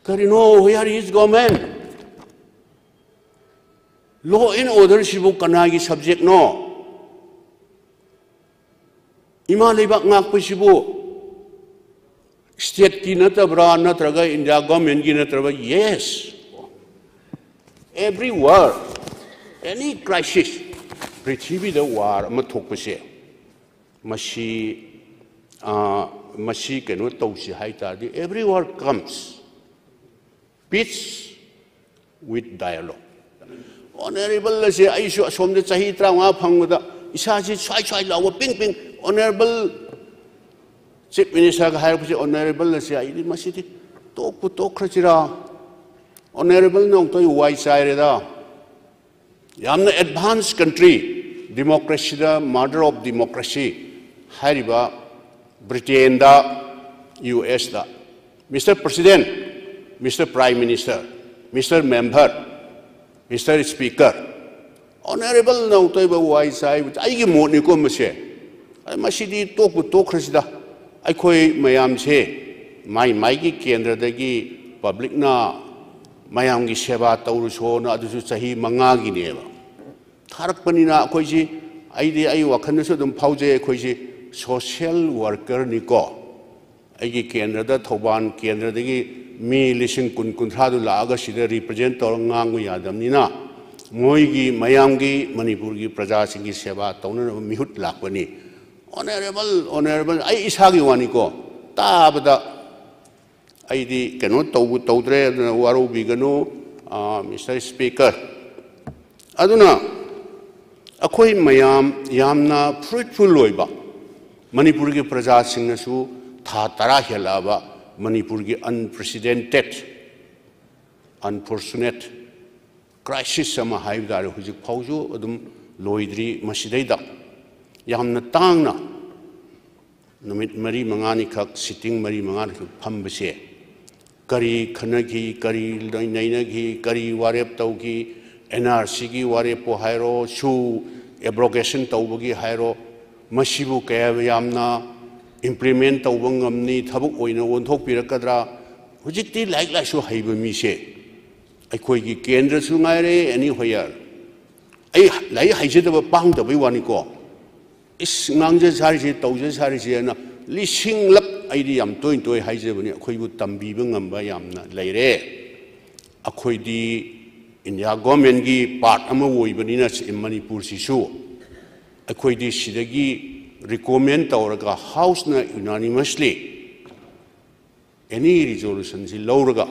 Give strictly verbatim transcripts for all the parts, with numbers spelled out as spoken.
ꯀꯔꯤꯅꯣ? Where is government? Law and order ꯁꯤꯕꯨ ꯀꯅꯥꯒꯤ subject ꯅꯣ? ꯏꯃꯥ ꯂꯩꯕꯥꯛ ꯉꯥꯛꯄꯁꯤꯕꯨ state ꯀꯤ ꯅꯠꯇꯕ꯭ꯔꯥ, ꯅꯠꯇ꯭ꯔꯒ India government ꯀꯤ ꯅꯠꯇ꯭ꯔꯕ? Yes, every war, any crisis, ꯄ꯭ꯔꯤꯊꯤꯕꯤꯗ war ꯑꯃ ꯊꯣꯛꯄꯁꯦ, ꯃꯁꯤ ꯑ, ꯃꯁꯤ ꯀꯩꯅꯣ ꯇꯧꯁꯤ ꯍꯥꯏ ꯇꯥꯔꯗꯤ, every war comes peace with dialogue. Honourable ꯑꯁꯦ ꯑꯩꯁꯨ ꯑꯁꯣꯝꯗ ꯆꯍꯤ ꯇꯔꯥꯃꯉꯥ ꯐꯪꯕꯗ ꯏꯁꯥꯁꯤ ꯁ꯭ꯋꯥꯏ ꯁ꯭ꯋꯥꯏ ꯂꯥꯎꯕ, ꯄꯤꯡ ꯄꯤꯡ, Honourable Chief Minister ꯒ ꯍꯥꯏꯔꯛꯄꯁꯦ, Honourable ꯑꯁꯦ ꯑꯩꯗꯤ ꯃꯁꯤꯗꯤ ꯇꯣꯛꯄꯨ ꯇꯣꯛꯈ꯭ꯔꯁꯤꯔꯥ? Honourable ꯅ ꯑꯃꯨꯛꯇ ꯋꯥꯏ ꯆꯥꯏꯔꯦꯗ꯫ ꯌꯥꯝꯅ advanced country, democracy the mother of democracy ꯍꯥꯏꯔꯤꯕ Britain ꯗ, U S ꯇ, Mister President, Mister Prime Minister, Mister Member, Mister Speaker, Honourable ꯅ ꯑꯃꯨꯛꯇ ꯋꯥꯏ ꯆꯥꯏꯕ, ꯑꯩꯒꯤ ꯃꯣꯠꯅꯤꯀꯣ ꯃꯁꯦ꯫ ꯑ, ꯃꯁꯤꯗꯤ ꯇꯣꯛꯄꯨ ꯇꯣꯛꯈ꯭ꯔꯁꯤꯗ, ꯑꯩꯈꯣꯏ ꯃꯌꯥꯝꯁꯦ ꯃꯥꯏ ꯃꯥꯏꯒꯤ ꯀꯦꯟꯗ꯭ꯔꯗꯒꯤ public ꯅ ꯃꯌꯥꯝꯒꯤ ꯁꯦꯕꯥ ꯇꯧꯔꯨꯁꯣꯅ, ꯑꯗꯨꯁꯨ ꯆꯍꯤ ꯃꯉꯥꯒꯤꯅꯦꯕ ꯊꯥꯔꯛꯄꯅꯤꯅ꯫ ꯑꯩꯈꯣꯏꯁꯤ, ꯑꯩꯗꯤ ꯑꯩ ꯋꯥꯈꯜꯗꯁꯨ ꯑꯗꯨꯝ ꯐꯥꯎꯖꯩ, ꯑꯩꯈꯣꯏꯁꯤ social worker ꯅꯤꯀꯣ꯫ ꯑꯩꯒꯤ ꯀꯦꯟꯗ꯭ꯔꯗ, ꯊꯧꯕꯥꯜ ꯀꯦꯟꯗ꯭ꯔꯗꯒꯤ ꯃꯤ ꯂꯤꯁꯤꯡ ꯀꯨꯟ, ꯀꯨꯟꯊ꯭ꯔꯥꯗꯨ ꯂꯥꯛꯑꯒ ꯁꯤꯗ represent ꯇꯧꯔꯒ ꯉꯥꯡꯕ ꯌꯥꯗꯕꯅꯤꯅ, ꯃꯣꯏꯒꯤ, ꯃꯌꯥꯝꯒꯤ, ꯃꯅꯤꯄꯨꯔꯒꯤ ꯄ꯭ꯔꯖꯥꯁꯤꯡꯒꯤ ꯁꯦꯕꯥ ꯇꯧꯅꯅꯕ ꯃꯤꯍꯨꯠ ꯂꯥꯛꯄꯅꯤ꯫ Honourable, Honourable, ꯑꯩ ꯏꯁꯥꯒꯤ ꯋꯥꯅꯤꯀꯣ, ꯇꯥꯕꯗ ꯑꯩꯗꯤ ꯀꯩꯅꯣ ꯇꯧꯕ ꯇꯧꯗ꯭ꯔꯦ, ꯑꯗꯨꯅ ꯋꯥꯔꯧꯕꯤꯒꯅꯨ, ꯑ, Mister Speaker꯫ ꯑꯗꯨꯅ ꯑꯩꯈꯣꯏ ꯃꯌꯥꯝ ꯌꯥꯝꯅ fruitful ꯑꯣꯏꯕ, ꯃꯅꯤꯄꯨꯔꯒꯤ ꯄ꯭ꯔꯖꯥꯁꯤꯡꯅꯁꯨ ꯊꯥ ꯇꯔꯥ ꯍꯦꯜꯂꯛꯑꯕ ꯃꯅꯤꯄꯨꯔꯒꯤ unprecedented, unfortunate crisis ꯑꯃ ꯍꯥꯏꯕ ꯇꯥꯔꯦ, ꯍꯧꯖꯤꯛ ꯐꯥꯎꯁꯨ ꯑꯗꯨꯝ ꯂꯣꯏꯗ꯭ꯔꯤ꯫ ꯃꯁꯤꯗꯩꯗ ꯌꯥꯝꯅ ꯇꯥꯡꯅ ꯅꯨꯃꯤꯠ ꯃꯔꯤ ꯃꯉꯥꯅꯤꯈꯛ, sitting ꯃꯔꯤ ꯃꯉꯥꯅꯤꯈꯛ ꯐꯝꯕꯁꯦ, ꯀꯔꯤ ꯈꯟꯅꯈꯤ, ꯀꯔꯤ ꯅꯩꯅꯈꯤ, ꯀꯔꯤ ꯋꯥꯔꯦꯞ ꯇꯧꯈꯤ, N R C ꯒꯤ ꯋꯥꯔꯦꯞꯄꯨ ꯍꯥꯏꯔꯣ, ꯁꯨ abrogation ꯇꯧꯕꯒꯤ ꯍꯥꯏꯔꯣ, ꯃꯁꯤꯕꯨ ꯀꯌꯥ ꯌꯥꯝꯅ implement ꯇꯧꯕ ꯉꯝꯅꯤ, ꯊꯕꯛ ꯑꯣꯏꯅ ꯑꯣꯟꯊꯣꯛꯄꯤꯔꯛꯀꯗ꯭ꯔꯥ? ꯍꯧꯖꯤꯛꯇꯤ ꯂꯥꯏꯔꯤꯛ ꯂꯥꯏꯁꯨ ꯍꯩꯕ ꯃꯤꯁꯦ ꯑꯩꯈꯣꯏꯒꯤ ꯀꯦꯟꯗ꯭ꯔꯁꯨ ꯉꯥꯏꯔꯦ, ꯑꯦꯅꯤ ꯍꯣꯌꯔ, ꯑꯩ ꯂꯥꯏꯔꯤꯛ ꯍꯩꯖꯗꯕ ꯄꯥꯡꯗꯕꯩ ꯋꯥꯅꯤꯀꯣ, ꯏꯁ, ꯉꯥꯡꯖ ꯁꯥꯔꯤꯁꯦ, ꯇꯧꯖ ꯁꯥꯔꯤꯁꯦꯅ ꯂꯤꯁꯤꯡꯂꯛ ꯑꯩꯗꯤ ꯌꯥꯝ ꯇꯣꯏ ꯇꯣꯏ ꯍꯥꯏꯖꯕꯅꯤ, ꯑꯩꯈꯣꯏꯕꯨ ꯇꯝꯕꯤꯕ ꯉꯝꯕ ꯌꯥꯝꯅ ꯂꯩꯔꯦ꯫ ꯑꯩꯈꯣꯏꯗꯤ ꯏꯟꯗꯤꯌꯥ ꯒꯣꯔꯃꯦꯟꯒꯤ ꯄꯥꯔꯠ ꯑꯃ ꯑꯣꯏꯕꯅꯤꯅ ꯁꯤ ꯃꯅꯤꯄꯨꯔꯁꯤꯁꯨ ꯑꯩꯈꯣꯏꯗꯤ ꯁꯤꯗꯒꯤ ꯔꯤꯀꯣꯃꯦꯟ ꯇꯧꯔꯒ ꯍꯥꯎꯁꯅ ꯌꯨꯅꯥꯅꯤꯃꯁꯂꯤ ꯑꯦꯅꯤ ꯔꯤꯖꯣꯂꯨꯁꯟꯁꯤ ꯂꯧꯔꯒ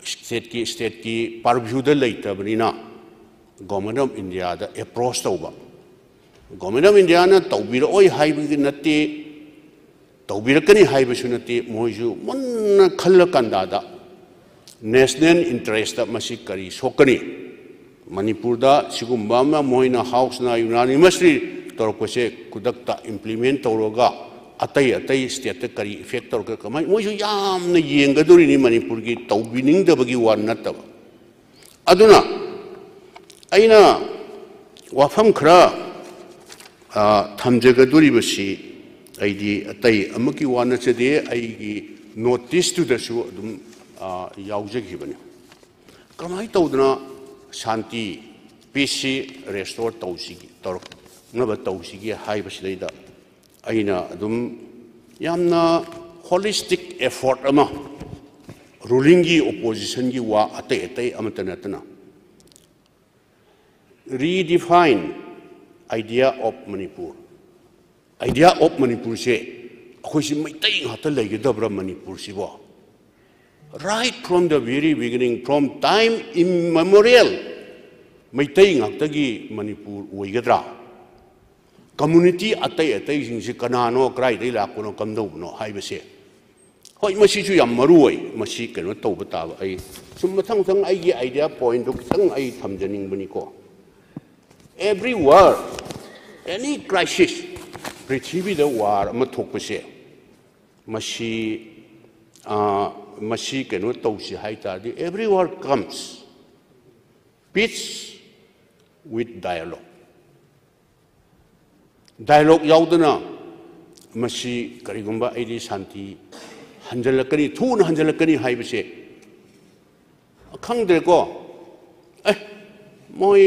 ꯁ꯭ꯇꯦꯠꯀꯤ ꯁ꯭ꯇꯦꯠꯀꯤ ꯄꯥꯔꯚ꯭ꯌꯨꯗ ꯂꯩꯇꯕꯅꯤꯅ ꯒꯣꯔꯃꯦꯟ ꯑꯣꯐ ꯏꯟꯗꯤꯌꯥꯗ ꯑꯦꯄ꯭ꯔꯣꯁ ꯇꯧꯕ꯫ ꯒꯣꯔꯃꯦꯟ ꯑꯣꯐ ꯏꯟꯗꯤꯌꯥꯅ ꯇꯧꯕꯤꯔꯛꯑꯣꯏ ꯍꯥꯏꯕꯒꯤ ꯅꯠꯇꯦ, ꯇꯧꯕꯤꯔꯛꯀꯅꯤ ꯍꯥꯏꯕꯁꯨ ꯅꯠꯇꯦ, ꯃꯣꯏꯁꯨ ꯃꯨꯟꯅ ꯈꯜꯂ ꯀꯥꯟꯗꯗ ꯅꯦꯁꯅꯦꯜ ꯏꯟꯇꯔꯦꯁꯇ ꯃꯁꯤ ꯀꯔꯤ ꯁꯣꯛꯀꯅꯤ? ꯃꯅꯤꯄꯨꯔꯗ ꯁꯤꯒꯨꯝꯕ ꯑꯃ ꯃꯣꯏꯅ ꯍꯥꯎꯁꯅ ꯌꯨꯅꯥꯅꯤꯃꯁꯂꯤ ꯇꯧꯔꯛꯄꯁꯦ ꯈꯨꯗꯛꯇ ꯏꯝꯄ꯭ꯂꯤꯃꯦꯟ ꯇꯧꯔꯒ ꯑꯇꯩ ꯑꯇꯩ ꯁ꯭ꯇꯦꯠꯇ ꯀꯔꯤ ꯏꯐꯦꯛ ꯇꯧꯔꯛꯀ ꯀꯃꯥꯏ, ꯃꯣꯏꯁꯨ ꯌꯥꯝꯅ ꯌꯦꯡꯒꯗꯣꯔꯤꯅꯤ ꯃꯅꯤꯄꯨꯔꯒꯤ, ꯇꯧꯕꯤꯅꯤꯡꯗꯕꯒꯤ ꯋꯥ ꯅꯠꯇꯕ꯫ ꯑꯗꯨꯅ ꯑꯩꯅ ꯋꯥꯐꯝ ꯈꯔ, ꯑ, ꯊꯝꯖꯒꯗꯣꯔꯤꯕꯁꯤ ꯑꯩꯗꯤ ꯑꯇꯩ ꯑꯃꯒꯤ ꯋꯥ ꯅꯠꯆꯗꯦ, ꯑꯩꯒꯤ ꯅꯣꯇꯤꯁꯇꯨꯗꯁꯨ ꯑꯗꯨꯝ, ꯑ, ꯌꯥꯎꯖꯈꯤꯕꯅꯤ꯫ ꯀꯃꯥꯏꯅ ꯇꯧꯗꯅ ꯁꯥꯟꯇꯤ, ꯄꯤꯁꯁꯤ ꯔꯦꯁꯇꯣꯔ ꯇꯧꯁꯤꯒꯦ, ꯇꯧꯔꯛꯅꯕ ꯇꯧꯁꯤꯒꯦ ꯍꯥꯏꯕꯁꯤꯗꯩꯗ ꯑꯩꯅ ꯑꯗꯨꯝ ꯌꯥꯝꯅ ꯍꯣꯂꯤꯁꯇꯤꯛ ꯑꯦꯐꯣꯔꯠ ꯑꯃ, ꯔꯨꯂꯤꯡꯒꯤ ꯑꯣꯄꯣꯖꯤꯁꯟꯒꯤ ꯋꯥ ꯑꯇꯩ ꯑꯇꯩ ꯑꯃꯠꯇ ꯅꯠꯇꯅ, redefine idea of Manipur. Idea of ꯃꯅꯤꯄꯨꯔꯁꯦ ꯑꯩꯈꯣꯏꯁꯤ ꯃꯩꯇꯩ ꯉꯥꯛꯇ ꯂꯩꯒꯗꯕ꯭ꯔꯥ ꯃꯅꯤꯄꯨꯔꯁꯤꯕꯣ? Right from the very beginning, from time immemorial, Meitei ꯉꯥꯛꯇꯒꯤ Manipur ꯑꯣꯏꯒꯗ꯭ꯔꯥ? ꯀꯝꯃꯨꯅꯤꯇꯤ ꯑꯇꯩ ꯑꯇꯩꯁꯤꯡꯁꯤ ꯀꯅꯥꯅꯣ, ꯀꯗꯥꯏꯗꯒꯤ ꯂꯥꯛꯄꯅꯣ, ꯀꯝꯗꯧꯕꯅꯣ ꯍꯥꯏꯕꯁꯦ, ꯍꯣꯏ, ꯃꯁꯤꯁꯨ ꯌꯥꯝ ꯃꯔꯨ ꯑꯣꯏ, ꯃꯁꯤ ꯀꯩꯅꯣ ꯇꯧꯕ ꯇꯥꯕ꯫ ꯑꯩ ꯁꯨꯝ ꯃꯊꯪ ꯃꯊꯪ ꯑꯩꯒꯤ ꯑꯥꯏꯗꯤꯌꯥ ꯄꯣꯏꯟꯠꯇꯣ ꯈꯤꯇꯪ ꯑꯩ ꯊꯝꯖꯅꯤꯡꯕꯅꯤꯀꯣ꯫ Every war, any crisis, ꯄ꯭ꯔꯤꯊꯤꯕꯤꯗ ꯋꯥꯔ ꯑꯃ ꯊꯣꯛꯄꯁꯦ, ꯃꯁꯤ, ꯑ, ꯃꯁꯤ ꯀꯩꯅꯣ ꯇꯧꯁꯤ ꯍꯥꯏ ꯇꯥꯔꯗꯤ, every war comes peace with dialogue꯫ Dialogue ꯌꯥꯎꯗꯅ ꯃꯁꯤ ꯀꯔꯤꯒꯨꯝꯕ ꯑꯩꯗꯤ ꯁꯥꯟꯇꯤ ꯍꯟꯖꯜꯂꯛꯀꯅꯤ, ꯊꯨꯅ ꯍꯟꯖꯜꯂꯛꯀꯅꯤ ꯍꯥꯏꯕꯁꯦ ꯈꯪꯗ꯭ꯔꯦꯀꯣ꯫ ꯑꯦ, ꯃꯣꯏ,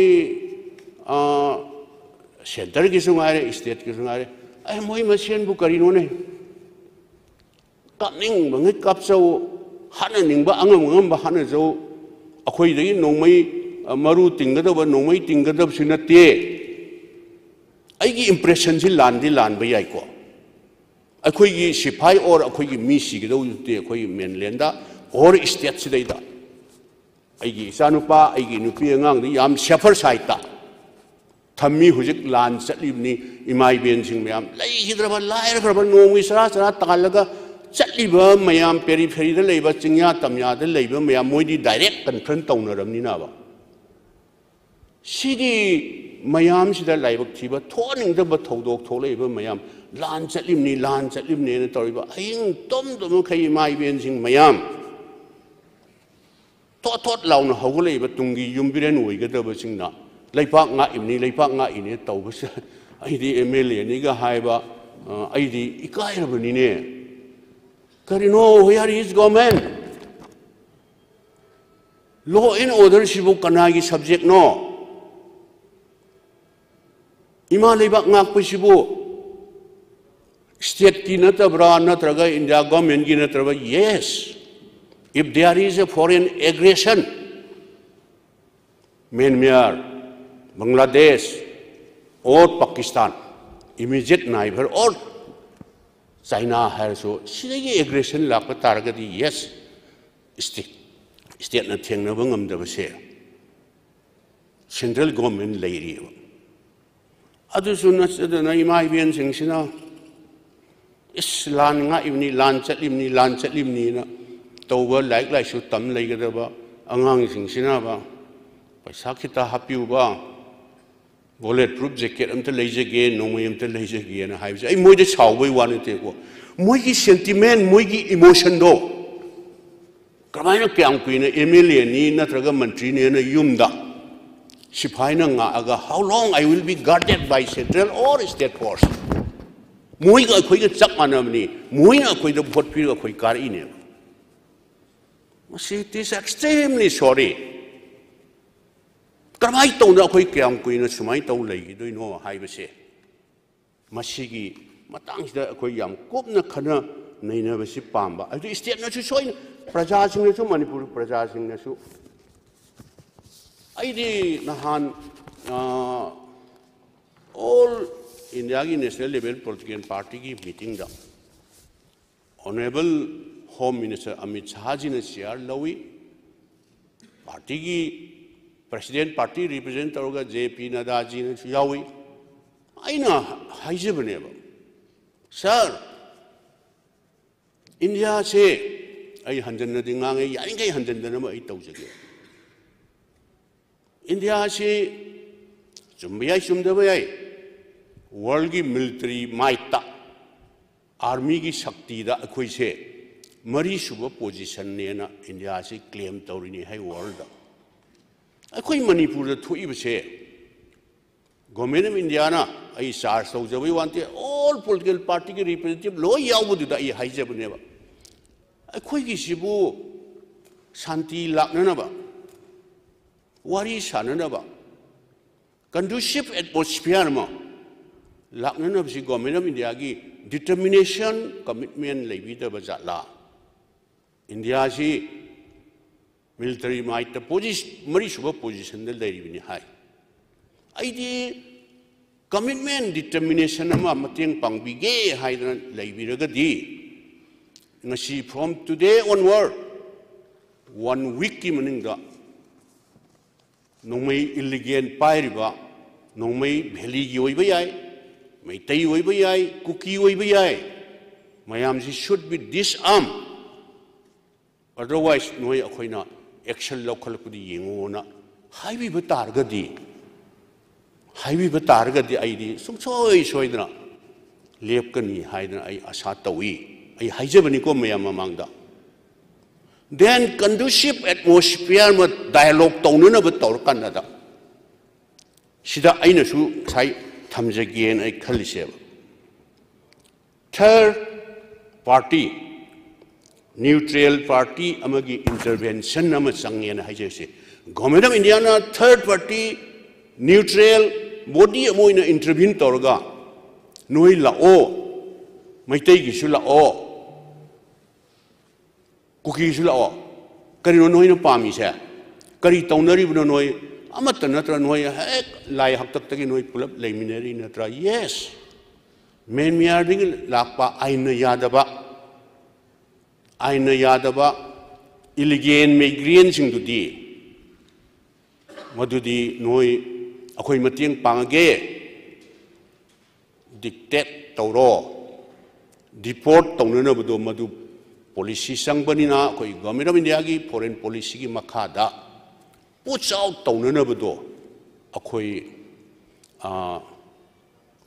ꯑ, centreꯒꯤꯁꯨ ꯉꯥꯏꯔꯦ, stateꯀꯤꯁꯨ ꯉꯥꯏꯔꯦ, ꯑꯦ, ꯃꯣꯏ ꯃꯁꯦꯟꯕꯨ ꯀꯔꯤꯅꯣꯅꯦ? ꯀꯥꯞꯅꯤꯡꯕꯉꯩ ꯀꯥꯞꯆꯧ, ꯍꯥꯠꯅꯅꯤꯡꯕ ꯑꯉꯝ ꯑꯉꯝꯕ ꯍꯥꯠꯅꯖꯧ꯫ ꯑꯩꯈꯣꯏꯗꯒꯤ ꯅꯣꯡꯃꯩ, ꯑ, ꯃꯔꯨ ꯇꯤꯡꯒꯗꯕ, ꯅꯣꯡꯃꯩ ꯇꯤꯡꯒꯗꯕꯁꯨ ꯅꯠꯇꯦ꯫ ꯑꯩꯒꯤ impressionꯁꯤ ꯂꯥꯟꯗꯤ ꯂꯥꯟꯕ ꯌꯥꯏꯀꯣ꯫ ꯑꯩꯈꯣꯏꯒꯤ ꯁꯤꯐꯥꯏ or ꯑꯩꯈꯣꯏꯒꯤ ꯃꯤ ꯁꯤꯒꯗꯧꯕ ꯅꯠꯇꯦ ꯑꯩꯈꯣꯏꯒꯤ mainlandꯗ or stateꯁꯤꯗꯩꯗ꯫ ꯑꯩꯒꯤ ꯏꯆꯥꯅꯨꯄꯥ, ꯑꯩꯒꯤ ꯅꯨꯄꯤ ꯑꯉꯥꯡꯗꯤ ꯌꯥꯝ safer sideꯇ ꯊꯝꯃꯤ꯫ ꯍꯧꯖꯤꯛ ꯂꯥꯟ ꯆꯠꯂꯤꯕꯅꯤ꯫ ꯏꯃꯥ ꯏꯕꯦꯟꯁꯤꯡ ꯃꯌꯥꯝ, ꯂꯩꯈꯤꯗ꯭ꯔꯕ, ꯂꯥꯏꯔꯈ꯭ꯔꯕ, ꯅꯣꯡꯃꯒꯤ ꯆꯔꯥ ꯆꯔꯥ ꯇꯥꯜꯂꯒ ꯆꯠꯂꯤꯕ ꯃꯌꯥꯝ, peripheryꯗ ꯂꯩꯕ, ꯆꯤꯡꯌꯥ ꯇꯝꯌꯥꯗ ꯂꯩꯕ ꯃꯌꯥꯝ, ꯃꯣꯏꯗꯤ direct confront ꯇꯧꯅꯔꯕꯅꯤꯅꯕ꯫ ꯁꯤꯒꯤ ꯃꯌꯥꯝꯁꯤꯗ ꯂꯥꯏꯕꯛ ꯊꯤꯕ, ꯊꯣꯛꯍꯟꯅꯤꯡꯗꯕ ꯊꯧꯗꯣꯛ ꯊꯣꯛꯂꯛꯏꯕ ꯃꯌꯥꯝ, ꯂꯥꯟ ꯆꯠꯂꯤꯕꯅꯤ, ꯂꯥꯟ ꯆꯠꯂꯤꯕꯅꯦꯅ ꯇꯧꯔꯤꯕ, ꯑꯍꯤꯡ ꯇꯨꯝ ꯇꯨꯝꯃꯈꯩ ꯏꯃꯥ ꯏꯕꯦꯟꯁꯤꯡ ꯃꯌꯥꯝ, ꯊꯣꯠ ꯊꯣꯠ ꯂꯥꯎꯅ ꯍꯧꯒꯠꯂꯛꯏꯕ ꯇꯨꯡꯒꯤ ꯌꯨꯝꯕꯤꯔꯦꯟ ꯑꯣꯏꯒꯗꯕꯁꯤꯡꯅ ꯂꯩꯄꯥꯛ ꯉꯥꯛꯏꯕꯅꯤ, ꯂꯩꯄꯥꯛ ꯉꯥꯛꯏꯅꯦ ꯇꯧꯕꯁꯦ ꯑꯩꯗꯤ MLAꯅꯤꯒ ꯍꯥꯏꯕ, ꯑ, ꯑꯩꯗꯤ ꯏꯀꯥꯏꯔꯕꯅꯤꯅꯦ꯫ ꯀꯔꯤꯅꯣ, where is government? Law and orderꯁꯤꯕꯨ ꯀꯅꯥꯒꯤ subjectꯅꯣ? ꯏꯃꯥ ꯂꯩꯕꯥꯛ ꯉꯥꯛꯄꯁꯤꯕꯨ stateꯀꯤ ꯅꯠꯇꯕ꯭ꯔꯥ, ꯅꯠꯇ꯭ꯔꯒ India governmentꯀꯤ ꯅꯠꯇ꯭ꯔꯕ? Yes, if there is a foreign aggression, Myanmar, Bangladesh, or Pakistan, immediate neighbor, or China ꯍꯥꯏꯔꯁꯨ, ꯁꯤꯗꯒꯤ aggression ꯂꯥꯛꯄ ꯇꯥꯔꯒꯗꯤ, yes, state, stateꯅ ꯊꯦꯡꯅꯕ ꯉꯝꯗꯕꯁꯦ central government ꯂꯩꯔꯤꯑꯕ꯫ ꯑꯗꯨꯁꯨ ꯅꯠꯇꯗꯅ ꯏꯃꯥ ꯏꯕꯦꯟꯁꯤꯡꯁꯤꯅ, "ꯏꯁ, ꯂꯥꯟ ꯉꯥꯛꯏꯕꯅꯤ, ꯂꯥꯟ ꯆꯠꯂꯤꯕꯅꯤ, ꯂꯥꯟ ꯆꯠꯂꯤꯕꯅꯤꯅ" ꯇꯧꯕ, ꯂꯥꯏꯔꯤꯛ ꯂꯥꯏꯁꯨ ꯇꯝ ꯂꯩꯒꯗꯕ ꯑꯉꯥꯡꯁꯤꯡꯁꯤꯅꯕ, "ꯄꯩꯁꯥ ꯈꯤꯇ ꯍꯥꯞꯄꯤꯌꯨꯕ, bullet proof jacket ꯑꯝꯇ ꯂꯩꯖꯒꯦ, ꯅꯣꯡꯃꯩ ꯑꯝꯇ ꯂꯩꯖꯒꯦꯅ" ꯍꯥꯏꯕꯁꯦ, ꯑꯩ ꯃꯣꯏꯗ ꯁꯥꯎꯕꯩ ꯋꯥ ꯅꯠꯇꯦꯀꯣ꯫ ꯃꯣꯏꯒꯤ sentiment, ꯃꯣꯏꯒꯤ emotionꯗꯣ, ꯀꯃꯥꯏꯅ ꯀꯌꯥꯝ ꯀꯨꯏꯅ MLAꯅꯤ ꯅꯠꯇ꯭ꯔꯒ ꯃꯟꯇ꯭ꯔꯤꯅꯦꯅ ꯌꯨꯝꯗ ꯁꯤꯐꯥꯏꯅ ꯉꯥꯛꯑꯒ, how long I will be guarded by central or state force? ꯃꯣꯏꯒ ꯑꯩꯈꯣꯏꯒ ꯆꯞ ꯃꯥꯟꯅꯕꯅꯤ꯫ ꯃꯣꯏꯅ ꯑꯩꯈꯣꯏꯗ ꯚꯣꯠ ꯄꯤꯔꯒ ꯑꯩꯈꯣꯏ ꯀꯥꯔꯛꯏꯅꯦꯕ꯫ ꯃꯁꯤ, it is extremely sorry꯫ ꯀꯔꯝꯍꯥꯏꯅ ꯇꯧꯅ ꯑꯩꯈꯣꯏ ꯀꯌꯥꯝ ꯀꯨꯏꯅ ꯁꯨꯃꯥꯏꯅ ꯇꯧ ꯂꯩꯈꯤꯗꯣꯏꯅꯣ ꯍꯥꯏꯕꯁꯦ, ꯃꯁꯤꯒꯤ ꯃꯇꯥꯡꯁꯤꯗ ꯑꯩꯈꯣꯏ ꯌꯥꯝ ꯀꯨꯞꯅ ꯈꯟꯅ ꯅꯩꯅꯕꯁꯤ ꯄꯥꯝꯕ꯫ ꯑꯗꯨ ꯏꯁꯇꯦꯠꯅꯁꯨ ꯁꯣꯏꯅ, ꯄ꯭ꯔꯖꯥꯁꯤꯡꯅꯁꯨ, ꯃꯅꯤꯄꯨꯔ ꯄ꯭ꯔꯖꯥꯁꯤꯡꯅꯁꯨ, ꯑꯩꯗꯤ ꯅꯍꯥꯟ, ꯑ, ꯑꯣꯜ ꯏꯟꯗꯤꯌꯥꯒꯤ ꯅꯦꯁꯅꯦꯜ ꯂꯦꯚꯦꯜ ꯄꯣꯂꯤꯇꯤꯀꯦꯜ ꯄꯥꯔꯇꯤꯒꯤ ꯃꯤꯇꯤꯡꯗ ꯑꯣꯅꯔꯦꯕꯜ ꯍꯣꯝ ꯃꯤꯅꯤꯁꯇꯔ ꯑꯃꯤꯠ ꯁꯥꯍꯖꯤꯅ ꯆꯤꯌꯥꯔ ꯂꯧꯏ꯫ ꯄꯥꯔꯇꯤꯒꯤ ꯄ꯭ꯔꯁꯤꯗꯦꯟ, ꯄꯥꯔꯇꯤ ꯔꯤꯄ꯭ꯔꯖꯦꯟ ꯇꯧꯔꯒ ꯖꯦ ꯄꯤ ꯅꯗꯥꯖꯤꯅꯁꯨ ꯌꯥꯎꯏ꯫ ꯑꯩꯅ ꯍꯥꯏꯖꯕꯅꯦꯕ, "ꯁꯥꯔ, ꯏꯟꯗꯤꯌꯥꯁꯦ," ꯑꯩ ꯍꯟꯖꯟꯅꯗꯤ ꯉꯥꯡꯉꯦ, ꯌꯥꯔꯤꯈꯩ ꯍꯟꯖꯟꯗꯅꯕ ꯑꯩ ꯇꯧꯖꯒꯦ꯫ "ꯏꯟꯗꯤꯌꯥꯁꯤ ꯆꯨꯝꯕ ꯌꯥꯏ, ꯆꯨꯝꯗꯕ ꯌꯥꯏ, ꯋꯥꯔꯜꯒꯤ ꯃꯤꯂꯤꯇꯔꯤ ꯃꯥꯏꯠꯇ, ꯑꯥꯔꯃꯤꯒꯤ ꯁꯛꯇꯤꯗ ꯑꯩꯈꯣꯏꯁꯦ ꯃꯔꯤꯁꯨꯕ ꯄꯣꯖꯤꯁꯟꯅꯦꯅ ꯏꯟꯗꯤꯌꯥꯁꯤ ꯀ꯭ꯂꯦꯝ ꯇꯧꯔꯤꯅꯤ ꯍꯥꯏ ꯋꯥꯔꯜꯗ꯫ ꯑꯩꯈꯣꯏ ꯃꯅꯤꯄꯨꯔꯗ ꯊꯣꯛꯏꯕꯁꯦ, ꯒꯣꯔꯃꯦꯟ ꯑꯣꯐ ꯏꯟꯗꯤꯌꯥꯅ, ꯑꯩ ꯆꯥꯔꯖ ꯇꯧꯖꯕꯒꯤ ꯋꯥ ꯅꯠꯇꯦ, ꯑꯣꯜ ꯄꯣꯂꯤꯇꯤꯀꯦꯜ ꯄꯥꯔꯇꯤꯒꯤ ꯔꯤꯄ꯭ꯔꯖꯦꯟꯇꯦꯇꯤꯚ ꯂꯣꯏ ꯌꯥꯎꯕꯗꯨꯗ ꯑꯩ ꯍꯥꯏꯖꯕꯅꯦꯕ, ꯑꯩꯈꯣꯏꯒꯤꯁꯤꯕꯨ ꯁꯥꯟꯇꯤ ꯂꯥꯛꯅꯅꯕ, ꯋꯥꯔꯤ ꯁꯥꯟꯅꯅꯕ, ꯀꯟꯗꯨꯁꯤꯞ ꯑꯦꯠꯃꯣꯁꯐꯤꯌꯔ ꯑꯃ ꯂꯥꯛꯅꯅꯕꯁꯤ ꯒꯣꯔꯃꯦꯟ ꯑꯣꯐ ꯏꯟꯗꯤꯌꯥꯒꯤ ꯗꯤꯇꯔꯃꯤꯅꯦꯁꯟ, ꯀꯃꯤꯠꯃꯦꯟ ꯂꯩꯕꯤꯗꯕ ꯖꯥꯠꯂꯥ? ꯏꯟꯗꯤꯌꯥꯁꯤ ꯃꯤꯂꯤꯇꯔꯤ ꯃꯥꯏꯠꯇ ꯄꯣꯖꯤꯁ-, ꯃꯔꯤꯁꯨꯕ ꯄꯣꯖꯤꯁꯟꯗ ꯂꯩꯔꯤꯕꯅꯤ ꯍꯥꯏ꯫ ꯑꯩꯗꯤ ꯀꯃꯤꯠꯃꯦꯟ, ꯗꯤꯇꯔꯃꯤꯅꯦꯁꯟ ꯑꯃ ꯃꯇꯦꯡ ꯄꯥꯡꯕꯤꯒꯦ ꯍꯥꯏꯗꯅ ꯂꯩꯕꯤꯔꯒꯗꯤ, ꯉꯁꯤ, from today onward, ꯋꯥꯟ ꯋꯤꯛꯀꯤ ꯃꯅꯨꯡꯗ ꯅꯣꯡꯃꯩ ꯏꯂꯤꯒꯦꯟ ꯄꯥꯏꯔꯤꯕ, ꯅꯣꯡꯃꯩ ꯚꯦꯂꯤꯒꯤ ꯑꯣꯏꯕ ꯌꯥꯏ, ꯃꯩꯇꯩ ꯑꯣꯏꯕ ꯌꯥꯏ, ꯀꯨꯀꯤ ꯑꯣꯏꯕ ꯌꯥꯏ, ꯃꯌꯥꯝꯁꯤ should be disarmed, otherwise ꯅꯣꯏ ꯑꯩꯈꯣꯏꯅ action ꯂꯧꯈꯠꯂꯛꯄꯗꯤ ꯌꯦꯡꯉꯣꯅ ꯍꯥꯏꯕꯤꯕ ꯇꯥꯔꯒꯗꯤ, ꯍꯥꯏꯕꯤꯕ ꯇꯥꯔꯒꯗꯤ ꯑꯩꯗꯤ ꯁꯨꯡꯁꯣꯏ ꯁꯣꯏꯗꯅ ꯂꯦꯞꯀꯅꯤ ꯍꯥꯏꯗꯅ ꯑꯩ ꯑꯥꯁꯥ ꯇꯧꯏ꯫ ꯑꯩ ꯍꯥꯏꯖꯕꯅꯤꯀꯣ ꯃꯌꯥꯝ ꯃꯃꯥꯡꯗ꯫ Then conducive atmosphere ꯑꯃ dialogue ꯇꯧꯅꯅꯕ ꯇꯧꯔꯀꯥꯟꯗ, ꯁꯤꯗ ꯑꯩꯅꯁꯨ ꯉꯁꯥꯏ ꯊꯝꯖꯒꯦꯅ ꯑꯩ ꯈꯜꯂꯤꯁꯦꯕ, Third party, neutral party ꯑꯃꯒꯤ intervention ꯑꯃ ꯆꯪꯉꯦꯅ ꯍꯥꯏꯖꯔꯤꯁꯦ꯫ Government of Indiaꯅ third party, neutral body ꯑꯃ ꯑꯣꯏꯅ intervene ꯇꯧꯔꯒ, "ꯅꯣꯏ ꯂꯥꯛꯑꯣ, ꯃꯩꯇꯩꯒꯤꯁꯨ ꯂꯥꯛꯑꯣ, ꯀꯨꯀꯤꯁꯨ ꯂꯥꯛꯑꯣ, ꯀꯔꯤꯅꯣ ꯅꯣꯏꯅ ꯄꯥꯝꯃꯤꯁꯦ? ꯀꯔꯤ ꯇꯧꯅꯔꯤꯕꯅꯣ ꯅꯣꯏ? ꯑꯃꯠꯇ ꯅꯠꯇ꯭ꯔ ꯅꯣꯏ ꯍꯦꯛ ꯂꯥꯏ ꯍꯥꯛꯇꯛꯇꯒꯤ ꯅꯣꯏ ꯄꯨꯂꯞ ꯂꯩꯃꯤꯟꯅꯔꯤ ꯅꯠꯇ꯭ꯔꯥ?" Yes, ꯃ꯭ꯌꯥꯟꯃꯥꯔꯗꯒꯤ ꯂꯥꯛꯄ ꯑꯥꯏꯟꯅ ꯌꯥꯗꯕ, ꯑꯥꯏꯟꯅ ꯌꯥꯗꯕ illegal migrantꯁꯤꯡꯗꯨꯗꯤ, ꯃꯗꯨꯗꯤ ꯅꯣꯏ ꯑꯩꯈꯣꯏ ꯃꯇꯦꯡ ꯄꯥꯡꯉꯒꯦ, dictate ꯇꯧꯔꯣ, deport ꯇꯧꯅꯅꯕꯗꯣ, ꯃꯗꯨ policy ꯆꯪꯕꯅꯤꯅ, ꯑꯩꯈꯣꯏ Government of Indiaꯒꯤ foreign policyꯒꯤ ꯃꯈꯥꯗ push out ꯇꯧꯅꯅꯕꯗꯣ ꯑꯩꯈꯣꯏ, ꯑ,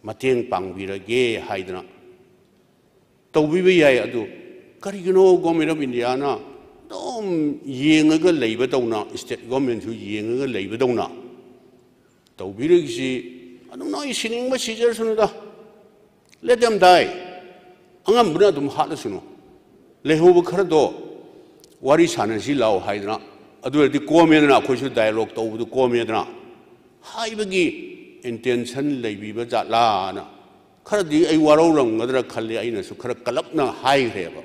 ꯃꯇꯦꯡ ꯄꯥꯡꯕꯤꯔꯒꯦ ꯍꯥꯏꯗꯅ ꯇꯧꯕꯤꯕ ꯌꯥꯏ꯫ ꯑꯗꯨ ꯀꯔꯤꯒꯤꯅꯣ Government of Indiaꯅ ꯑꯗꯨꯝ ꯌꯦꯡꯉꯒ ꯂꯩꯕꯗꯧꯅ, state governmentꯁꯨ ꯌꯦꯡꯉꯒ ꯂꯩꯕꯗꯧꯅ ꯇꯧꯕꯤꯔꯤꯁꯤ? ꯑꯗꯨꯝ ꯅꯣꯏ ꯁꯤꯅꯤꯡꯕ ꯁꯤꯖꯔꯁꯅꯨꯗ, let them die, ꯑꯉꯝꯕꯅ ꯑꯗꯨꯝ ꯍꯥꯠꯂꯁꯅꯨ, ꯂꯩꯍꯧꯕ ꯈꯔꯗꯣ ꯋꯥꯔꯤ ꯁꯥꯟꯅꯁꯤ ꯂꯥꯛꯑꯣ ꯍꯥꯏꯗꯅ, ꯑꯗꯨ ꯑꯣꯏꯔꯗꯤ ꯀꯣꯝꯃꯦꯗꯅ, ꯑꯩꯈꯣꯏꯁꯨ dialogue ꯇꯧꯕꯗꯨ ꯀꯣꯝꯃꯦꯗꯅ ꯍꯥꯏꯕꯒꯤ intention ꯂꯩꯕꯤꯕ ꯖꯥꯠꯂꯥꯅ ꯈꯔꯗꯤ ꯑꯩ ꯋꯥꯔꯧꯔꯝꯒꯗ꯭ꯔꯥ ꯈꯜꯂꯤ, ꯑꯩꯅꯁꯨ ꯈꯔ ꯀꯜꯂꯞꯅ ꯍꯥꯏꯈ꯭ꯔꯦꯕ꯫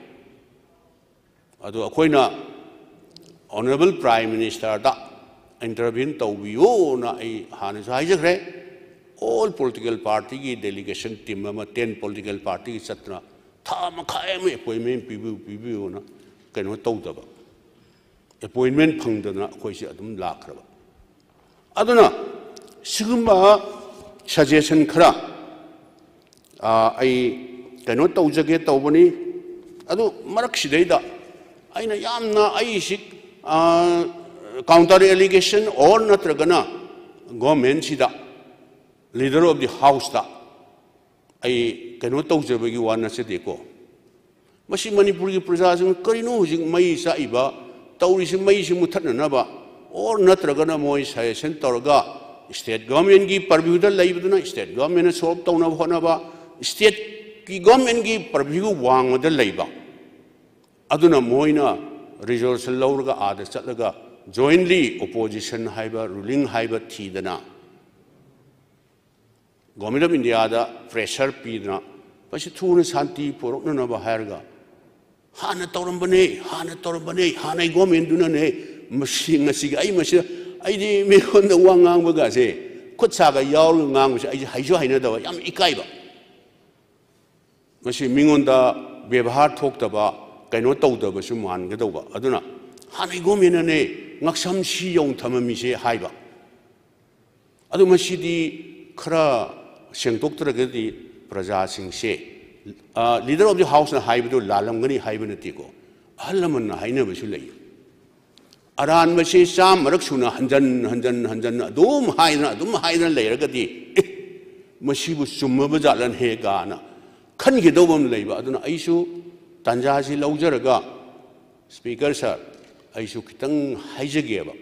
ꯑꯗꯣ ꯑꯩꯈꯣꯏꯅ Honourable Prime Ministerꯗ intervene ꯇꯧꯕꯤꯌꯣꯅ ꯑꯩ ꯍꯥꯟꯅꯁꯨ ꯍꯥꯏꯖꯈ꯭ꯔꯦ꯫ All political partyꯒꯤ delegation team ꯑꯃ, ten political partyꯒꯤ ꯆꯠꯇꯅ ꯊꯥ ꯃꯈꯥꯏ ꯑꯃ appointment ꯄꯤꯕꯤꯌꯨ, ꯄꯤꯕꯤꯌꯨꯅ ꯀꯩꯅꯣ ꯇꯧꯗꯕ, appointment ꯐꯪꯗꯗꯅ ꯑꯩꯈꯣꯏꯁꯦ ꯑꯗꯨꯝ ꯂꯥꯛꯈ꯭ꯔꯕ꯫ ꯑꯗꯨꯅ ꯁꯤꯒꯨꯝꯕ suggestion ꯈꯔ, ꯑ, ꯑꯩ ꯀꯩꯅꯣ ꯇꯧꯖꯒꯦ ꯇꯧꯕꯅꯤ꯫ ꯑꯗꯨ ꯃꯔꯛꯁꯤꯗꯩꯗ ꯑꯩꯅ ꯌꯥꯝꯅ ꯑꯩꯁꯤ, ꯑ, counter allegation or ꯅꯠꯇ꯭ꯔꯒꯅ governmentꯁꯤꯗ, leader of the houseꯇ ꯑꯩ ꯀꯩꯅꯣ ꯇꯧꯖꯕꯒꯤ ꯋꯥ ꯅꯠꯆꯗꯦꯀꯣ꯫ ꯃꯁꯤ ꯃꯅꯤꯄꯨꯔꯒꯤ ꯄ꯭ꯔꯖꯥꯁꯤꯡ ꯀꯔꯤꯅꯣ ꯍꯧꯖꯤꯛ ꯃꯩ ꯆꯥꯛꯏꯕ, ꯇꯧꯔꯤꯁꯤ ꯃꯩꯁꯤ ꯃꯨꯊꯠꯅꯅꯕ, or ꯅꯠꯇ꯭ꯔꯒꯅ ꯃꯣꯏ suggestion ꯇꯧꯔꯒ state governmentꯀꯤ purviewꯗ ꯂꯩꯕꯗꯨꯅ state governmentꯅ solve ꯇꯧꯅꯕ ꯍꯣꯠꯅꯕ, state ꯒꯤ ꯒꯣꯔꯃꯦꯟꯒꯤ ꯄꯔꯚ꯭ꯌꯨ ꯋꯥꯡꯃꯗ ꯂꯩꯕ꯫ ꯑꯗꯨꯅ ꯃꯣꯏꯅ ꯔꯤꯖꯣꯂꯨꯁꯟ ꯂꯧꯔꯒ ꯑꯥꯗ ꯆꯠꯂꯒ ꯖꯣꯏꯟꯂꯤ ꯑꯣꯄꯣꯖꯤꯁꯟ ꯍꯥꯏꯕ, ꯔꯨꯂꯤꯡ ꯍꯥꯏꯕ ꯊꯤꯗꯅ, ꯒꯣꯔꯃꯦꯟ ꯑꯣꯐ ꯏꯟꯗꯤꯌꯥꯗ ꯄ꯭ꯔꯦꯁꯔ ꯄꯤꯗꯅ, ꯃꯁꯤ ꯊꯨꯅ ꯁꯥꯟꯇꯤ ꯄꯨꯔꯛꯅꯅꯕ ꯍꯥꯏꯔꯒ, "ꯍꯥꯟꯅ ꯇꯧꯔꯝꯕꯅꯦ, ꯍꯥꯟꯅ ꯇꯧꯔꯝꯕꯅꯦ, ꯍꯥꯟꯅꯩ ꯒꯣꯔꯃꯦꯟꯗꯨꯅꯅꯦ, ꯃꯁꯤ ꯉꯁꯤꯒꯤ ꯑꯩ ꯃꯁꯤꯗ, ꯑꯩꯗꯤ ꯃꯤꯉꯣꯟꯗ ꯋꯥ ꯉꯥꯡꯕꯒꯁꯦ, ꯈꯨꯠ ꯁꯥꯒ ꯌꯥꯎꯔꯒ ꯉꯥꯡꯕꯁꯦ ꯑꯩꯁꯦ ꯍꯩꯁꯨ ꯍꯩꯅꯗꯕ, ꯌꯥꯝ ꯏꯀꯥꯏꯕ꯫ ꯃꯁꯤ ꯃꯤꯉꯣꯟꯗ ꯕꯦꯕꯥꯔ ꯊꯣꯛꯇꯕ, ꯀꯩꯅꯣ ꯇꯧꯗꯕꯁꯨ ꯃꯥꯟꯒꯗꯧꯕ꯫ ꯑꯗꯨꯅ ꯍꯥꯟꯅꯩ ꯒꯣꯔꯃꯦꯟꯅꯅꯦ ꯉꯛꯁꯝ ꯁꯤ ꯌꯧꯅ ꯊꯝꯃꯝꯃꯤꯁꯦ" ꯍꯥꯏꯕ꯫ ꯑꯗꯨ ꯃꯁꯤꯗꯤ ꯈꯔ ꯁꯦꯡꯗꯣꯛꯇ꯭ꯔꯒꯗꯤ ꯄ꯭ꯔꯖꯥꯁꯤꯡꯁꯦ, ꯂꯤꯗꯔ ꯑꯣꯐ ꯗꯤ ꯍꯥꯎꯁꯅ ꯍꯥꯏꯕꯗꯨ ꯂꯥꯜꯂꯝꯒꯅꯤ ꯍꯥꯏꯕ ꯅꯠꯇꯦꯀꯣ, ꯑꯍꯜ ꯂꯃꯟꯅ ꯍꯥꯏꯅꯕꯁꯨ ꯂꯩ꯫ ꯑꯔꯥꯟꯕꯁꯤ ꯆꯥꯝꯃꯔꯛ ꯁꯨꯅ ꯍꯟꯖꯟ ꯍꯟꯖꯟ ꯍꯟꯖꯟ ꯑꯗꯨꯝ ꯍꯥꯏꯗꯅ, ꯑꯗꯨꯝ ꯍꯥꯏꯗꯅ ꯂꯩꯔꯒꯗꯤ, "ꯑꯦ, ꯃꯁꯤꯕꯨ ꯆꯨꯝꯃꯕ ꯖꯥꯠꯂꯅꯦ" ꯀꯥꯏꯅ ꯈꯟꯈꯤꯗꯧꯕ ꯑꯃ ꯂꯩꯕ꯫ ꯑꯗꯨꯅ ꯑꯩꯁꯨ ꯇꯥꯟꯖꯥꯁꯤ ꯂꯧꯖꯔꯒ, ꯁ꯭ꯄꯤꯀꯔ ꯁꯥꯔ, ꯑꯩꯁꯨ ꯈꯤꯇꯪ ꯍꯥꯏꯖꯒꯦꯕ꯫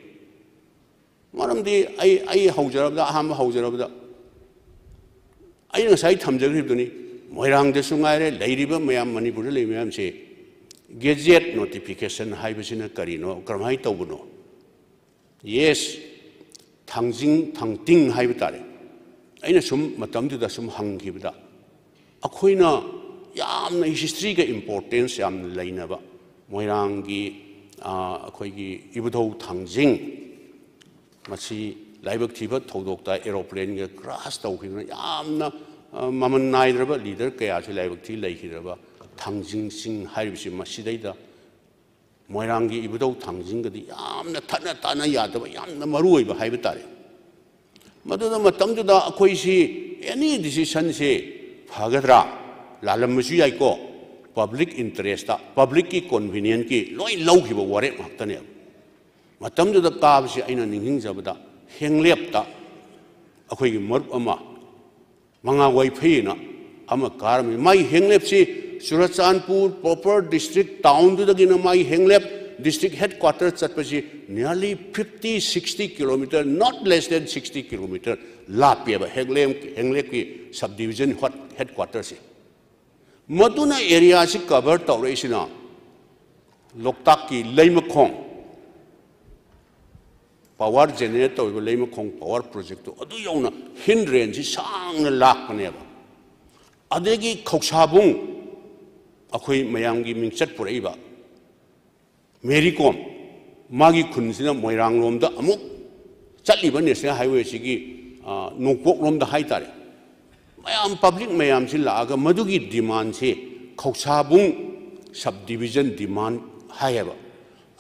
ꯃꯔꯝꯗꯤ ꯑꯩ, ꯑꯩ ꯍꯧꯖꯔꯕꯗ, ꯑꯍꯥꯟꯕ ꯍꯧꯖꯔꯕꯗ, ꯑꯩꯅ ꯉꯁꯥꯏ ꯊꯝꯖꯈ꯭ꯔꯤꯕꯗꯨꯅꯤ, ꯃꯣꯏꯔꯥꯡꯗꯁꯨ ꯉꯥꯏꯔꯦ, ꯂꯩꯔꯤꯕ ꯃꯌꯥꯝ, ꯃꯅꯤꯄꯨꯔꯗ ꯂꯩꯔꯤꯕ ꯃꯌꯥꯝꯁꯦ, ꯒꯦꯖꯦꯠ ꯅꯣꯇꯤꯐꯤꯀꯦꯁꯟ ꯍꯥꯏꯕꯁꯤꯅ ꯀꯔꯤꯅꯣ, ꯀꯔꯝꯍꯥꯏꯅ ꯇꯧꯕꯅꯣ? ꯌꯦꯁ, ꯊꯥꯡꯖꯤꯡ, ꯊꯥꯡꯇꯤꯡ ꯍꯥꯏꯕ ꯇꯥꯔꯦ꯫ ꯑꯩꯅ ꯁꯨꯝ ꯃꯇꯝꯗꯨꯗ ꯁꯨꯝ ꯍꯪꯈꯤꯕꯗ, ꯑꯩꯈꯣꯏꯅ ꯌꯥꯝꯅ ꯍꯤꯁꯇ꯭ꯔꯤꯒ ꯏꯝꯄꯣꯔꯇꯦꯟꯁ ꯌꯥꯝꯅ ꯂꯩꯅꯕ ꯃꯣꯏꯔꯥꯡꯒꯤ, ꯑ, ꯑꯩꯈꯣꯏꯒꯤ ꯏꯕꯨꯙꯧ ꯊꯥꯡꯖꯤꯡ, ꯃꯁꯤ ꯂꯥꯏꯕꯛ ꯊꯤꯕ ꯊꯧꯗꯣꯛꯇ ꯑꯦꯔꯣꯄ꯭ꯂꯦꯟꯒ ꯀ꯭ꯔꯥꯁ ꯇꯧꯈꯤꯗꯅ ꯌꯥꯝꯅ, ꯑ, ꯃꯃꯜ ꯅꯥꯏꯗ꯭ꯔꯕ ꯂꯤꯗꯔ ꯀꯌꯥꯁꯨ ꯂꯥꯏꯕꯛ ꯊꯤ ꯂꯩꯈꯤꯗ꯭ꯔꯕ ꯊꯥꯡꯖꯤꯡ ꯆꯤꯡ ꯍꯥꯏꯔꯤꯕꯁꯤ ꯃꯁꯤꯗꯩꯗ ꯃꯣꯏꯔꯥꯡꯒꯤ ꯏꯕꯨꯙꯧ ꯊꯥꯡꯖꯤꯡꯒꯗꯤ ꯌꯥꯝꯅ ꯊꯠꯅ ꯇꯥꯅ ꯌꯥꯗꯕ, ꯌꯥꯝꯅ ꯃꯔꯨ ꯑꯣꯏꯕ ꯍꯥꯏꯕ ꯇꯥꯔꯦ꯫ ꯃꯗꯨꯗ ꯃꯇꯝꯗꯨꯗ ꯑꯩꯈꯣꯏꯁꯤ ꯑꯦꯅꯤ ꯗꯤꯁꯤꯁꯟꯁꯦ ꯐꯒꯗ꯭ꯔꯥ, ꯂꯥꯜꯂꯝꯕꯁꯨ ꯌꯥꯏꯀꯣ, ꯄꯕ꯭ꯂꯤꯛ ꯏꯟꯇꯔꯦꯁꯇ, ꯄꯕ꯭ꯂꯤꯛꯀꯤ ꯀꯣꯟꯚꯤꯅꯤꯌꯦꯟꯁꯀꯤ ꯂꯣꯏ ꯂꯧꯈꯤꯕ ꯋꯥꯔꯦꯞ ꯉꯥꯛꯇꯅꯦꯕ꯫ ꯃꯇꯝꯗꯨꯗ ꯀꯥꯕꯁꯤ ꯑꯩꯅ ꯅꯤꯡꯁꯤꯡꯖꯕꯗ ꯍꯦꯡꯂꯦꯞꯇ ꯑꯩꯈꯣꯏꯒꯤ ꯃꯔꯨꯞ ꯑꯃ ꯃꯉꯥ ꯋꯥꯏꯐꯩꯅ ꯑꯃ ꯀꯥꯔꯝꯃꯤ꯫ ꯃꯥꯒꯤ ꯍꯦꯡꯂꯦꯞꯁꯤ ꯆꯨꯔꯆꯥꯟꯄꯨꯔ ꯄ꯭ꯔꯣꯄꯔ ꯗꯤꯁꯇ꯭ꯔꯤꯛ ꯇꯥꯎꯟꯗꯨꯗꯒꯤꯅ ꯃꯥꯒꯤ ꯍꯦꯡꯂꯦꯞ ꯗꯤꯁꯇ꯭ꯔꯤꯛ ꯍꯦꯗ ꯀ꯭ꯋꯥꯇꯔ ꯆꯠꯄꯁꯤ nearly fifty, sixty kilometer, not less than sixty kilometer ꯂꯥꯞꯄꯦꯕ ꯍꯦꯡꯂꯦꯞ, ꯍꯦꯡꯂꯦꯞꯀꯤ ꯁꯕ ꯗꯤꯕꯤꯖꯟ ꯍꯦꯗ ꯀ꯭ꯋꯥꯇꯔꯁꯦ꯫ ꯃꯗꯨꯅ ꯑꯦꯔꯤꯌꯥꯁꯤ ꯀꯚꯔ ꯇꯧꯔꯛꯏꯁꯤꯅ ꯂꯣꯛꯇꯥꯛꯀꯤ ꯂꯩꯃꯈꯣꯡ, ꯄꯥꯋꯔ ꯖꯦꯅꯦꯔꯦꯠ ꯇꯧꯔꯤꯕ ꯂꯩꯃꯈꯣꯡ ꯄꯥꯋꯔ ꯄ꯭ꯔꯣꯖꯦꯛꯇꯨ ꯑꯗꯨ ꯌꯧꯅ ꯍꯤꯟ ꯔꯦꯟꯖꯁꯤ ꯁꯥꯡꯅ ꯂꯥꯛꯄꯅꯦꯕ꯫ ꯑꯗꯒꯤ ꯈꯧꯁꯥꯕꯨꯡ, ꯑꯩꯈꯣꯏ ꯃꯌꯥꯝꯒꯤ ꯃꯤꯡꯆꯠ ꯄꯨꯔꯛꯏꯕ ꯃꯦꯔꯤ ꯀꯣꯝ, ꯃꯥꯒꯤ ꯈꯨꯟꯁꯤꯅ ꯃꯣꯏꯔꯥꯡꯂꯣꯝꯗ ꯑꯃꯨꯛ ꯆꯠꯂꯤꯕ ꯅꯦꯁꯅꯦꯜ ꯍꯥꯏꯋꯦꯁꯤꯒꯤ, ꯑ, ꯅꯣꯡꯄꯣꯛꯂꯣꯝꯗ ꯍꯥꯏꯇꯥꯔꯦ꯫ ꯃꯌꯥꯝ, ꯄꯕ꯭ꯂꯤꯛ ꯃꯌꯥꯝꯁꯤ ꯂꯥꯛꯑꯒ ꯃꯗꯨꯒꯤ ꯗꯤꯃꯥꯟꯁꯦ ꯈꯧꯁꯥꯕꯨꯡ ꯁꯕ ꯗꯤꯕꯤꯖꯟ ꯗꯤꯃꯥꯟ ꯍꯥꯏꯌꯦꯕ꯫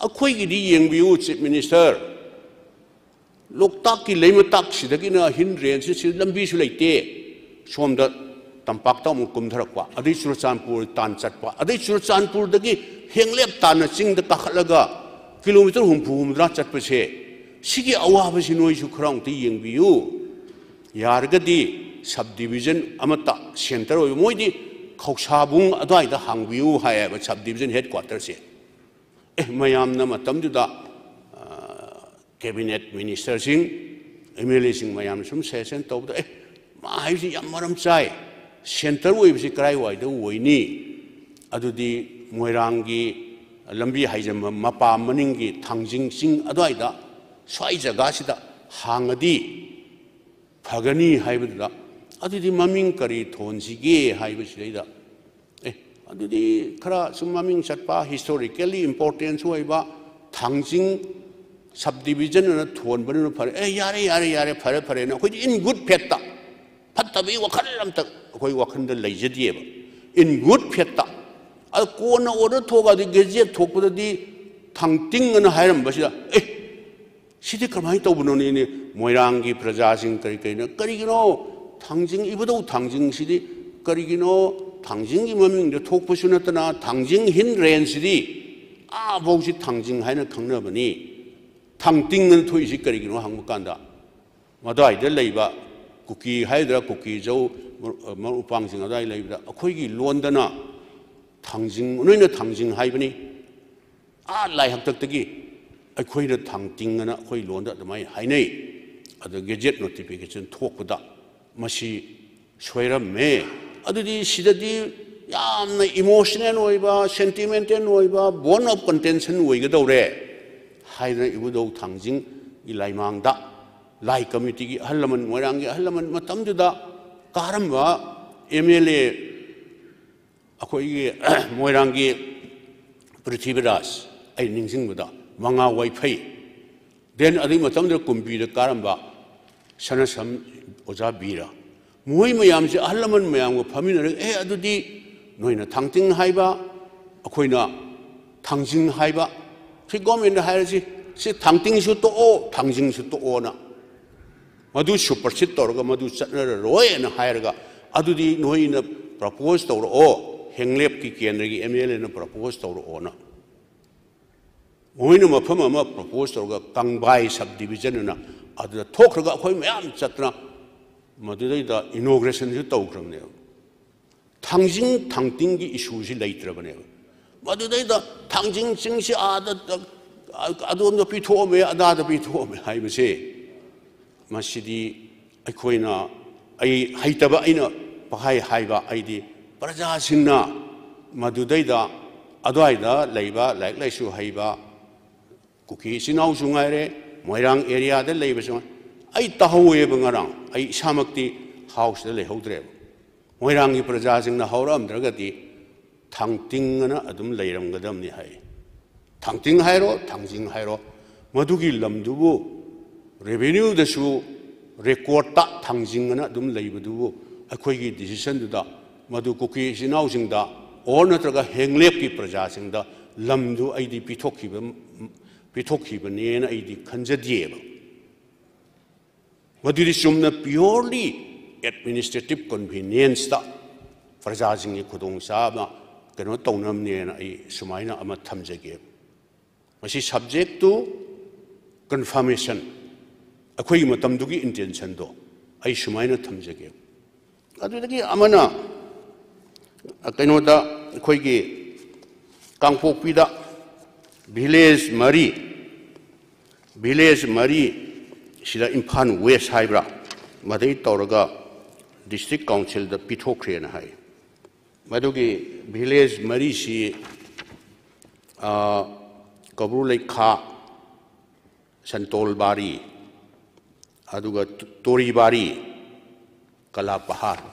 ꯑꯩꯈꯣꯏꯒꯤꯗꯤ ꯌꯦꯡꯕꯤꯌꯨ, ꯆꯤꯐ ꯃꯤꯅꯤꯁꯇꯔ, ꯂꯣꯛꯇꯥꯛꯀꯤ ꯂꯩꯃꯇꯥꯛꯁꯤꯗꯒꯤꯅ ꯍꯤꯟ ꯔꯦꯟꯖꯁꯤ, ꯁꯤ ꯂꯝꯕꯤꯁꯨ ꯂꯩꯇꯦ꯫ ꯁꯣꯝꯗ ꯇꯝꯄꯥꯛꯇ ꯑꯃꯨꯛ ꯀꯨꯝꯊꯔꯛꯄ, ꯑꯗꯩ ꯆꯨꯔꯆꯥꯟꯄꯨꯔ ꯇꯥꯟ ꯆꯠꯄ, ꯑꯗꯩ ꯆꯨꯔꯆꯥꯟꯄꯨꯔꯗꯒꯤ ꯍꯦꯡꯂꯦꯞ ꯇꯥꯟꯅ ꯆꯤꯡꯗ ꯀꯥꯈꯠꯂꯒ ꯀꯤꯂꯣꯃꯤꯇꯔ ꯍꯨꯝꯐꯨ ꯍꯨꯝꯗ꯭ꯔꯥ ꯆꯠꯄꯁꯦ, ꯁꯤꯒꯤ ꯑꯋꯥꯕꯁꯤ ꯅꯣꯏꯁꯨ ꯈꯔ ꯑꯃꯨꯛꯇ ꯌꯦꯡꯕꯤꯌꯨ꯫ ꯌꯥꯔꯒꯗꯤ ꯁꯕ ꯗꯤꯕꯤꯖꯟ ꯑꯃꯠꯇ ꯁꯦꯟꯇꯔ ꯑꯣꯏꯕ, ꯃꯣꯏꯗꯤ ꯈꯧꯁꯥꯕꯨꯡ ꯑꯗꯨꯋꯥꯏꯗ ꯍꯥꯡꯕꯤꯌꯨ ꯍꯥꯏꯌꯦꯕ ꯁꯕ ꯗꯤꯕꯤꯖꯟ ꯍꯦꯗ ꯀ꯭ꯋꯥꯇꯔꯁꯦ꯫ ꯑꯦ, ꯃꯌꯥꯝꯅ ꯃꯇꯝꯗꯨꯗ, ꯑ, ꯀꯦꯕꯤꯅꯦꯠ ꯃꯤꯅꯤꯁꯇꯔꯁꯤꯡ, ꯑꯦꯝ ꯑꯦꯜ ꯑꯦꯁꯤꯡ ꯃꯌꯥꯝꯅ ꯁꯨꯝ ꯁꯖꯦꯁꯟ ꯇꯧꯕꯗ, "ꯑꯦ, ꯃꯥ ꯍꯥꯏꯕꯁꯤ ꯌꯥꯝ ꯃꯔꯝ ꯆꯥꯏ꯫ ꯁꯦꯟꯇꯔ ꯑꯣꯏꯕꯁꯤ ꯀꯔꯥꯏꯋꯥꯏꯗ ꯑꯣꯏꯅꯤ? ꯑꯗꯨꯗꯤ ꯃꯣꯏꯔꯥꯡꯒꯤ ꯂꯝꯕꯤ ꯍꯥꯏꯖꯟꯕ ꯃꯄꯥ ꯃꯅꯤꯡꯒꯤ ꯊꯥꯡꯖꯤꯡ ꯆꯤꯡ ꯑꯗꯨꯋꯥꯏꯗ, ꯁ꯭ꯋꯥꯏ ꯖꯒꯥꯁꯤꯗ ꯍꯥꯡꯉꯗꯤ ꯐꯒꯅꯤ" ꯍꯥꯏꯕꯗꯨꯗ, "ꯑꯗꯨꯗꯤ ꯃꯃꯤꯡ ꯀꯔꯤ ꯊꯣꯟꯁꯤꯒꯦ?" ꯍꯥꯏꯕꯁꯤꯗꯩꯗ, "ꯑꯦ, ꯑꯗꯨꯗꯤ ꯈꯔ ꯁꯨꯝ ꯃꯃꯤꯡ ꯆꯠꯄ, ꯍꯤꯁꯇꯣꯔꯤꯀꯦꯜꯂꯤ ꯏꯝꯄꯣꯔꯇꯦꯟꯁ ꯑꯣꯏꯕ ꯊꯥꯡꯖꯤꯡ ꯁꯕ ꯗꯤꯕꯤꯖꯟ ꯑꯅ ꯊꯣꯟꯕꯗꯨꯅ ꯐꯔꯦ꯫ ꯑꯦ, ꯌꯥꯔꯦ, ꯌꯥꯔꯦ, ꯌꯥꯔꯦ, ꯐꯔꯦ, ꯐꯔꯦꯅ" ꯑꯩꯈꯣꯏꯗꯤ ꯏꯟ ꯒꯨꯗ ꯐꯦꯠꯇ, ꯐꯠꯇꯕꯒꯤ ꯋꯥꯈꯜ ꯑꯝꯇ ꯑꯩꯈꯣꯏ ꯋꯥꯈꯜꯗ ꯂꯩꯖꯗꯦꯕ꯫ ꯏꯟ ꯒꯨꯗ ꯐꯦꯠꯇ꯫ ꯑꯗ ꯀꯣꯟꯅ ꯑꯣꯔꯗꯔ ꯊꯣꯛꯑꯒ, ꯑꯗꯨ ꯒꯦꯖꯦꯠ ꯊꯣꯛꯄꯗꯗꯤ ꯊꯥꯡꯇꯤꯡ ꯑꯅ ꯍꯥꯏꯔꯝꯕꯁꯤꯗ, "ꯑꯦ, ꯁꯤꯗꯤ ꯀꯃꯥꯏꯅ ꯇꯧꯕꯅꯣꯅꯦ? ꯃꯣꯏꯔꯥꯡꯒꯤ ꯄ꯭ꯔꯖꯥꯁꯤꯡ ꯀꯔꯤ ꯀꯔꯤꯅꯣ, ꯀꯔꯤꯒꯤꯅꯣ ꯊꯥꯡꯖꯤꯡ, ꯏꯕꯨꯙꯧ ꯊꯥꯡꯖꯤꯡꯁꯤꯗꯤ ꯀꯔꯤꯒꯤꯅꯣ ꯊꯥꯡꯖꯤꯡꯒꯤ ꯃꯃꯤꯡꯗ ꯊꯣꯛꯄꯁꯨ ꯅꯠꯇꯅ, ꯊꯥꯡꯖꯤꯡ ꯍꯤꯟ ꯔꯦꯟꯖꯁꯤꯗꯤ ꯑꯥꯐꯧꯁꯤ ꯊꯥꯡꯖꯤꯡ ꯍꯥꯏꯅ ꯈꯪꯅꯕꯅꯤ, ꯊꯥꯡꯇꯤꯡ ꯑꯅ ꯊꯣꯛꯏꯁꯤ ꯀꯔꯤꯒꯤꯅꯣ?" ꯍꯪꯕ ꯀꯥꯟꯗ, ꯃꯗꯨꯋꯥꯏꯗ ꯂꯩꯕ ꯀꯨꯀꯤ ꯍꯥꯏꯒꯗ꯭ꯔꯥ, ꯀꯨꯀꯤ ꯖꯧ, ꯃꯔꯨꯞ ꯃꯄꯥꯡꯁꯤꯡ ꯑꯗꯨꯋꯥꯏꯗ ꯂꯩꯕꯗ, "ꯑꯩꯈꯣꯏꯒꯤ ꯂꯣꯟꯗꯅ ꯊꯥꯡꯖꯤꯡ, ꯅꯣꯏꯅ ꯊꯥꯡꯖꯤꯡ ꯍꯥꯏꯕꯅꯤ, ꯑꯥ ꯂꯥꯏ ꯍꯥꯛꯇꯛꯇꯒꯤ ꯑꯩꯈꯣꯏꯅ ꯊꯥꯡꯇꯤꯡ ꯑꯅ ꯑꯩꯈꯣꯏ ꯂꯣꯟꯗ ꯑꯗꯨꯃꯥꯏꯅ ꯍꯥꯏꯅꯩ꯫ ꯑꯗ ꯒꯦꯖꯦꯠ ꯅꯣꯇꯤꯐꯤꯀꯦꯁꯟ ꯊꯣꯛꯄꯗ ꯃꯁꯤ ꯁꯣꯏꯔꯝꯃꯦ꯫ ꯑꯗꯨꯗꯤ ꯁꯤꯗꯗꯤ ꯌꯥꯝꯅ emotional ꯑꯣꯏꯕ, sentimental ꯑꯣꯏꯕ, bone of contention ꯑꯣꯏꯒꯗꯧꯔꯦ ꯍꯥꯏꯗꯅ ꯏꯕꯨꯙꯧ ꯊꯥꯡꯖꯤꯡꯒꯤ ꯂꯥꯏꯃꯥꯡꯗ ꯂꯥꯏ ꯀꯃꯤꯇꯤꯒꯤ ꯑꯍꯜ ꯂꯃꯟ, ꯃꯣꯏꯔꯥꯡꯒꯤ ꯑꯍꯜ ꯂꯃꯟ ꯃꯇꯝꯗꯨꯗ ꯀꯥꯔꯝꯕ M L A ꯑꯩꯈꯣꯏꯒꯤ ꯃꯣꯏꯔꯥꯡꯒꯤ ꯄ꯭ꯔꯤꯊꯤꯕꯤꯔꯥꯖ, ꯑꯩ ꯅꯤꯡꯁꯤꯡꯕꯗ ꯃꯉꯥ ꯋꯥꯏꯐꯩ, then ꯑꯗꯨꯒꯤ ꯃꯇꯝꯗꯨꯗ ꯀꯨꯝꯕꯤꯗ ꯀꯥꯔꯝꯕ ꯁꯅꯥꯁꯝ ꯑꯣꯖꯥ ꯕꯤꯔ, ꯃꯣꯏ ꯃꯌꯥꯝꯁꯦ ꯑꯍꯜ ꯂꯃꯟ ꯃꯌꯥꯝꯒ ꯐꯝꯃꯤꯟꯅꯔꯒ, "ꯑꯦ, ꯑꯗꯨꯗꯤ ꯅꯣꯏꯅ ꯊꯥꯡꯇꯤꯡ ꯍꯥꯏꯕ, ꯑꯩꯈꯣꯏꯅ ꯊꯥꯡꯖꯤꯡ ꯍꯥꯏꯕ, ꯁꯤ government ꯍꯥꯏꯔꯁꯤ, ꯁꯤ ꯊꯥꯡꯇꯤꯡꯁꯨ ꯇꯣꯛꯑꯣ, ꯊꯥꯡꯖꯤꯡꯁꯨ ꯇꯣꯛꯑꯣꯅ, ꯃꯗꯨ supersede ꯇꯧꯔꯒ ꯃꯗꯨ ꯆꯠꯅꯔꯔꯣꯏꯅ ꯍꯥꯏꯔꯒ, ꯑꯗꯨꯗꯤ ꯅꯣꯏꯅ propose ꯇꯧꯔꯛꯑꯣ, ꯍꯦꯡꯂꯦꯞꯀꯤ ꯀꯦꯟꯗ꯭ꯔꯒꯤ M L Aꯅ propose ꯇꯧꯔꯛꯑꯣꯅ ꯃꯣꯏꯅ ꯃꯐꯝ ꯑꯃ propose ꯇꯧꯔꯒ ꯀꯪꯕꯥꯏ subdivision ꯑꯅ ꯑꯗꯨꯗ ꯊꯣꯛꯈ꯭ꯔꯒ ꯑꯩꯈꯣꯏ ꯃꯌꯥꯝ ꯆꯠꯇꯅ ꯃꯗꯨꯗꯩꯗ inaugurationꯁꯨ ꯇꯧꯈ꯭ꯔꯕꯅꯦꯕ꯫ ꯊꯥꯡꯖꯤꯡ ꯊꯥꯡꯇꯤꯡꯒꯤ issueꯁꯤ ꯂꯩꯇ꯭ꯔꯕꯅꯦꯕ꯫ ꯃꯗꯨꯗꯩꯗ ꯊꯥꯡꯖꯤꯡ ꯆꯤꯡꯁꯤ ꯑꯥꯗ, ꯑꯗꯣꯝꯗ ꯄꯤꯊꯣꯛꯑꯝꯃꯦ, ꯑꯗꯥꯗ ꯄꯤꯊꯣꯛꯑꯝꯃꯦ ꯍꯥꯏꯕꯁꯦ, ꯃꯁꯤꯗꯤ ꯑꯩꯈꯣꯏꯅ, ꯑꯩ ꯍꯩꯇꯕ, ꯑꯩꯅ ꯄꯪꯍꯥꯏ ꯍꯥꯏꯕ, ꯑꯩꯗꯤ ꯄ꯭ꯔꯖꯥꯁꯤꯡꯅ ꯃꯗꯨꯗꯩꯗ ꯑꯗ꯭ꯋꯥꯏꯗ ꯂꯩꯕ ꯂꯥꯏꯔꯤꯛ ꯂꯥꯏꯁꯨ ꯍꯩꯕ ꯀꯨꯀꯤ ꯏꯆꯤꯟ ꯏꯅꯥꯎꯁꯨ ꯉꯥꯏꯔꯦ, ꯃꯣꯏꯔꯥꯡ areaꯗ ꯂꯩꯕꯁꯨ ꯉꯥꯏ-, ꯑꯩ ꯇꯥꯍꯧꯋꯦꯕ ꯉꯔꯥꯡ, ꯑꯩ ꯏꯁꯥꯃꯛꯇꯤ houseꯇ ꯂꯩꯍꯧꯗ꯭ꯔꯦꯕ꯫ ꯃꯣꯏꯔꯥꯡꯒꯤ ꯄ꯭ꯔꯖꯥꯁꯤꯡꯅ ꯍꯧꯔꯛꯑꯝꯗ꯭ꯔꯒꯗꯤ ꯊꯥꯡꯇꯤꯡ ꯑꯅ ꯑꯗꯨꯝ ꯂꯩꯔꯝꯒꯗꯕꯅꯤ ꯍꯥꯏ꯫ ꯊꯥꯡꯇꯤꯡ ꯍꯥꯏꯔꯣ, ꯊꯥꯡꯖꯤꯡ ꯍꯥꯏꯔꯣ, ꯃꯗꯨꯒꯤ ꯂꯝꯗꯨꯕꯨ revenueꯗꯁꯨ recordꯇ ꯊꯥꯡꯖꯤꯡ ꯑꯅ ꯑꯗꯨꯝ ꯂꯩꯕꯗꯨꯕꯨ ꯑꯩꯈꯣꯏꯒꯤ decisionꯗꯨꯗ ꯃꯗꯨ ꯀꯨꯀꯤ ꯏꯆꯤꯟ ꯏꯅꯥꯎꯁꯤꯡꯗ or ꯅꯠꯇ꯭ꯔꯒ ꯍꯦꯡꯂꯦꯞꯀꯤ ꯄ꯭ꯔꯖꯥꯁꯤꯡꯗ ꯂꯝꯗꯨ ꯑꯩꯗꯤ ꯄꯤꯊꯣꯛꯈꯤꯕ, ꯄꯤꯊꯣꯛꯈꯤꯕꯅꯦꯅ ꯑꯩꯗꯤ ꯈꯟꯖꯗꯦꯕ꯫ ꯃꯗꯨꯗꯤ ꯆꯨꯝꯅ purely administrative convenienceꯇ ꯄ꯭ꯔꯖꯥꯁꯤꯡꯒꯤ ꯈꯨꯗꯣꯡꯆꯥꯕ ꯀꯩꯅꯣ ꯇꯧꯅꯕꯅꯦꯅ ꯑꯩ ꯁꯨꯃꯥꯏꯅ ꯑꯃ ꯊꯝꯖꯒꯦ꯫ ꯃꯁꯤ subject to confirmation, ꯑꯩꯈꯣꯏꯒꯤ ꯃꯇꯝꯗꯨꯒꯤ intentionꯗꯣ ꯑꯩ ꯁꯨꯃꯥꯏꯅ ꯊꯝꯖꯒꯦ꯫ ꯑꯗꯨꯗꯒꯤ ꯑꯃꯅ, ꯀꯩꯅꯣꯗ, ꯑꯩꯈꯣꯏꯒꯤ ꯀꯥꯡꯄꯣꯛꯄꯤꯗ village ꯃꯔꯤ, village ꯃꯔꯤ ꯁꯤꯗ ꯏꯝꯐꯥꯜ West ꯍꯥꯏꯕ꯭ꯔꯥ, ꯃꯗꯩ ꯇꯧꯔꯒ district councilꯗ ꯄꯤꯊꯣꯛꯈ꯭ꯔꯦꯅ ꯍꯥꯏ꯫ ꯃꯗꯨꯒꯤ ꯚꯤꯂꯦꯖ ꯃꯔꯤꯁꯤ, ꯑ, ꯀꯕ꯭ꯔꯨ ꯂꯩꯈꯥ, ꯁꯟꯇꯣꯜ ꯕꯥꯔꯤ, ꯑꯗꯨꯒ ꯇꯣꯔꯤ ꯕꯥꯔꯤ, ꯀꯂꯥ ꯄꯍꯥꯔ꯫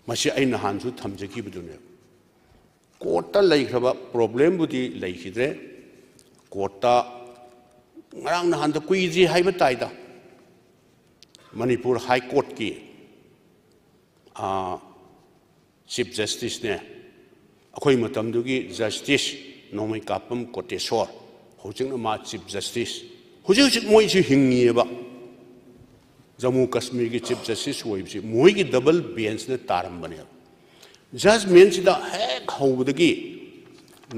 ꯃꯁꯤ ꯑꯩ ꯅꯍꯥꯟꯁꯨ ꯊꯝꯖꯈꯤꯕꯗꯨꯅꯦ꯫ ꯀꯣꯔꯠꯇ ꯂꯩꯈ꯭ꯔꯕ ꯄ꯭ꯔꯣꯕ꯭ꯂꯦꯝꯕꯨꯗꯤ ꯂꯩꯈꯤꯗ꯭ꯔꯦ꯫ ꯀꯣꯔꯠꯇ ꯉꯔꯥꯡ ꯅꯍꯥꯟꯗ ꯀꯨꯏꯗ꯭ꯔꯤ ꯍꯥꯏꯕ ꯇꯥꯏꯗ, ꯃꯅꯤꯄꯨꯔ ꯍꯥꯏ ꯀꯣꯔꯠꯀꯤ, ꯑ, ꯆꯤꯐ ꯖꯁꯇꯤꯁꯅꯦ, ꯑꯩꯈꯣꯏ ꯃꯇꯝꯗꯨꯒꯤ ꯖꯁꯇꯤꯁ ꯅꯣꯡꯃꯩꯀꯥꯄꯝ ꯀꯣꯇꯦꯁꯣꯔ, ꯍꯧꯖꯤꯛꯅ ꯃꯥ ꯆꯤꯐ ꯖꯁꯇꯤꯁ꯫ ꯍꯧꯖꯤꯛ ꯍꯧꯖꯤꯛ ꯃꯣꯏꯁꯨ ꯍꯤꯡꯉꯤꯑꯕ꯫ ꯖꯃꯨ ꯀꯁꯃꯤꯔꯒꯤ ꯆꯤꯐ ꯖꯁꯇꯤꯁ ꯑꯣꯏꯕꯁꯤ ꯃꯣꯏꯒꯤ ꯗꯕꯜ ꯕꯦꯟꯁꯅ ꯇꯥꯔꯝꯕꯅꯦꯕ꯫ ꯖꯖꯃꯦꯟꯁꯤꯗ ꯍꯦꯛ ꯍꯧꯕꯗꯒꯤ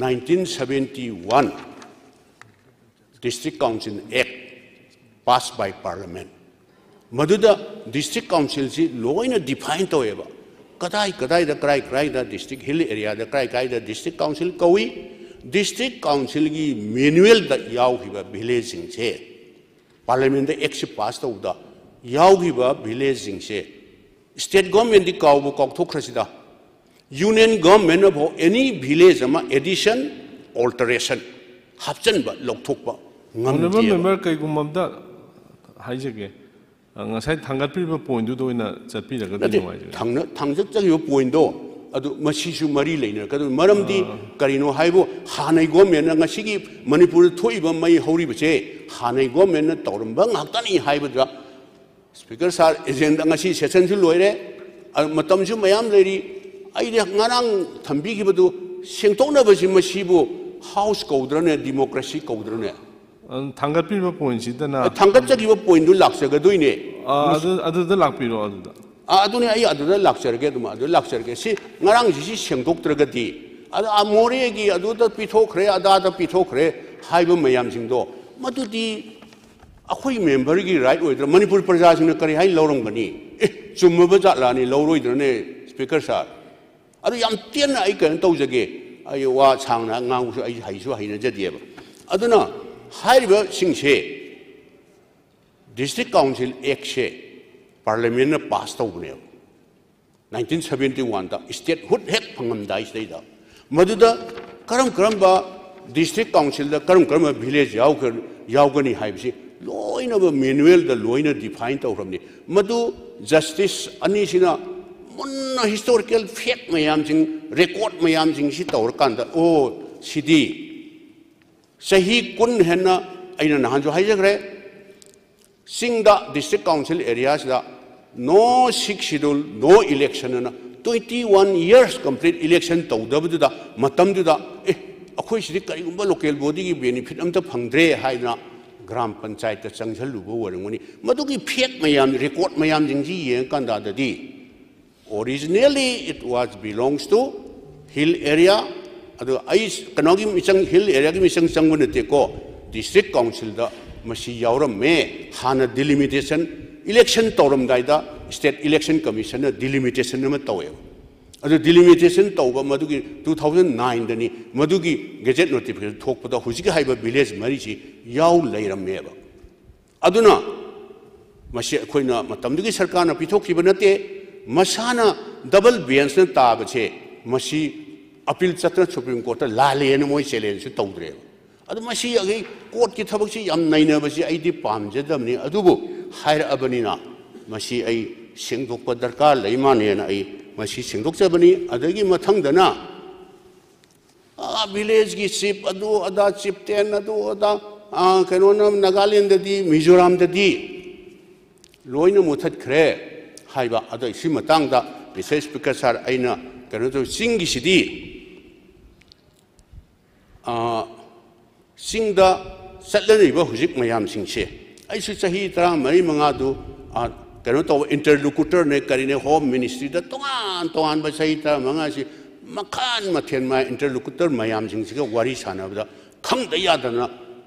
nineteen seventy one District Council Act passed by Parliament, ꯃꯗꯨꯗ ꯗꯤꯁꯇ꯭ꯔꯤꯛ ꯀꯥꯎꯟꯁꯤꯜꯁꯤ ꯂꯣꯏꯅ ꯗꯤꯐꯥꯏꯟ ꯇꯧꯋꯦꯕ꯫ ꯀꯗꯥꯏ ꯀꯗꯥꯏꯗ, ꯀꯗꯥꯏ ꯀꯗꯥꯏꯗ ꯗꯤꯁꯇ꯭ꯔꯤꯛ, ꯍꯤꯜ ꯑꯦꯔꯤꯌꯥꯗ ꯀꯗꯥꯏ ꯀꯗꯥꯏꯗ ꯗꯤꯁꯇ꯭ꯔꯤꯛ ꯀꯥꯎꯟꯁꯤꯜ ꯀꯧꯏ, ꯗꯤꯁꯇ꯭ꯔꯤꯛ ꯀꯥꯎꯟꯁꯤꯜꯒꯤ ꯃꯦꯅꯨꯋꯦꯜꯗ ꯌꯥꯎꯈꯤꯕ ꯚꯤꯂꯦꯖꯁꯤꯡꯁꯦ, ꯄꯥꯔꯂꯤꯌꯥꯃꯦꯟꯗ ꯑꯦꯛꯁꯤ ꯄꯥꯁ ꯇꯧꯕꯗ ꯌꯥꯎꯈꯤꯕ ꯚꯤꯂꯦꯖꯁꯤꯡꯁꯦ, ꯁ꯭ꯇꯦꯠ ꯒꯣꯔꯃꯦꯟꯗꯤ ꯀꯥꯎꯕ ꯀꯥꯎꯊꯣꯛꯈ꯭ꯔꯁꯤꯗ, ꯌꯨꯅꯤꯌꯟ ꯒꯣꯔꯃꯦꯟꯅꯐꯥꯎ ꯑꯦꯅꯤ ꯚꯤꯂꯦꯖ ꯑꯃ ꯑꯦꯗꯤꯁꯟ, ꯑꯣꯜꯇꯔꯦꯁꯟ, ꯍꯥꯞꯆꯟꯕ, ꯂꯧꯊꯣꯛꯄ ꯑꯣꯅꯔꯦꯕꯜ ꯉꯝꯗꯦꯕ꯫ ꯃꯦꯝꯕꯔ, ꯀꯩꯒꯨꯝꯕ ꯑꯝꯇ ꯍꯥꯏꯖꯒꯦ꯫ ꯑ, ꯉꯁꯥꯏ ꯊꯥꯡꯒꯠꯄꯤꯕ ꯄꯣꯏꯟꯠꯇꯨꯗ ꯑꯣꯏꯅ ꯆꯠꯄꯤꯔꯒꯗꯤ ꯅꯠꯇꯦ, ꯅꯨꯡꯉꯥꯏꯖꯒꯅꯤ꯫ ꯊꯥꯡꯅ-, ꯊꯥꯡꯖꯠꯆꯈꯤꯕ ꯄꯣꯏꯟꯠꯗꯣ, ꯑꯗꯨ ꯃꯁꯤꯁꯨ ꯃꯔꯤ ꯂꯩꯅꯔꯛꯀꯗꯕꯅꯤ꯫ ꯃꯔꯝꯗꯤ ꯑꯥ꯫ ꯀꯔꯤꯅꯣ ꯍꯥꯏꯕꯨ, ꯍꯥꯟꯅꯩ ꯒꯣꯔꯃꯦꯟꯅ ꯉꯁꯤꯒꯤ ꯃꯅꯤꯄꯨꯔꯗ ꯊꯣꯛꯏꯕ ꯃꯩ ꯍꯧꯔꯤꯕꯁꯦ ꯍꯥꯟꯅꯩ ꯒꯣꯔꯃꯦꯟꯅ ꯇꯧꯔꯝꯕ ꯉꯥꯛꯇꯅꯤ ꯍꯥꯏꯕꯗ ꯁ꯭ꯄꯤꯀꯔ ꯁꯥꯔ, ꯑꯦꯖꯦꯟꯗꯥ, ꯉꯁꯤ ꯁꯦꯁꯟꯁꯨ ꯂꯣꯏꯔꯦ, ꯑ, ꯃꯇꯝꯁꯨ ꯃꯌꯥꯝ ꯂꯩꯔꯤ꯫ ꯑꯩꯗꯤ ꯉꯔꯥꯡ ꯊꯝꯕꯤꯈꯤꯕꯗꯨ ꯁꯦꯡꯗꯣꯛꯅꯕꯁꯤ ꯃꯁꯤꯕꯨ ꯍꯥꯎꯁ ꯀꯧꯗ꯭ꯔꯅꯦ, ꯗꯤꯃꯣꯀ꯭ꯔꯦꯁꯤ ꯀꯧꯗ꯭ꯔꯅꯦ? ꯑꯗꯨ ꯊꯥꯡꯒꯠꯄꯤꯕ ꯄꯣꯏꯟꯠꯁꯤꯗꯅ ꯊꯥꯡꯒꯠꯆꯈꯤꯕ ꯄꯣꯏꯟꯠꯗꯨ ꯂꯥꯛꯆꯒꯗꯣꯏꯅꯦ꯫ ꯑ, ꯑꯗꯨ, ꯑꯗꯨꯗ ꯂꯥꯛꯄꯤꯔꯣ, ꯑꯗꯨꯗ꯫ ꯑ, ꯑꯗꯨꯅꯦ, ꯑꯩ ꯑꯗꯨꯗ ꯂꯥꯛꯆꯔꯒꯦ, ꯑꯗꯨꯝ ꯑꯗꯨꯗ ꯂꯥꯛꯆꯔꯒꯦ꯫ ꯁꯤ ꯉꯔꯥꯡꯁꯤ ꯁꯤ ꯁꯦꯡꯗꯣꯛꯇ꯭ꯔꯒꯗꯤ, ꯑꯗ, ꯑ, ꯃꯣꯔꯦꯒꯤ ꯑꯗꯨꯗ ꯄꯤꯊꯣꯛꯈ꯭ꯔꯦ, ꯑꯗꯥꯗ ꯄꯤꯊꯣꯛꯈ꯭ꯔꯦ ꯍꯥꯏꯕ ꯃꯌꯥꯝꯁꯤꯡꯗꯣ, ꯃꯗꯨꯗꯤ ꯑꯩꯈꯣꯏ ꯃꯦꯝꯕꯔꯒꯤ ꯔꯥꯏꯠ ꯑꯣꯏꯗ꯭ꯔꯥ? ꯃꯅꯤꯄꯨꯔ ꯄ꯭ꯔꯖꯥꯁꯤꯡꯅ ꯀꯔꯤ ꯍꯥꯏꯅ ꯂꯧꯔꯝꯒꯅꯤ? ꯑꯦ, ꯆꯨꯝꯃꯕ ꯖꯥꯠꯂꯥꯅꯤ, ꯂꯧꯔꯣꯏꯗ꯭ꯔꯅꯦ, ꯁ꯭ꯄꯤꯀꯔ ꯁꯥꯔ? ꯑꯗꯨ ꯌꯥꯝ ꯇꯦꯟꯅ ꯑꯩ ꯀꯩꯅꯣ ꯇꯧꯖꯒꯦ, ꯑꯩ ꯋꯥ ꯁꯥꯡꯅ ꯉꯥꯡꯕꯁꯨ ꯑꯩ ꯍꯩꯁꯨ ꯍꯩꯅꯖꯗꯦꯕ꯫ ꯑꯗꯨꯅ ꯍꯥꯏꯔꯤꯕꯁꯤꯡꯁꯦ, ꯗꯤꯁꯇ꯭ꯔꯤꯛ ꯀꯥꯎꯟꯁꯤꯜ ꯑꯦꯛꯁꯦ ꯄꯥꯔꯂꯤꯌꯥꯃꯦꯟꯅ ꯄꯥꯁ ꯇꯧꯕꯅꯦꯕ꯫ ꯅꯥꯏꯟꯇꯤꯟ ꯁꯕꯦꯟꯇꯤ ꯋꯥꯟꯗ statehood ꯍꯦꯛ ꯐꯪꯉꯝꯗꯥꯏꯁꯤꯗꯩꯗ ꯃꯗꯨꯗ ꯀꯔꯝ ꯀꯔꯝꯕ district councilꯗ ꯀꯔꯝ ꯀꯔꯝꯕ village ꯌꯥꯎꯒ-, ꯌꯥꯎꯒꯅꯤ ꯍꯥꯏꯕꯁꯤ ꯂꯣꯏꯅꯃꯛ manualꯗ ꯂꯣꯏꯅ define ꯇꯧꯈ꯭ꯔꯕꯅꯤ꯫ ꯃꯗꯨ justice ꯑꯅꯤꯁꯤꯅ ꯃꯨꯟꯅ historical fact ꯃꯌꯥꯝꯁꯤꯡ, record ꯃꯌꯥꯝꯁꯤꯡꯁꯤ ꯇꯧꯔꯀꯥꯟꯗ, ꯑꯣ, ꯁꯤꯗꯤ ꯆꯍꯤ ꯀꯨꯟ ꯍꯦꯟꯅ, ꯑꯩꯅ ꯅꯍꯥꯟꯁꯨ ꯍꯥꯏꯖꯈ꯭ꯔꯦ, ꯆꯤꯡꯗ district council areaꯁꯤꯗ no Sixth Schedule, no election ꯑꯅ twenty one years complete election ꯇꯧꯗꯕꯗꯨꯗ, ꯃꯇꯝꯗꯨꯗ, "ꯑꯦ, ꯑꯩꯈꯣꯏ ꯁꯤꯗꯤ ꯀꯔꯤꯒꯨꯝꯕ local bodyꯒꯤ benefit ꯑꯝꯇ ꯐꯪꯗ꯭ꯔꯦ" ꯍꯥꯏꯗꯅ ꯒ꯭ꯔꯥꯝ ꯄꯟꯆꯥꯌꯠꯇ ꯆꯪꯁꯤꯜꯂꯨꯕ ꯑꯣꯏꯔꯝꯒꯅꯤ꯫ ꯃꯗꯨꯒꯤ fact ꯃꯌꯥꯝ, record ꯃꯌꯥꯝꯁꯤꯡꯁꯤ ꯌꯦꯡꯉꯀꯥꯟꯗꯗꯤ, originally it was belongs to hill area꯫ ꯑꯗꯣ ꯑꯩ ꯀꯩꯅꯣꯒꯤ ꯃꯤꯆꯪ, hill areaꯒꯤ ꯃꯤꯆꯪ ꯆꯪꯕ ꯅꯠꯇꯦꯀꯣ, district councilꯗ ꯃꯁꯤ ꯌꯥꯎꯔꯝꯃꯦ꯫ ꯍꯥꯟꯅ delimitation, election ꯇꯧꯔꯝꯗꯥꯏꯗ state election commissionꯅ delimitation ꯑꯃ ꯇꯧꯋꯦꯕ꯫ ꯑꯗꯨ delimitation ꯇꯧꯕ ꯃꯗꯨꯒꯤ two thousand nineꯗꯅꯤ꯫ ꯃꯗꯨꯒꯤ gazette notification ꯊꯣꯛꯄꯗ ꯍꯧꯖꯤꯛꯀꯤ ꯍꯥꯏꯕ village ꯃꯔꯤꯁꯤ ꯌꯥꯎ ꯂꯩꯔꯝꯃꯦꯕ꯫ ꯑꯗꯨꯅ ꯃꯁꯤ ꯑꯩꯈꯣꯏꯅ ꯃꯇꯝꯗꯨꯒꯤ ꯁꯔꯀꯥꯔꯅ ꯄꯤꯊꯣꯛꯈꯤꯕ ꯅꯠꯇꯦ꯫ ꯃꯁꯥꯅ double benchꯅ ꯇꯥꯕꯁꯦ, ꯃꯁꯤ appeal ꯆꯠꯇꯅ Supreme Courtꯇ ꯂꯥꯜꯂꯦꯅ ꯃꯣꯏ challengeꯁꯨ ꯇꯧꯗ꯭ꯔꯦꯕ꯫ ꯑꯗꯨ ꯃꯁꯤ ꯑꯩꯈꯣꯏ courtꯀꯤ ꯊꯕꯛꯁꯤ ꯌꯥꯝ ꯅꯩꯅꯕꯁꯤ ꯑꯩꯗꯤ ꯄꯥꯝꯖꯗꯕꯅꯤ꯫ ꯑꯗꯨꯕꯨ ꯍꯥꯏꯔꯛꯑꯕꯅꯤꯅ ꯃꯁꯤ ꯑꯩ ꯁꯦꯡꯗꯣꯛꯄ ꯗꯔꯀꯥꯔ ꯂꯩ ꯃꯥꯜꯂꯦꯅ ꯑꯩ ꯃꯁꯤ ꯁꯦꯡꯗꯣꯛꯆꯕꯅꯤ꯫ ꯑꯗꯒꯤ ꯃꯊꯪꯗꯅ ꯑꯥ, villageꯀꯤ chief, ꯑꯗꯨ ꯑꯗꯥ, chieftain, ꯑꯗꯨ ꯑꯗꯥ, ꯑꯥ, ꯀꯩꯅꯣꯅ ꯅꯥꯒꯥꯂꯦꯟꯗꯗꯤ, ꯃꯤꯖꯣꯔꯥꯝꯗꯗꯤ ꯂꯣꯏꯅ ꯃꯨꯊꯠꯈ꯭ꯔꯦ ꯍꯥꯏꯕ꯫ ꯑꯗꯣ ꯁꯤ ꯃꯇꯥꯡꯗ Mister Speaker sir, ꯑꯩꯅ ꯀꯩꯅꯣ ꯇꯧ, ꯆꯤꯡꯒꯤꯁꯤꯗꯤ, ꯑꯥ, ꯆꯤꯡꯗ ꯆꯠꯅꯔꯤꯕ ꯍꯧꯖꯤꯛ ꯃꯌꯥꯝꯁꯤꯡꯁꯦ, ꯑꯩꯁꯨ ꯆꯍꯤ ꯇꯔꯥꯃꯔꯤ ꯃꯉꯥꯗꯨ, ꯑꯥ, ꯀꯩꯅꯣ ꯇꯧꯕ, interlocutorꯅꯦ ꯀꯔꯤꯅꯦ, Home Ministryꯗ ꯇꯣꯉꯥꯟ ꯇꯣꯉꯥꯟꯕ ꯆꯍꯤ ꯇꯔꯥꯃꯉꯥꯁꯤ ꯃꯈꯜ ꯃꯊꯦꯜ ꯃꯌꯥꯝ interlocutor ꯃꯌꯥꯝꯁꯤꯡꯁꯤꯒ ꯋꯥꯔꯤ ꯁꯥꯟꯅꯕꯗ ꯈꯪꯗ ꯌꯥꯗꯅ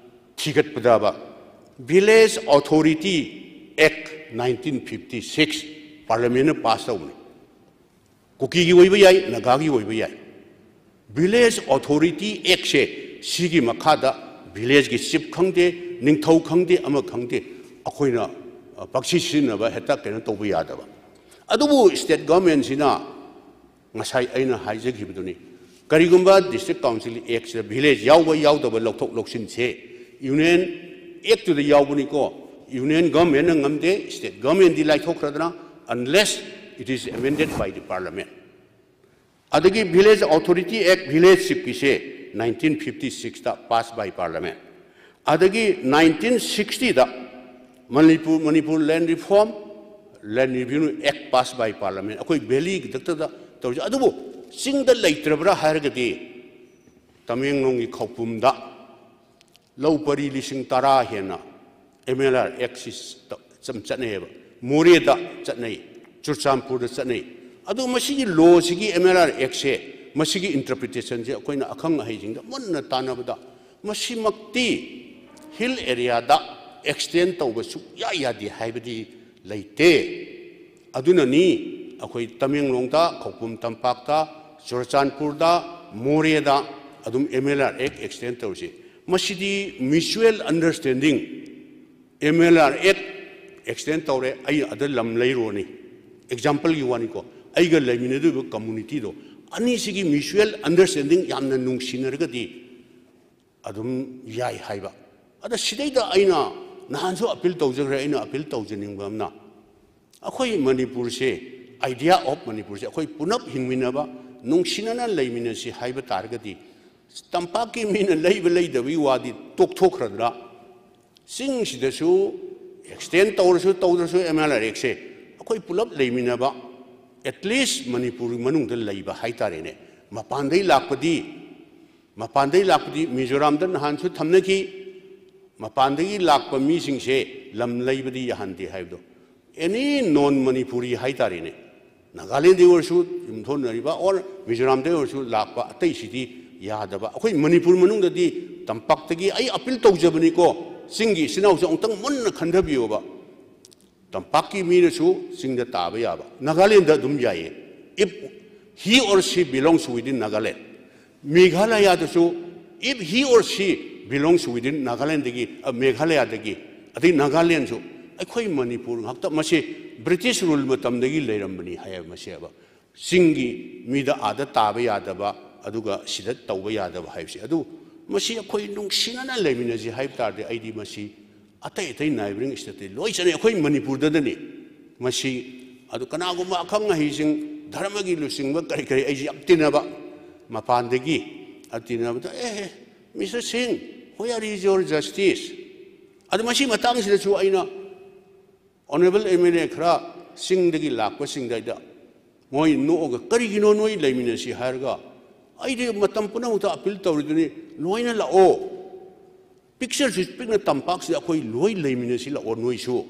ꯊꯤꯒꯠꯄꯗꯕ, Village Authority Act nineteen fifty six Parliamentꯅ pass ꯇꯧꯕꯅꯤ꯫ ꯀꯨꯀꯤꯒꯤ ꯑꯣꯏꯕ ꯌꯥꯏ, ꯅꯥꯒꯥꯒꯤ ꯑꯣꯏꯕ ꯌꯥꯏ꯫ Village Authority Actꯁꯦ, ꯁꯤꯒꯤ ꯃꯈꯥꯗ villageꯀꯤ chief ꯈꯪꯗꯦ, ꯅꯤꯡꯊꯧ ꯈꯪꯗꯦ, ꯑꯃ ꯈꯪꯗꯦ, ꯑꯩꯈꯣꯏꯅ, ꯑ, ꯄꯪꯁꯤ ꯁꯤꯖꯤꯟꯅꯕ, ꯍꯦꯛꯇ ꯀꯩꯅꯣ ꯇꯧꯕ ꯌꯥꯗꯕ꯫ ꯑꯗꯨꯕꯨ state governmentꯁꯤꯅ ꯉꯁꯥꯏ ꯑꯩꯅ ꯍꯥꯏꯖꯈꯤꯕꯗꯨꯅꯤ, ꯀꯔꯤꯒꯨꯝꯕ district council actꯁꯤꯗ village ꯌꯥꯎꯕ ꯌꯥꯎꯗꯕ ꯂꯧꯊꯣꯛ ꯂꯧꯁꯤꯟꯁꯦ Union Actꯇꯨꯗ ꯌꯥꯎꯕꯅꯤꯀꯣ꯫ Union governmentꯅ ꯉꯝꯗꯦ, state governmentꯗꯤ ꯂꯥꯏꯊꯣꯛꯈ꯭ꯔꯗꯅ, unless it is amended by the parliament꯫ ꯑꯗꯒꯤ Village Authority Act, village chiefꯀꯤꯁꯦ nineteen fifty sixꯇ pass by parliament꯫ ꯑꯗꯒꯤ nineteen sixtyꯗ Manipur, Manipur Land Reform, Land Revenue Act pass by parliament꯫ ꯑꯩꯈꯣꯏ valley ꯈꯛꯇꯗ ꯇꯧꯔꯤꯁꯦ꯫ ꯑꯗꯨꯕꯨ ꯆꯤꯡꯗ ꯂꯩꯇ꯭ꯔꯕ꯭ꯔꯥ ꯍꯥꯏꯔꯒꯗꯤ, ꯇꯃꯦꯡꯂꯣꯡꯒꯤ ꯈꯧꯄꯨꯝꯗ ꯂꯧ ꯄꯔꯤ ꯂꯤꯁꯤꯡ ꯇꯔꯥ ꯍꯦꯟꯅ M L R Actꯁꯤ ꯆꯠ-, ꯆꯠꯅꯩꯌꯦꯕ꯫ ꯃꯣꯔꯦꯗ ꯆꯠꯅꯩ, ꯆꯨꯔꯆꯥꯟꯄꯨꯔꯗ ꯆꯠꯅꯩ꯫ ꯑꯗꯨ ꯃꯁꯤꯒꯤ lawꯁꯤꯒꯤ, M L R Actꯁꯦ, ꯃꯁꯤꯒꯤ interpretationꯁꯦ ꯑꯩꯈꯣꯏꯅ ꯑꯈꯪ ꯑꯍꯩꯁꯤꯡꯗ ꯃꯨꯟꯅ ꯇꯥꯟꯅꯕꯗ, ꯃꯁꯤꯃꯛꯇꯤ hill areaꯗ extend ꯇꯧꯕ ꯁꯨꯛꯌꯥ ꯌꯥꯗꯦ ꯍꯥꯏꯕꯗꯤ ꯂꯩꯇꯦ꯫ ꯑꯗꯨꯅꯅꯤ ꯑꯩꯈꯣꯏ ꯇꯃꯦꯡꯂꯣꯡꯗ, ꯈꯧꯄꯨꯝ ꯇꯝꯄꯥꯛꯇ, ꯆꯨꯔꯆꯥꯟꯄꯨꯔꯗ, ꯃꯣꯔꯦꯗ ꯑꯗꯨꯝ M L R Act extend ꯇꯧꯔꯤꯁꯦ꯫ ꯃꯁꯤꯗꯤ mutual understanding, M L R Act extend ꯇꯧꯔꯦ, ꯑꯩ ꯑꯗ ꯂꯝ ꯂꯩꯔꯨꯔꯅꯤ, exampleꯒꯤ ꯋꯥꯅꯤꯀꯣ, ꯑꯩꯒ ꯂꯩꯃꯤꯟꯅꯗꯣꯏꯕ communityꯗꯣ, ꯑꯅꯤꯁꯤꯒꯤ mutual understanding ꯌꯥꯝꯅ ꯅꯨꯡꯁꯤꯅꯔꯒꯗꯤ ꯑꯗꯨꯝ ꯌꯥꯏ ꯍꯥꯏꯕ꯫ ꯑꯗ ꯁꯤꯗꯩꯗ ꯑꯩꯅ ꯅꯍꯥꯟꯁꯨ appeal ꯇꯧꯖꯈ꯭ꯔꯦ, ꯑꯩꯅ appeal ꯇꯧꯖꯅꯤꯡꯕ ꯑꯃꯅ, ꯑꯩꯈꯣꯏ ꯃꯅꯤꯄꯨꯔꯁꯦ, idea of ꯃꯅꯤꯄꯨꯔꯁꯦ, ꯑꯩꯈꯣꯏ ꯄꯨꯂꯞ ꯍꯤꯡꯃꯤꯟꯅꯕ, ꯅꯨꯡꯁꯤꯅꯅ ꯂꯩꯃꯤꯟꯅꯁꯤ ꯍꯥꯏꯕ ꯇꯥꯔꯒꯗꯤ, ꯇꯝꯄꯥꯛꯀꯤ ꯃꯤꯅ ꯂꯩꯕ ꯂꯩꯗꯕꯒꯤ ꯋꯥꯗꯤ ꯇꯣꯛꯊꯣꯛꯈ꯭ꯔꯗ꯭ꯔꯥ? ꯆꯤꯡꯁꯤꯗꯁꯨ extend ꯇꯧꯔꯁꯨ ꯇꯧꯗ꯭ꯔꯁꯨ M L R Actꯁꯦ ꯑꯩꯈꯣꯏ ꯄꯨꯂꯞ ꯂꯩꯃꯤꯟꯅꯕ, at least ꯃꯅꯤꯄꯨꯔꯒꯤ ꯃꯅꯨꯡꯗ ꯂꯩꯕ ꯍꯥꯏꯇꯥꯔꯦꯅꯦ꯫ ꯃꯄꯥꯟꯗꯩ ꯂꯥꯛꯄꯗꯤ, ꯃꯄꯥꯟꯗꯩ ꯂꯥꯛꯄꯗꯤ ꯃꯤꯖꯣꯔꯥꯝꯗ ꯅꯍꯥꯟꯁꯨ ꯊꯝꯅꯈꯤ, ꯃꯄꯥꯟꯗꯒꯤ ꯂꯥꯛꯄ ꯃꯤꯁꯤꯡꯁꯦ ꯂꯝ ꯂꯩꯕꯗꯤ ꯌꯥꯍꯟꯗꯦ ꯍꯥꯏꯕꯗꯣ꯫ Any non Manipuri ꯍꯥꯏꯇꯥꯔꯦꯅꯦ, ꯅꯥꯒꯥꯂꯦꯟꯗꯒꯤ ꯑꯣꯏꯔꯁꯨ ꯌꯨꯝꯊꯣꯟꯅꯔꯤꯕ, or ꯃꯤꯖꯣꯔꯥꯝꯗꯒꯤ ꯑꯣꯏꯔꯁꯨ ꯂꯥꯛꯄ, ꯑꯇꯩꯁꯤꯗꯤ ꯌꯥꯗꯕ꯫ ꯑꯩꯈꯣꯏ ꯃꯅꯤꯄꯨꯔ ꯃꯅꯨꯡꯗꯗꯤ, ꯇꯝꯄꯥꯛꯇꯒꯤ ꯑꯩ appeal ꯇꯧꯖꯕꯅꯤꯀꯣ, ꯆꯤꯡꯒꯤ ꯏꯆꯤꯟ ꯏꯅꯥꯎꯁꯦ ꯑꯃꯨꯛꯇꯪ ꯃꯨꯟꯅ ꯈꯟꯊꯕꯤꯌꯣꯕ꯫ ꯇꯝꯄꯥꯛꯀꯤ ꯃꯤꯅꯁꯨ ꯆꯤꯡꯗ ꯇꯥꯕ ꯌꯥꯕ, ꯅꯥꯒꯥꯂꯦꯟꯗ ꯑꯗꯨꯝ ꯌꯥꯏꯌꯦ, if he or she belongs within Nagaland꯫ ꯃꯦꯘꯥꯂꯌꯥꯗꯁꯨ, if he or she belongs within ꯅꯥꯒꯥꯂꯦꯟꯗꯒꯤ, ꯑ, ꯃꯦꯘꯥꯂꯌꯥꯗꯒꯤ, ꯑꯗꯩ ꯅꯥꯒꯥꯂꯦꯟꯁꯨ, ꯑꯩꯈꯣꯏ ꯃꯅꯤꯄꯨꯔ ꯉꯥꯛꯇ, ꯃꯁꯤ ꯕ꯭ꯔꯤꯇꯤꯁ ꯔꯨꯜ ꯃꯇꯝꯗꯒꯤ ꯂꯩꯔꯝꯕꯅꯤ ꯍꯥꯏꯌꯦꯕ ꯃꯁꯤꯕ꯫ ꯆꯤꯡꯒꯤ ꯃꯤꯗ ꯑꯥꯗ ꯇꯥꯕ ꯌꯥꯗꯕ, ꯑꯗꯨꯒ ꯁꯤꯗ ꯇꯧꯕ ꯌꯥꯗꯕ ꯍꯥꯏꯕꯁꯦ꯫ ꯑꯗꯨ ꯃꯁꯤ ꯑꯩꯈꯣꯏ ꯅꯨꯡꯁꯤꯅꯅ ꯂꯩꯃꯤꯟꯅꯁꯤ ꯍꯥꯏꯕ ꯇꯥꯔꯗꯤ, ꯑꯩꯗꯤ ꯃꯁꯤ ꯑꯇꯩ ꯑꯇꯩ neighbouring stateꯇ ꯂꯣꯏ ꯆꯠꯅꯩ, ꯑꯩꯈꯣꯏ ꯃꯅꯤꯄꯨꯔꯗꯗꯅꯤ ꯃꯁꯤ꯫ ꯑꯗꯨ ꯀꯅꯥꯒꯨꯝꯕ ꯑꯈꯪ ꯑꯍꯩꯁꯤꯡ, ꯙꯔꯃꯒꯤ ꯂꯨꯆꯤꯡꯕ ꯀꯔꯤ ꯀꯔꯤ, ꯑꯩꯁꯦ ꯌꯥꯝ ꯇꯤꯟꯅꯕ ꯃꯄꯥꯟꯗꯒꯤ, ꯑꯗꯨ ꯇꯤꯟꯅꯕꯗ, "ꯑꯦ, Mister Singh, where is your justice?" ꯑꯗꯨ ꯃꯁꯤ ꯃꯇꯥꯡꯁꯤꯗꯁꯨ ꯑꯩꯅ Honourable MLA ꯈꯔ ꯆꯤꯡꯗꯒꯤ ꯂꯥꯛꯄꯁꯤꯡꯗ ꯑꯩꯗ ꯃꯣꯏ ꯅꯣꯛꯑꯒ, "ꯀꯔꯤꯒꯤꯅꯣ ꯅꯣꯏ ꯂꯩꯃꯤꯟꯅꯁꯤ ꯍꯥꯏꯔꯒ?" ꯑꯩꯗꯤ ꯃꯇꯝ ꯄꯨꯝꯅꯃꯛꯇ appeal ꯇꯧꯔꯤꯗꯨꯅꯤ, "ꯂꯣꯏꯅ ꯂꯥꯛꯑꯣ, pictureꯁꯨ ꯄꯤꯛꯅ ꯇꯝꯄꯥꯛꯁꯤꯗ ꯑꯩꯈꯣꯏ ꯂꯣꯏ ꯂꯩꯃꯤꯟꯅꯁꯤ, ꯂꯥꯛꯑꯣ ꯅꯣꯏꯁꯨ꯫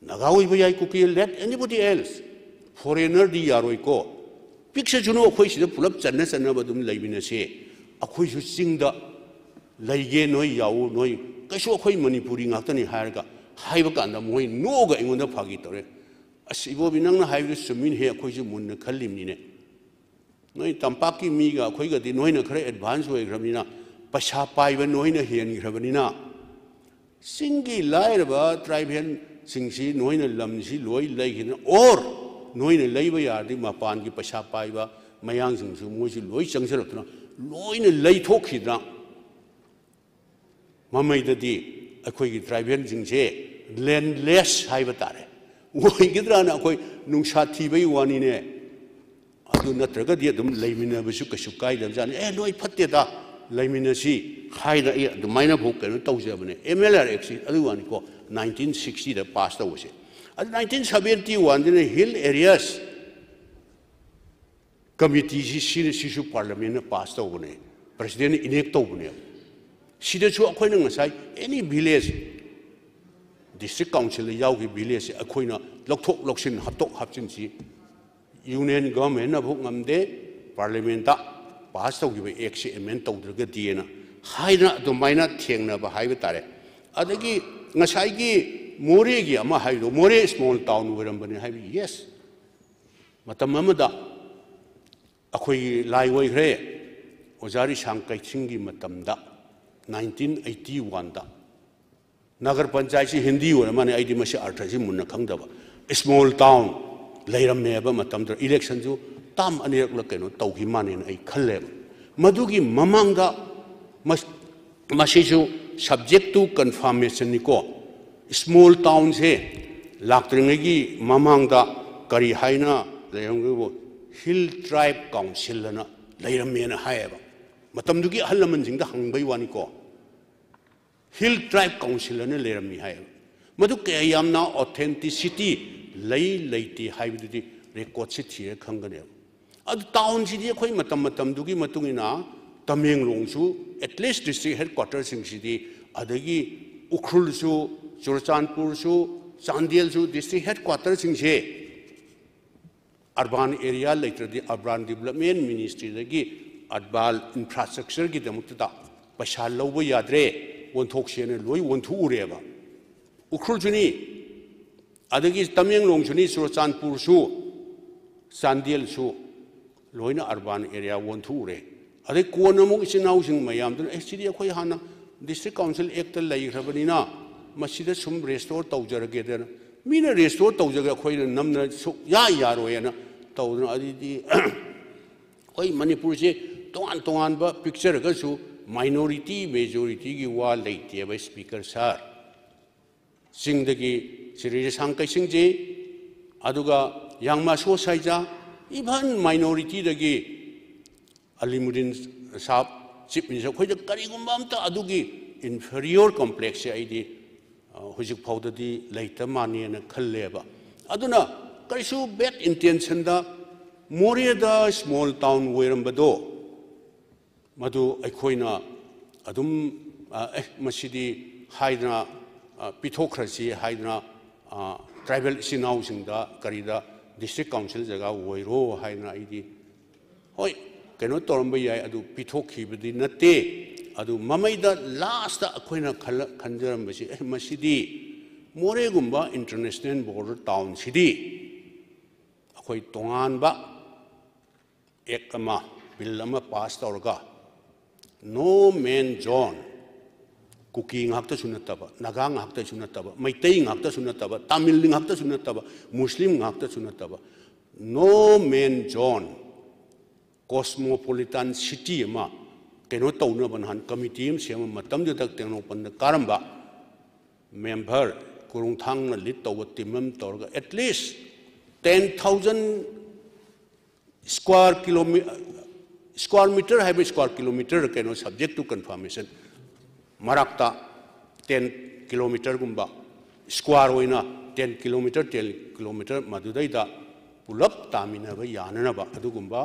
ꯅꯥꯒꯥ ꯑꯣꯏꯕ ꯌꯥꯏ, ꯀꯨꯀꯤ, let anybody else, foreignerꯗꯤ ꯌꯥꯔꯣꯏꯀꯣ꯫ ꯄꯤꯛꯁꯁꯅꯨ, ꯑꯩꯈꯣꯏ ꯁꯤꯗ ꯄꯨꯂꯞ ꯆꯟꯅ ꯆꯟꯅꯕ ꯑꯗꯨꯝ ꯂꯩꯃꯤꯟꯅꯁꯦ꯫ ꯑꯩꯈꯣꯏꯁꯨ ꯆꯤꯡꯗ ꯂꯩꯒꯦ, ꯅꯣꯏ ꯌꯥꯎꯎ, ꯅꯣꯏ ꯀꯩꯁꯨ ꯑꯩꯈꯣꯏ ꯃꯅꯤꯄꯨꯔꯤ ꯉꯥꯛꯇꯅꯤ" ꯍꯥꯏꯔꯒ ꯍꯥꯏꯕ ꯀꯥꯟꯗ ꯃꯣꯏ ꯅꯣꯛꯑꯒ ꯑꯩꯉꯣꯟꯗ ꯐꯥꯒꯤ ꯇꯧꯔꯦ꯫ "ꯑꯁ, ꯏꯕꯣꯕꯤ, ꯅꯪꯅ ꯍꯥꯏꯕꯗꯨ ꯆꯨꯝꯃꯤꯅꯦꯍꯦ, ꯑꯩꯈꯣꯏꯁꯨ ꯃꯨꯟꯅ ꯈꯜꯂꯤꯕꯅꯤꯅꯦ꯫ ꯅꯣꯏ ꯇꯝꯄꯥꯛꯀꯤ ꯃꯤꯒ ꯑꯩꯈꯣꯏꯒꯗꯤ ꯅꯣꯏꯅ ꯈꯔ advance ꯑꯣꯏꯈ꯭ꯔꯕꯅꯤꯅ, ꯄꯩꯁꯥ ꯄꯥꯏꯕ ꯅꯣꯏꯅ ꯍꯦꯟꯈ꯭ꯔꯕꯅꯤꯅ, ꯆꯤꯡꯒꯤ ꯂꯥꯏꯔꯕ tribalꯁꯤꯡꯁꯤ ꯅꯣꯏꯅ ꯂꯝꯁꯤ ꯂꯣꯏ ꯂꯩꯈꯤꯗꯅ, or ꯅꯣꯏꯅ ꯂꯩꯕ ꯌꯥꯔꯗꯤ ꯃꯄꯥꯟꯒꯤ ꯄꯩꯁꯥ ꯄꯥꯏꯕ ꯃꯌꯥꯡꯁꯤꯡꯁꯨ ꯃꯣꯏꯁꯨ ꯂꯣꯏ ꯆꯪꯁꯤꯜꯂꯛꯇꯅ ꯂꯣꯏꯅ ꯂꯩꯊꯣꯛꯈꯤꯗꯅ, ꯃꯃꯩꯗꯗꯤ ꯑꯩꯈꯣꯏꯒꯤ tribalꯁꯤꯡꯁꯦ landless ꯍꯥꯏꯕ ꯇꯥꯔꯦ꯫ ꯑꯣꯏꯒꯗ꯭ꯔꯥꯅ ꯑꯩꯈꯣꯏ ꯅꯨꯡꯁꯥ ꯊꯤꯕꯒꯤ ꯋꯥꯅꯤꯅꯦ꯫ ꯑꯗꯨ ꯅꯠꯇ꯭ꯔꯒꯗꯤ ꯑꯗꯨꯝ ꯂꯩꯃꯤꯟꯅꯕꯁꯨ ꯀꯩꯁꯨ ꯀꯥꯏꯗꯕꯖꯥꯠꯅꯤ꯫ "ꯑꯦ, ꯅꯣꯏ ꯐꯠꯇꯦꯗ, ꯂꯩꯃꯤꯟꯅꯁꯤ" ꯍꯥꯏꯅ ꯑꯩ ꯑꯗꯨꯃꯥꯏꯅ ꯐꯥꯎ ꯀꯩꯅꯣ ꯇꯧꯖꯕꯅꯦ꯫ MLR Actꯁꯤ ꯑꯗꯨꯒꯤ ꯋꯥꯅꯤꯀꯣ, nineteen sixtyꯗ pass ꯇꯧꯕꯁꯦ꯫ ꯑꯗꯨ nineteen seventy oneꯗꯅ hill areas committeeꯁꯤ, ꯁꯤꯅ, ꯁꯤꯁꯨ parliamentꯅ pass ꯇꯧꯕꯅꯦ, presidentꯅ enact ꯇꯧꯕꯅꯦꯕ꯫ ꯁꯤꯗꯁꯨ ꯑꯩꯈꯣꯏꯅ ꯉꯁꯥꯏ any village, district councilꯗ ꯌꯥꯎꯈꯤꯕ villageꯁꯦ ꯑꯩꯈꯣꯏꯅ ꯂꯧꯊꯣꯛ ꯂꯧꯁꯤꯟ, ꯍꯥꯞꯇꯣꯛ ꯍꯥꯞꯆꯤꯟꯁꯤ union governmentꯅ ꯐꯥꯎ ꯉꯝꯗꯦ, parliamentꯇ pass ꯇꯧꯈꯤꯕ actꯁꯤ amend ꯇꯧꯗ꯭ꯔꯒꯗꯤꯅ ꯍꯥꯏꯗꯅ ꯑꯗꯨꯃꯥꯏꯅ ꯊꯦꯡꯅꯕ ꯍꯥꯏꯕ ꯇꯥꯔꯦ꯫ ꯑꯗꯒꯤ ꯉꯁꯥꯏꯒꯤ ꯃꯣꯔꯦꯒꯤ ꯑꯃ ꯍꯥꯏꯕꯗꯣ, ꯃꯣꯔꯦ small town ꯑꯣꯏꯔꯝꯕꯅꯤ ꯍꯥꯏꯕ, yes, ꯃꯇꯝ ꯑꯃꯗ ꯑꯩꯈꯣꯏꯒꯤ ꯂꯥꯏ ꯑꯣꯏꯈ꯭ꯔꯦ꯫ ꯑꯣꯖꯥ ꯔꯤꯁꯥꯡ ꯀꯩꯊꯤꯡꯒꯤ ꯃꯇꯝꯗ, nineteen eighty oneꯗ, ꯅꯒꯔ ꯄꯟꯆꯥꯌꯠꯁꯤ ꯍꯤꯟꯗꯤ ꯑꯣꯏꯔ ꯃꯥꯅꯦ, ꯑꯩꯗꯤ ꯃꯁꯤ ꯑꯔꯊꯁꯤ ꯃꯨꯟꯅ ꯈꯪꯗꯕ꯫ ꯁ꯭ꯃꯣꯜ ꯇꯥꯎꯟ ꯂꯩꯔꯝꯃꯦꯕ ꯃꯇꯝꯗꯨꯗ, ꯏꯂꯦꯛꯁꯟꯁꯨ ꯇꯥꯝ ꯑꯅꯤꯔꯛꯂ ꯀꯩꯅꯣ ꯇꯧꯈꯤ ꯃꯥꯅꯦꯅ ꯑꯩ ꯈꯜꯂꯦꯕ꯫ ꯃꯗꯨꯒꯤ ꯃꯃꯥꯡꯗ ꯃꯁ- ꯃꯁꯤꯁꯨ subject to confirmationꯅꯤꯀꯣ꯫ ꯁ꯭ꯃꯣꯜ ꯇꯥꯎꯟꯁꯦ ꯂꯥꯛꯇ꯭ꯔꯤꯉꯩꯒꯤ ꯃꯃꯥꯡꯗ ꯀꯔꯤ ꯍꯥꯏꯅ ꯂꯩꯔꯝꯒꯦꯕꯨ, ꯍꯤꯜ ꯇ꯭ꯔꯥꯏꯕ ꯀꯥꯎꯟꯁꯤꯜ ꯑꯅ ꯂꯩꯔꯝꯃꯦꯅ ꯍꯥꯏꯌꯦꯕ꯫ ꯃꯇꯝꯗꯨꯒꯤ ꯑꯍꯜ ꯂꯃꯟꯁꯤꯡꯗ ꯍꯪꯕꯩ ꯋꯥꯅꯤꯀꯣ꯫ ꯍꯤꯜ ꯇ꯭ꯔꯥꯏꯕ ꯀꯥꯎꯟꯁꯤꯜ ꯑꯅ ꯂꯩꯔꯝꯃꯤ ꯍꯥꯏꯌꯦꯕ꯫ ꯃꯗꯨ ꯀꯌꯥ ꯌꯥꯝꯅ authenticity ꯂꯩ ꯂꯩꯇꯦ ꯍꯥꯏꯕꯗꯨꯗꯤ ꯔꯦꯀꯣꯔꯠꯁꯤ ꯊꯤꯔ ꯈꯪꯒꯅꯦꯕ꯫ ꯑꯗꯨ ꯇꯥꯎꯟꯁꯤꯗꯤ ꯑꯩꯈꯣꯏ ꯃꯇꯝ ꯃꯇꯝꯗꯨꯒꯤ ꯃꯇꯨꯡ ꯏꯟꯅ ꯇꯃꯦꯡꯂꯣꯡꯁꯨ, at least district headquarterꯁꯤꯡꯁꯤꯗꯤ, ꯑꯗꯒꯤ ꯎꯈ꯭ꯔꯨꯜꯁꯨ, ꯆꯨꯔꯆꯥꯟꯄꯨꯔꯁꯨ, ꯆꯥꯟꯗꯦꯜꯁꯨ district headquarterꯁꯤꯡꯁꯦ urban area ꯂꯩꯇ꯭ꯔꯗꯤ urban development ministryꯗꯒꯤ urban infrastructureꯒꯤꯗꯃꯛꯇꯗ ꯄꯩꯁꯥ ꯂꯧꯕ ꯌꯥꯗ꯭ꯔꯦ, ꯑꯣꯟꯊꯣꯛꯁꯦꯅ ꯂꯣꯏ ꯑꯣꯟꯊꯣꯛꯎꯔꯦꯕ꯫ ꯎꯈ꯭ꯔꯨꯜꯁꯨꯅꯤ, ꯑꯗꯒꯤ ꯇꯃꯦꯡꯂꯣꯡꯁꯨꯅꯤ, ꯆꯨꯔꯆꯥꯟꯄꯨꯔꯁꯨ, ꯆꯥꯟꯗꯦꯜꯁꯨ ꯂꯣꯏꯅ urban area ꯑꯣꯟꯊꯣꯛꯎꯔꯦ꯫ ꯑꯗꯩ ꯀꯣꯟꯅ ꯑꯃꯨꯛ ꯏꯆꯤꯟ ꯏꯅꯥꯎꯁꯤꯡ ꯃꯌꯥꯝꯗꯨꯅ, "ꯑꯦ, ꯁꯤꯗꯤ ꯑꯩꯈꯣꯏ ꯍꯥꯟꯅ district council actꯇ ꯂꯩꯈ꯭ꯔꯕꯅꯤꯅ ꯃꯁꯤꯗ ꯁꯨꯝ restore ꯇꯧꯖꯔꯒꯦꯗꯅ", ꯃꯤꯅ restore ꯇꯧꯖꯒꯦ, ꯑꯩꯈꯣꯏꯅ ꯅꯝꯅ ꯁꯨꯛꯌꯥ ꯌꯥꯔꯣꯏꯅ ꯇꯧꯗꯅ, ꯑꯗꯨꯗꯤ ꯑꯩꯈꯣꯏ ꯃꯅꯤꯄꯨꯔꯁꯦ ꯇꯣꯉꯥꯟ ꯇꯣꯉꯥꯟꯕ ꯄꯤꯛꯆꯔꯒꯁꯨ minority majorityꯒꯤ ꯋꯥ ꯂꯩꯇꯦꯕ, Speaker sir꯫ ꯆꯤꯡꯗꯒꯤ ꯁ꯭ꯔꯤ ꯔꯤꯁꯥꯡ ꯀꯩꯁꯤꯡꯖꯤ, ꯑꯗꯨꯒ ꯌꯥꯡꯃꯥ ꯁꯣꯁꯥꯏꯖꯥ, even minorityꯗꯒꯤ ꯑꯂꯤꯃꯨꯗꯤꯟ ꯁꯥꯍꯕ, chief minister, ꯑꯩꯈꯣꯏꯗ ꯀꯔꯤꯒꯨꯝꯕ ꯑꯝꯇ ꯑꯗꯨꯒꯤ inferior complexꯁꯦ ꯑꯩꯗꯤ, ꯑ, ꯍꯧꯖꯤꯛ ꯐꯥꯎꯗꯗꯤ ꯂꯩꯇ ꯃꯥꯟꯅꯦꯅ ꯈꯜꯂꯦꯕ꯫ ꯑꯗꯨꯅ ꯀꯔꯤꯁꯨ bad intentionꯗ ꯃꯣꯔꯦꯗ small town ꯑꯣꯏꯔꯝꯕꯗꯣ, ꯃꯗꯨ ꯑꯩꯈꯣꯏꯅ ꯑꯗꯨꯝ, ꯑ, "ꯑꯦ, ꯃꯁꯤꯗꯤ" ꯍꯥꯏꯗꯅ, ꯑ, "ꯄꯤꯊꯣꯛꯈ꯭ꯔꯁꯤ" ꯍꯥꯏꯗꯅ, ꯑ, tribal ꯏꯆꯤꯟ ꯏꯅꯥꯎꯁꯤꯡꯗ ꯀꯔꯤꯗ district council ꯖꯒꯥ ꯑꯣꯏꯔꯣ ꯍꯥꯏꯗꯅ ꯑꯩꯗꯤ, ꯍꯣꯏ, ꯀꯩꯅꯣ ꯇꯧꯔꯝꯕ ꯌꯥꯏ, ꯑꯗꯨ ꯄꯤꯊꯣꯛꯈꯤꯕꯗꯤ ꯅꯠꯇꯦ꯫ ꯑꯗꯨ ꯃꯃꯩꯗ lastꯇ ꯑꯩꯈꯣꯏꯅ ꯈꯜꯂ-, ꯈꯟꯖꯔꯝꯕꯁꯤ, "ꯑꯦ, ꯃꯁꯤꯗꯤ ꯃꯣꯔꯦꯒꯨꯝꯕ international border townꯁꯤꯗꯤ ꯑꯩꯈꯣꯏ ꯇꯣꯉꯥꯟꯕ act ꯑꯃ, bill ꯑꯃ pass ꯇꯧꯔꯒ no man zone, ꯀꯨꯀꯤ ꯉꯥꯛꯇꯁꯨ ꯅꯠꯇꯕ, ꯅꯥꯒꯥ ꯉꯥꯛꯇꯁꯨ ꯅꯠꯇꯕ, ꯃꯩꯇꯩ ꯉꯥꯛꯇꯁꯨ ꯅꯠꯇꯕ, ꯇꯥꯃꯤꯜ ꯉꯥꯛꯇꯁꯨ ꯅꯠꯇꯕ, ꯃꯨꯁꯂꯤꯝ ꯉꯥꯛꯇꯁꯨ ꯅꯠꯇꯕ, no man zone, cosmopolitan city ꯑꯃ ꯀꯩꯅꯣ ꯇꯧꯅꯕ ꯅꯍꯥꯟ committee ꯑꯃ ꯁꯦꯝꯕ ꯃꯇꯝꯗꯨꯗ ꯇꯦꯡꯅꯧꯄꯜꯗ ꯀꯥꯔꯝꯕ member ꯀꯨꯔꯨꯡꯊꯥꯡꯅ lead ꯇꯧꯕ team ꯑꯃ ꯇꯧꯔꯒ at least ten thousand square kilometer, square meter ꯍꯥꯏꯕ square kilometer ꯀꯩꯅꯣ subject to confirmation ꯃꯔꯛꯇ ten kilometerꯒꯨꯝꯕ square ꯑꯣꯏꯅ ten kilometer, ten kilometer ꯃꯗꯨꯗꯩꯗ ꯄꯨꯂꯞ ꯇꯥꯃꯤꯟꯅꯕ ꯌꯥꯅꯅꯕ ꯑꯗꯨꯒꯨꯝꯕ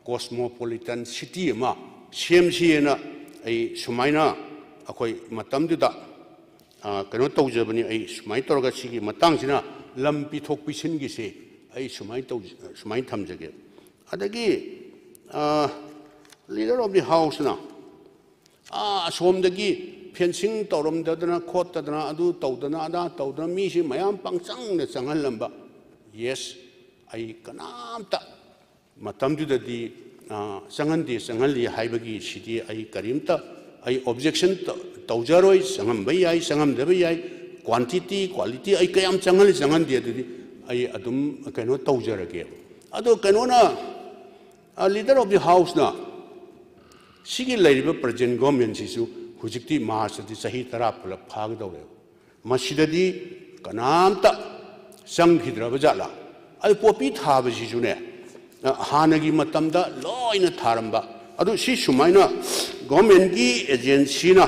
cosmopolitan city ꯑꯃ ꯁꯦꯝꯁꯤꯅ ꯑꯩ ꯁꯨꯃꯥꯏꯅ ꯑꯩꯈꯣꯏ ꯃꯇꯝꯗꯨꯗ ꯀꯩꯅꯣ ꯇꯧꯖꯕꯅꯤ꯫ ꯑꯩ ꯁꯨꯃꯥꯏꯅ ꯇꯧꯔꯒ ꯁꯤꯒꯤ ꯃꯇꯥꯡꯁꯤꯅ ꯂꯝ ꯄꯤꯊꯣꯛ ꯄꯤꯁꯤꯟꯒꯤꯁꯦ ꯑꯩ ꯁꯨꯃꯥꯏꯅ ꯇꯧ ꯁꯨꯃꯥꯏꯅ ꯊꯝꯖꯒꯦ꯫ ꯑꯗꯒꯤ leader of the houseꯅ ꯑꯁꯣꯝꯗꯒꯤ fencing ꯇꯧꯔꯝꯗꯗꯅ ꯈꯣꯠꯇꯗꯅ ꯑꯗꯨ ꯇꯧꯗꯅ ꯑꯗꯥ ꯇꯧꯗꯅ ꯃꯤꯁꯤ ꯃꯌꯥꯝ ꯄꯪꯆꯪꯗ ꯆꯪꯍꯜꯂꯝꯕ꯫ Yes, ꯑꯩ ꯀꯅꯥꯝꯇ ꯃꯇꯝꯗꯨꯗꯗꯤ ꯆꯪꯍꯟꯗꯦ ꯆꯪꯍꯜꯂꯤ ꯍꯥꯏꯕꯒꯤ ꯁꯤꯗꯤ ꯑꯩ ꯀꯔꯤꯝꯇ ꯑꯩ objection ꯇꯧꯖꯔꯣꯏ꯫ ꯆꯪꯍꯟꯕ ꯌꯥꯏ, ꯆꯪꯍꯟꯗꯕ ꯌꯥꯏ, quantity quality ꯑꯩ ꯀꯌꯥꯝ ꯆꯪꯍꯜꯂꯤ ꯆꯪꯍꯟꯗꯦ ꯑꯗꯨꯗꯤ ꯑꯩ ꯑꯗꯨꯝ ꯀꯩꯅꯣ ꯇꯧꯖꯔꯒꯦꯕ꯫ ꯑꯗꯣ ꯀꯩꯅꯣꯅ leader of the houseꯅ ꯁꯤꯒꯤ ꯂꯩꯔꯤꯕ present governmentꯁꯤꯁꯨ ꯍꯧꯖꯤꯛꯇꯤ Marchꯇꯗꯤ ꯆꯍꯤ ꯇꯔꯥ ꯄꯨꯂꯞ ꯐꯥꯒꯗꯧꯔꯦꯕ꯫ ꯃꯁꯤꯗꯗꯤ ꯀꯅꯥꯝꯇ ꯆꯪꯈꯤꯗ꯭ꯔꯕ ꯖꯥꯠꯂꯥ? ꯑꯗꯨ ꯄꯣꯄꯤ ꯊꯥꯕꯁꯤꯁꯨꯅꯦ ꯍꯥꯟꯅꯒꯤ ꯃꯇꯝꯗ ꯂꯣꯏꯅ ꯊꯥꯔꯝꯕ꯫ ꯑꯗꯨ ꯁꯤ ꯁꯨꯃꯥꯏꯅ governmentꯀꯤ agencyꯅ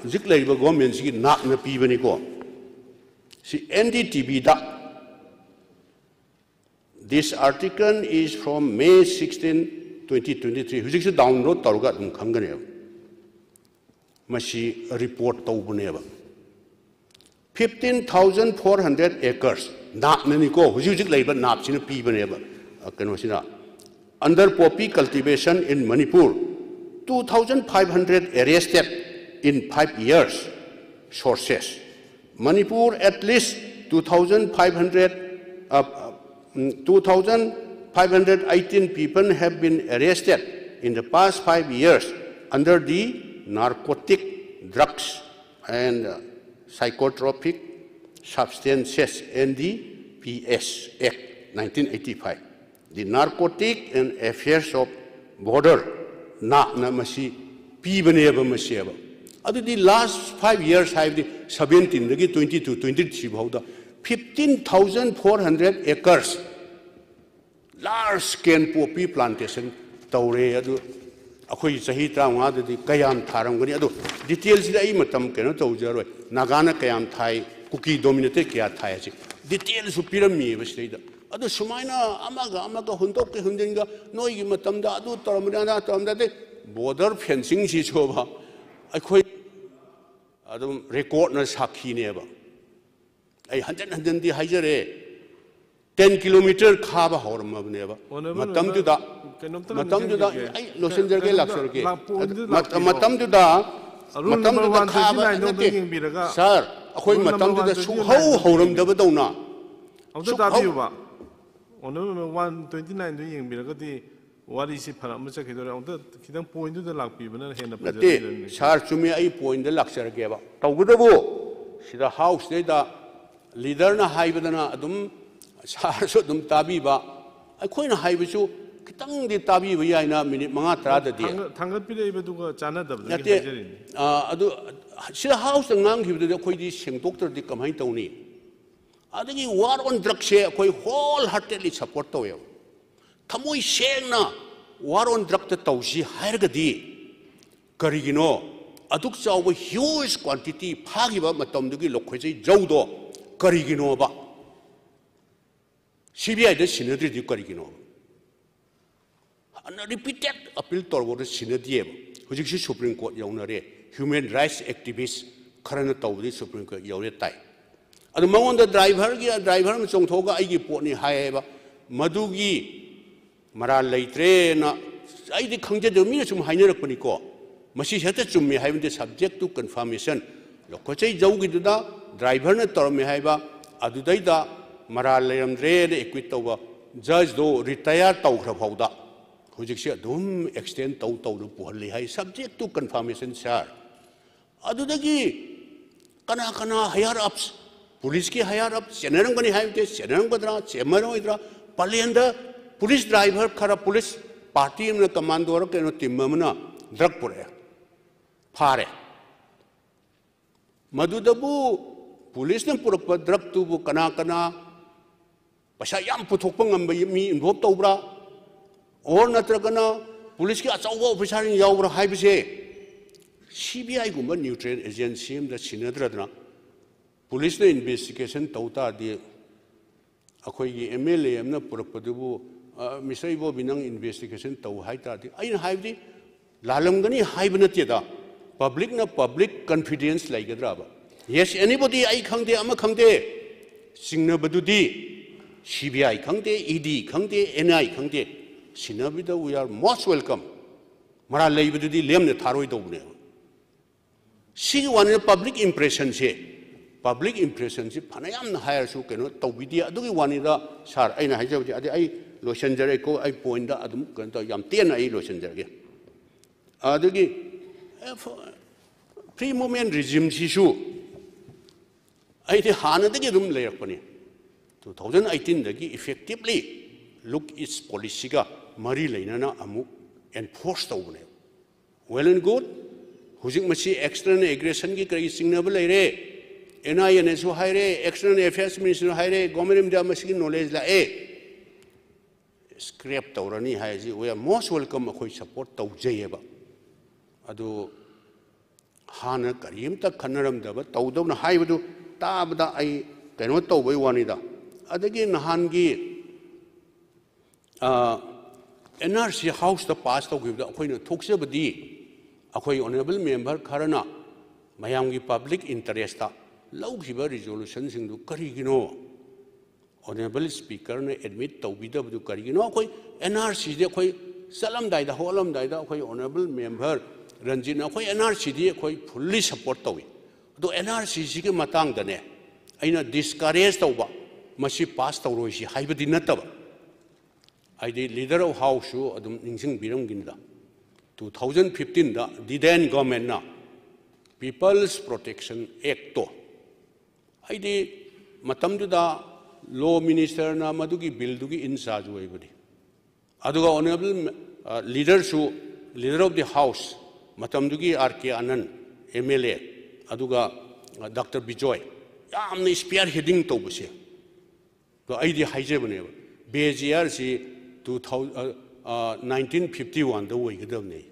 ꯍꯧꯖꯤꯛ ꯂꯩꯔꯤꯕ governmentꯁꯤꯒꯤ ꯅꯥꯞꯅ ꯄꯤꯕꯅꯤꯀꯣ꯫ ꯁꯤ NDTVꯗ This article is from May sixteen, twenty twenty-three꯫ ꯍꯧꯖꯤꯛꯁꯨ download ꯇꯧꯔꯒ ꯑꯗꯨꯝ ꯈꯪꯒꯅꯦꯕ꯫ ꯃꯁꯤ report ꯇꯧꯕꯅꯦꯕ꯫ Fifteen thousand four hundred acres ꯅꯥꯞꯅꯅꯤꯀꯣ, ꯍꯧꯖꯤꯛ ꯍꯧꯖꯤꯛ ꯂꯩꯔꯤꯕ ꯅꯥꯞꯁꯤꯅ ꯄꯤꯕꯅꯦꯕ꯫ ꯀꯩꯅꯣꯁꯤꯅ under poppy cultivation in Manipur, two thousand five hundred arrested in five years, sources. Manipur, at least two thousand five hundred, uh, two thousand five hundred eighteen people have been arrested in the past five years under the narcotic drugs. and Psychotropic Substances, N D P S Act, nineteen eighty-five, the Narcotic and Affairs of Border, ꯅꯥꯛꯅ ꯃꯁꯤ ꯄꯤꯕꯅꯦꯕ꯫ ꯃꯁꯤꯕ ꯑꯗꯨꯗꯤ last five years ꯍꯥꯏꯕꯗꯤ seventeenꯗꯒꯤ twenty-two twenty-three ꯐꯥꯎꯗ fifteen thousand four hundred acres large scale poppy plantation ꯇꯧꯔꯦ꯫ ꯑꯗꯨ ꯑꯩꯈꯣꯏꯒꯤ ꯆꯍꯤ ꯇꯔꯥꯃꯉꯥꯗꯗꯤ ꯀꯌꯥꯝ ꯊꯥꯔꯝꯒꯅꯤ? ꯑꯗꯨ detailꯁꯤꯗ ꯑꯩ ꯃꯇꯝ ꯀꯩꯅꯣ ꯇꯧꯖꯔꯣꯏ꯫ ꯅꯥꯒꯥꯅ ꯀꯌꯥꯝ ꯊꯥꯏ, ꯀꯨꯀꯤ dominated ꯀꯌꯥ ꯊꯥꯏ ꯍꯥꯏꯁꯦ detailꯁꯨ ꯄꯤꯔꯝꯃꯤꯑꯕ ꯁꯤꯗꯩꯗ꯫ ꯑꯗꯨ ꯁꯨꯃꯥꯏꯅ ꯑꯃꯒ ꯑꯃꯒ ꯍꯨꯟꯗꯣꯛꯀ ꯍꯨꯟꯖꯤꯟꯒ, ꯅꯣꯏꯒꯤ ꯃꯇꯝꯗ ꯑꯗꯨ ꯇꯧꯔꯝꯕꯅꯤ, ꯑꯗꯥ ꯇꯧꯔꯝꯕꯅꯤ, ꯑꯗꯩ border fencingꯁꯤꯁꯨꯕ ꯑꯩꯈꯣꯏ ꯑꯗꯨꯝ recordꯅ ꯁꯥꯈꯤꯅꯦꯕ꯫ ꯑꯩ ꯍꯟꯖꯟ ꯍꯟꯖꯟꯗꯤ ꯍꯥꯏꯖꯔꯦ, ten kilometer ꯈꯥꯕ ꯍꯧꯔꯝꯃꯕꯅꯦꯕ꯫ Honorable ꯃꯇꯝꯗꯨꯗ꯫ Member, ꯀꯩꯅꯣꯝꯇ ꯃꯇꯝꯗꯨꯗ ꯅꯤꯡꯁꯤꯡꯖꯒꯦ꯫ ꯑꯩ ꯂꯣꯏꯁꯤꯟꯖꯔꯒꯦ, ꯀꯩꯅꯣꯝꯇ ꯂꯥꯛꯆꯔꯒꯦ꯫ ꯂꯥꯛꯄ ꯑꯗꯨ ꯑꯣꯏꯗꯤ ꯃꯇ- ꯂꯥꯛꯄꯤꯔꯣ꯫ ꯃꯇꯝꯗꯨꯗ Rule number ꯃꯇꯝꯗꯨꯗ one twenty nine ꯈꯥꯕ ꯗꯣ ꯑꯝꯇ ꯅꯠꯇꯦ꯫ ꯌꯦꯡꯕꯤꯔꯒ, Sir, ꯑꯩꯈꯣꯏ Rule number ꯃꯇꯝꯗꯨꯗ one twenty nine ꯁꯨꯛꯍꯧ ꯗꯣ ꯍꯧꯔꯝꯗꯕꯗꯧꯅ꯫ ꯑꯝꯇ ꯁꯨꯛꯍꯧ- ꯇꯥꯕꯤꯌꯨꯕ꯫ Honorable number one twenty nine ꯗꯣ ꯌꯦꯡꯕꯤꯔꯒꯗꯤ ꯋꯥꯔꯤꯁꯤ ꯐꯔꯛ ꯑꯃ ꯆꯠꯈꯤꯗꯣꯔꯦ꯫ ꯑꯃꯨꯛꯇ ꯈꯤꯇꯪ pointꯗꯨꯗ ꯂꯥꯛꯄꯤꯕꯅ ꯍꯦꯟꯅ ꯅꯠꯇꯦ, ꯐꯖꯔꯅꯤ꯫ Sir, ꯆꯨꯝꯃꯤ, ꯑꯩ pointꯗ ꯂꯥꯛꯆꯔꯒꯦꯕ꯫ ꯇꯧꯕꯇꯕꯨ ꯁꯤꯗ Houseꯗꯩꯗ leaderꯅ ꯍꯥꯏꯕꯗꯅ ꯑꯗꯨꯝ sirꯁꯨ ꯑꯗꯨꯝ ꯇꯥꯕꯤꯕ, ꯑꯩꯈꯣꯏꯅ ꯍꯥꯏꯕꯁꯨ ꯈꯤꯇꯪꯗꯤ ꯇꯥꯕꯤꯕ ꯌꯥꯏꯅ minute ꯃꯉꯥ ꯇꯔꯥꯗꯗꯤ꯫ ꯊꯥꯡꯒꯠ-, ꯊꯥꯡꯒꯠꯄꯤꯔꯛꯏꯕꯗꯨꯒ ꯆꯥꯟꯅꯗꯕꯗꯒꯤ ꯅꯠꯇꯦ, ꯍꯥꯏꯖꯔꯤꯅꯤ꯫ ꯑ, ꯑꯗꯨ ꯁꯤꯗ Houseꯇ ꯉꯥꯡꯈꯤꯕꯗꯨꯗꯤ ꯑꯩꯈꯣꯏꯗꯤ ꯁꯦꯡꯗꯣꯛꯇ꯭ꯔꯗꯤ ꯀꯃꯥꯏꯅ ꯇꯧꯅꯤ? ꯑꯗꯒꯤ war on drugsꯁꯦ ꯑꯩꯈꯣꯏ wholeheartedly support ꯇꯧꯋꯦꯕ꯫ ꯊꯃꯣꯏ ꯁꯦꯡꯅ war on drugꯇ ꯇꯧꯁꯤ ꯍꯥꯏꯔꯒꯗꯤ ꯀꯔꯤꯒꯤꯅꯣ ꯑꯗꯨꯛ ꯆꯥꯎꯕ huge quantity ꯐꯥꯈꯤꯕ ꯃꯇꯝꯗꯨꯒꯤ ꯂꯣꯛꯈꯣꯏꯆꯩ ꯖꯧꯗꯣ ꯀꯔꯤꯒꯤꯅꯣꯕ? CBIꯗ ꯁꯤꯟꯅꯗ꯭ꯔꯤꯗꯤ ꯀꯔꯤꯒꯤꯅꯣꯕ? ꯑꯗꯨꯅ repeated appeal ꯇꯧꯔꯕꯗ ꯁꯤꯟꯅꯗꯦꯕ꯫ ꯍꯧꯖꯤꯛꯁꯨ Supreme Court ꯌꯧꯅꯔꯦ꯫ Human rights activist ꯈꯔꯅ ꯇꯧꯕꯗꯤ Supreme Court ꯌꯧꯔꯦ ꯇꯥꯏ꯫ ꯑꯗꯨ ꯃꯉꯣꯟꯗ driverꯒꯤ, driver ꯑꯃ ꯆꯣꯡꯊꯣꯛꯑꯒ ꯑꯩꯒꯤ ꯄꯣꯠꯅꯤ ꯍꯥꯏꯌꯦꯕ꯫ ꯃꯗꯨꯒꯤ ꯃꯔꯥꯜ ꯂꯩꯇ꯭ꯔꯦꯅ ꯑꯩꯗꯤ ꯈꯪꯖꯗꯦ, ꯃꯤꯅ ꯁꯨꯝ ꯍꯥꯏꯅꯔꯛꯄꯅꯤꯀꯣ꯫ ꯃꯁꯤ ꯍꯦꯛꯇ ꯆꯨꯝꯃꯤ ꯍꯥꯏꯕꯗꯤ subject to confirmation꯫ ꯂꯣꯈꯣꯆꯩ ꯖꯧꯒꯤꯗꯨꯗ driverꯅ ꯇꯧꯔꯝꯃꯦ ꯍꯥꯏꯕ, ꯑꯗꯨꯗꯩꯗ ꯃꯔꯥꯜ ꯂꯩꯔꯝꯗ꯭ꯔꯦꯅ acquit ꯇꯧꯕ judgeꯗꯣ retire ꯇꯧꯈ꯭ꯔ ꯐꯥꯎꯗ ꯍꯧꯖꯤꯛꯁꯦ ꯑꯗꯨꯝ extend ꯇꯧ ꯇꯧꯅ ꯄꯨꯍꯜꯂꯤ ꯍꯥꯏ, subject to confirmation, sir꯫ ꯑꯗꯨꯗꯒꯤ ꯀꯅꯥ ꯀꯅꯥ higher ups, ꯄꯨꯂꯤꯁꯀꯤ higher up ꯆꯦꯟꯅꯔꯝꯒꯅꯤ ꯍꯥꯏꯕꯗꯤ, ꯆꯦꯟꯅꯔꯝꯒꯗ꯭ꯔꯥ, ꯆꯦꯟꯅꯔꯣꯏꯗ꯭ꯔꯥ? ꯄꯂꯦꯟꯗ ꯄꯨꯂꯤꯁ ꯗ꯭ꯔꯥꯏꯚꯔ ꯈꯔ, ꯄꯨꯂꯤꯁ ꯄꯥꯔꯇꯤ ꯑꯃꯅ, ꯀꯃꯥꯟꯗꯣꯔ ꯀꯩꯅꯣ, ꯇꯤꯝ ꯑꯃꯅ ꯗ꯭ꯔꯒ ꯄꯨꯔꯛꯑꯦ, ꯐꯥꯔꯦ꯫ ꯃꯗꯨꯗꯕꯨ ꯄꯨꯂꯤꯁꯅ ꯄꯨꯔꯛꯄ ꯗ꯭ꯔꯒꯇꯨꯕꯨ ꯀꯅꯥ ꯀꯅꯥ ꯄꯩꯁꯥ ꯌꯥꯝ ꯄꯨꯊꯣꯛꯄ ꯉꯝꯕ ꯃꯤ ꯏꯟꯚꯣꯜꯕ ꯇꯧꯕ꯭ꯔꯥ, ꯑꯣꯔ ꯅꯠꯇ꯭ꯔꯒꯅ ꯄꯨꯂꯤꯁꯀꯤ ꯑꯆꯧꯕ ꯑꯣꯐꯤꯁꯥꯔꯁꯤꯡ ꯌꯥꯎꯕ꯭ꯔꯥ ꯍꯥꯏꯕꯁꯦ ꯁꯤ ꯕꯤ ꯑꯥꯏꯒꯨꯝꯕ ꯅ꯭ꯌꯨꯇ꯭ꯔꯦꯜ ꯑꯦꯖꯦꯟꯁꯤ ꯑꯃꯗ ꯁꯤꯟꯅꯗ꯭ꯔꯗꯅ ꯄꯨꯂꯤꯁꯅ ꯏꯟꯚꯦꯁꯇꯤꯒꯦꯁꯟ ꯇꯧ ꯇꯥꯔꯗꯤ, ꯑꯩꯈꯣꯏꯒꯤ ꯑꯦꯝ ꯑꯦꯜ ꯑꯦ ꯑꯃꯅ ꯄꯨꯔꯛꯄꯗꯨꯕꯨ, "ꯑ, ꯃꯤꯁꯇꯔ ꯏꯕꯣꯕꯤ, ꯅꯪ ꯏꯟꯚꯦꯁꯇꯤꯒꯦꯁꯟ ꯇꯧ" ꯍꯥꯏ ꯇꯥꯔꯗꯤ, ꯑꯩꯅ ꯍꯥꯏꯕꯗꯤ ꯂꯥꯜꯂꯝꯒꯅꯤ ꯍꯥꯏꯕ ꯅꯠꯇꯦꯗ꯫ ꯄꯕ꯭ꯂꯤꯛꯅ ꯄꯕ꯭ꯂꯤꯛ ꯀꯟꯐꯤꯗꯦꯟꯁ ꯂꯩꯒꯗ꯭ꯔꯕ? Yes, anybody, ꯑꯩ ꯈꯪꯗꯦ, ꯑꯃ ꯈꯪꯗꯦ, ꯆꯤꯡꯅꯕꯗꯨꯗꯤ ꯁꯤ ꯕꯤ ꯑꯥꯏ ꯈꯪꯗꯦ, ꯏ ꯗꯤ ꯈꯪꯗꯦ, ꯑꯦꯟ ꯑꯥꯏ ꯈꯪꯗꯦ, ꯁꯤꯟꯅꯕꯤꯗ we are most welcome꯫ ꯃꯔꯥꯜ ꯂꯩꯕꯗꯨꯗꯤ ꯂꯦꯝꯅ ꯊꯥꯔꯣꯏꯗꯧꯕꯅꯦꯕ꯫ ꯁꯤꯒꯤ ꯋꯥꯅꯤꯗ꯫ ꯄꯕ꯭ꯂꯤꯛ ꯏꯝꯄ꯭ꯔꯦꯁꯟꯁꯦ, ꯄꯕ꯭ꯂꯤꯛ ꯏꯝꯄ꯭ꯔꯦꯁꯟꯁꯤ ꯐꯅꯌꯥꯝꯅ ꯍꯥꯏꯔꯁꯨ ꯀꯩꯅꯣ ꯇꯧꯕꯤꯗꯦ꯫ ꯑꯗꯨꯒꯤ ꯋꯥꯅꯤꯗ ꯁꯥꯔ, ꯑꯩꯅ ꯍꯥꯏꯖꯕꯁꯦ꯫ ꯑꯗꯩ ꯑꯩ ꯂꯣꯏꯁꯤꯟꯖꯔꯦꯀꯣ, ꯑꯩ ꯄꯣꯏꯟꯗ ꯑꯗꯨꯝ ꯀꯩꯅꯣ ꯇꯧ, ꯌꯥꯝ ꯇꯦꯟꯅ ꯑꯩ ꯂꯣꯏꯁꯤꯟꯖꯔꯒꯦ꯫ ꯑꯗꯨꯒꯤ ꯐ꯭ꯔꯤ ꯃꯨꯚꯃꯦꯟ ꯔꯤꯖꯤꯝꯁꯤꯁꯨ ꯑꯩꯗꯤ ꯍꯥꯟꯅꯗꯒꯤ ꯑꯗꯨꯝ ꯂꯩꯔꯛꯄꯅꯤ꯫ ꯇꯨ ꯊꯥꯎꯖꯟ ꯑꯩꯠꯇꯤꯟꯗꯒꯤ ꯏꯐꯦꯛꯇꯤꯚꯂꯤ ꯂꯨꯛ ꯏꯁ ꯄꯣꯂꯤꯁꯤꯒ ꯃꯔꯤ ꯂꯩꯅꯅ ꯑꯃꯨꯛ ꯑꯦꯟꯐꯣꯔꯁ ꯇꯧꯕꯅꯦꯕ꯫ Well and good, ꯍꯧꯖꯤꯛ ꯃꯁꯤ ꯑꯦꯛꯁꯇꯔꯅꯦꯜ ꯑꯦꯒ꯭ꯔꯦꯁꯟꯒꯤ ꯀꯔꯤ ꯆꯤꯡꯅꯕ ꯂꯩꯔꯦ, ꯑꯦꯟ ꯑꯥꯏ ꯑꯦꯅꯁꯨ ꯍꯥꯏꯔꯦ, ꯑꯦꯛꯁꯇꯔꯅꯦꯜ ꯑꯦꯐꯤꯌꯔꯁ ꯃꯤꯅꯤꯁꯇꯔꯅ ꯍꯥꯏꯔꯦ, ꯒꯣꯃꯦꯟ ꯑꯣꯐ ꯏꯟꯗꯤꯌꯥ ꯃꯁꯤꯒꯤ ꯅꯣꯂꯦꯖ ꯂꯥꯛꯑꯦ, ꯁ꯭ꯀ꯭ꯔꯦꯞ ꯇꯧꯔꯅꯤ ꯍꯥꯏꯁꯤ we are most welcome, ꯑꯩꯈꯣꯏ ꯁꯞꯄꯣꯔꯠ ꯇꯧꯖꯩꯌꯦꯕ꯫ ꯑꯗꯨ ꯍꯥꯟꯅ ꯀꯔꯤꯝꯇ ꯈꯟꯅꯔꯝꯗꯕ ꯇꯧꯗꯧꯅ ꯍꯥꯏꯕꯗꯨ ꯇꯥꯕꯗ ꯑꯩ ꯀꯩꯅꯣ ꯇꯧꯕꯩ ꯋꯥꯅꯤꯗ꯫ ꯑꯗꯒꯤ ꯅꯍꯥꯟꯒꯤ ꯑꯦꯟ ꯑꯥꯔ ꯁꯤ ꯍꯥꯎꯁꯇ ꯄꯥꯁ ꯇꯧꯈꯤꯕꯗ ꯑꯩꯈꯣꯏꯅ ꯊꯣꯛꯆꯕꯗꯤ, ꯑꯩꯈꯣꯏ ꯑꯣꯅꯔꯦꯕꯜ ꯃꯦꯝꯕꯔ ꯈꯔꯅ ꯃꯌꯥꯝꯒꯤ ꯄꯕ꯭ꯂꯤꯛ ꯏꯟꯇꯔꯦꯁꯇ ꯂꯧꯈꯤꯕ ꯔꯤꯖꯣꯂꯨꯁꯟꯁꯤꯡꯗꯨ ꯀꯔꯤꯒꯤꯅꯣ ꯑꯣꯅꯔꯦꯕꯜ ꯁ꯭ꯄꯤꯀꯔꯅ ꯑꯦꯗꯃꯤꯠ ꯇꯧꯕꯤꯗꯕꯗꯨ ꯀꯔꯤꯒꯤꯅꯣ? ꯑꯩꯈꯣꯏ ꯑꯦꯟ ꯑꯥꯔ ꯁꯤꯗꯤ ꯑꯩꯈꯣꯏ ꯆꯠꯂꯝꯗꯥꯏꯗ, ꯍꯧꯒꯠꯂꯝꯗꯥꯏꯗ ꯑꯩꯈꯣꯏ ꯑꯣꯅꯔꯦꯕꯜ ꯃꯦꯝꯕꯔ ꯔꯟꯖꯤꯠꯅ ꯑꯩꯈꯣꯏ ꯑꯦꯟ ꯑꯥꯔ ꯁꯤꯗꯤ ꯑꯩꯈꯣꯏ ꯐꯨꯜꯂꯤ ꯁꯞꯄꯣꯔꯠ ꯇꯧꯏ꯫ ꯑꯗꯣ ꯑꯦꯟ ꯑꯥꯔ ꯁꯤꯁꯤꯒꯤ ꯃꯇꯥꯡꯗꯅꯦ ꯑꯩꯅ ꯗꯤꯁꯀꯔꯦꯖ ꯇꯧꯕ, ꯃꯁꯤ ꯄꯥꯁ ꯇꯧꯔꯣꯏꯁꯤ ꯍꯥꯏꯕꯗꯤ ꯅꯠꯇꯕ, ꯍꯥꯏꯗꯤ ꯂꯤꯗꯔ ꯑꯣꯐ ꯍꯥꯎꯁꯁꯨ ꯑꯗꯨꯝ ꯅꯤꯡꯁꯤꯡꯕꯤꯔꯝꯒꯅꯤꯗ, ꯇꯨ ꯊꯥꯎꯖꯟ ꯐꯤꯐꯇꯤꯟꯗ ꯗꯤꯗꯦꯟ ꯒꯣꯔꯃꯦꯟꯅ People's Protection Actꯇꯣ, ꯑꯩꯗꯤ ꯃꯇꯝꯗꯨꯗ Law Ministerꯅ ꯃꯗꯨꯒꯤ billꯗꯨꯒꯤ in charge ꯑꯣꯏꯕꯅꯤ꯫ ꯑꯗꯨꯒ Honourable Leaderꯁꯨ, Leader of the House ꯃꯇꯝꯗꯨꯒꯤ R K Anand MLA, ꯑꯗꯨꯒ Doctor Bijoy, ꯌꯥꯝꯅ spearheading ꯇꯧꯕꯁꯦ꯫ ꯑꯗꯣ ꯑꯩꯗꯤ ꯍꯥꯏꯖꯕꯅꯦꯕ, ꯕꯦꯖꯤꯌꯥꯔꯁꯤ two thousand, nineteen fifty oneꯗ ꯑꯣꯏꯒꯗꯕꯅꯦ꯫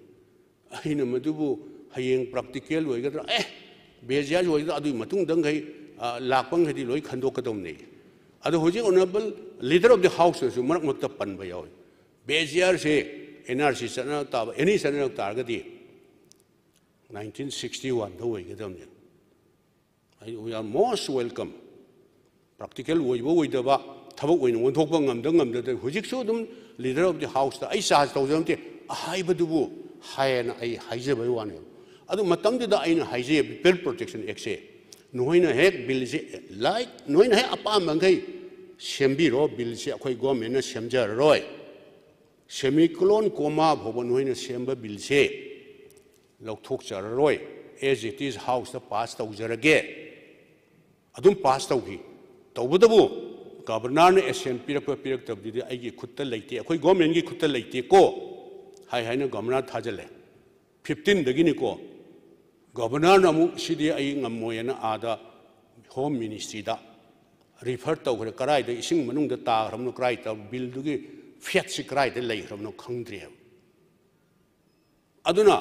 ꯑꯩꯅ ꯃꯗꯨꯕꯨ ꯍꯌꯦꯡ practical ꯑꯣꯏꯒꯗ꯭ꯔꯥ, ꯑꯦ, ꯕꯦꯖꯤꯌꯥꯔꯁꯤ ꯑꯣꯏꯒꯗ꯭ꯔꯥ, ꯑꯗꯨꯒꯤ ꯃꯇꯨꯡꯗꯪꯈꯩ ꯂꯥꯛꯄꯈꯩꯗꯤ ꯂꯣꯏ ꯈꯟꯗꯣꯛꯀꯗꯧꯅꯦ꯫ ꯑꯗꯣ ꯍꯧꯖꯤꯛ Honourable Leader of the Houseꯅꯁꯨ ꯃꯔꯛ ꯃꯔꯛꯇ ꯄꯟꯕ ꯌꯥꯎꯏ, ꯕꯦꯖꯤꯌꯥꯔꯁꯦ NRC ꯆꯠꯅꯔꯛ ꯇꯥꯕ, any ꯆꯠꯅꯔꯛ ꯇꯥꯔꯒꯗꯤ nineteen sixty oneꯗ ꯑꯣꯏꯒꯗꯕꯅꯦ꯫ We are most welcome꯫ Practical ꯑꯣꯏꯕ ꯑꯣꯏꯗꯕ, ꯊꯕꯛ ꯑꯣꯏꯅ ꯑꯣꯟꯊꯣꯛꯄ ꯉꯝꯗ ꯉꯝꯗꯗ ꯍꯧꯖꯤꯛꯁꯨ ꯑꯗꯨꯝ Leader of the Houseꯇ ꯑꯩ charge ꯇꯧꯖꯕ ꯅꯠꯇꯦ, ꯑꯍꯥꯏꯕꯗꯨꯕꯨ ꯍꯥꯏꯌꯦꯅ ꯑꯩ ꯍꯥꯏꯖꯕꯩ ꯋꯥꯅꯦꯕ꯫ ꯑꯗꯨ ꯃꯇꯝꯗꯨꯗ ꯑꯩꯅ ꯍꯥꯏꯖꯩ, People Protection Actꯁꯦ ꯅꯣꯏꯅ ꯍꯦꯛ billꯁꯦ, like, ꯅꯣꯏꯅ ꯍꯦꯛ ꯑꯄꯥꯝꯕꯈꯩ ꯁꯦꯝꯕꯤꯔꯣ, billꯁꯦ ꯑꯩꯈꯣꯏ governmentꯅ ꯁꯦꯝꯖꯔꯔꯣꯏ꯫ Semicolon comma ꯐꯥꯎꯕ ꯅꯣꯏꯅ ꯁꯦꯝꯕ billꯁꯦ ꯂꯧꯊꯣꯛꯆꯔꯔꯣꯏ, as it is Houseꯇ pass ꯇꯧꯖꯔꯒꯦ꯫ ꯑꯗꯨꯝ pass ꯇꯧꯈꯤ꯫ ꯇꯧꯕꯇꯕꯨ Governorꯅ assent ꯄꯤꯔꯛꯄ ꯄꯤꯔꯛꯇꯕꯗꯨꯗꯤ ꯑꯩꯒꯤ ꯈꯨꯠꯇ ꯂꯩꯇꯦ, ꯑꯩꯈꯣꯏ governmentꯀꯤ ꯈꯨꯠꯇ ꯂꯩꯇꯦꯀꯣ ꯍꯥꯏ ꯍꯥꯏꯅ Governor ꯊꯥꯖꯤꯜꯂꯦ꯫ Fifteenꯗꯒꯤꯅꯤꯀꯣ꯫ Governorꯅ ꯑꯃꯨꯛ ꯁꯤꯗꯤ ꯑꯩ ꯉꯝꯃꯣꯏꯅ ꯑꯥꯗ Home Ministryꯗ refer ꯇꯧꯈ꯭ꯔꯦ꯫ ꯀꯗꯥꯏꯗ ꯏꯁꯤꯡ ꯃꯅꯨꯡꯗ ꯇꯥꯈ꯭ꯔꯕꯅꯣ, ꯀꯗꯥꯏꯗ billꯗꯨꯒꯤ fateꯁꯤ ꯀꯗꯥꯏꯗ ꯂꯩꯈ꯭ꯔꯕꯅꯣ ꯈꯪꯗ꯭ꯔꯦꯕ꯫ ꯑꯗꯨꯅ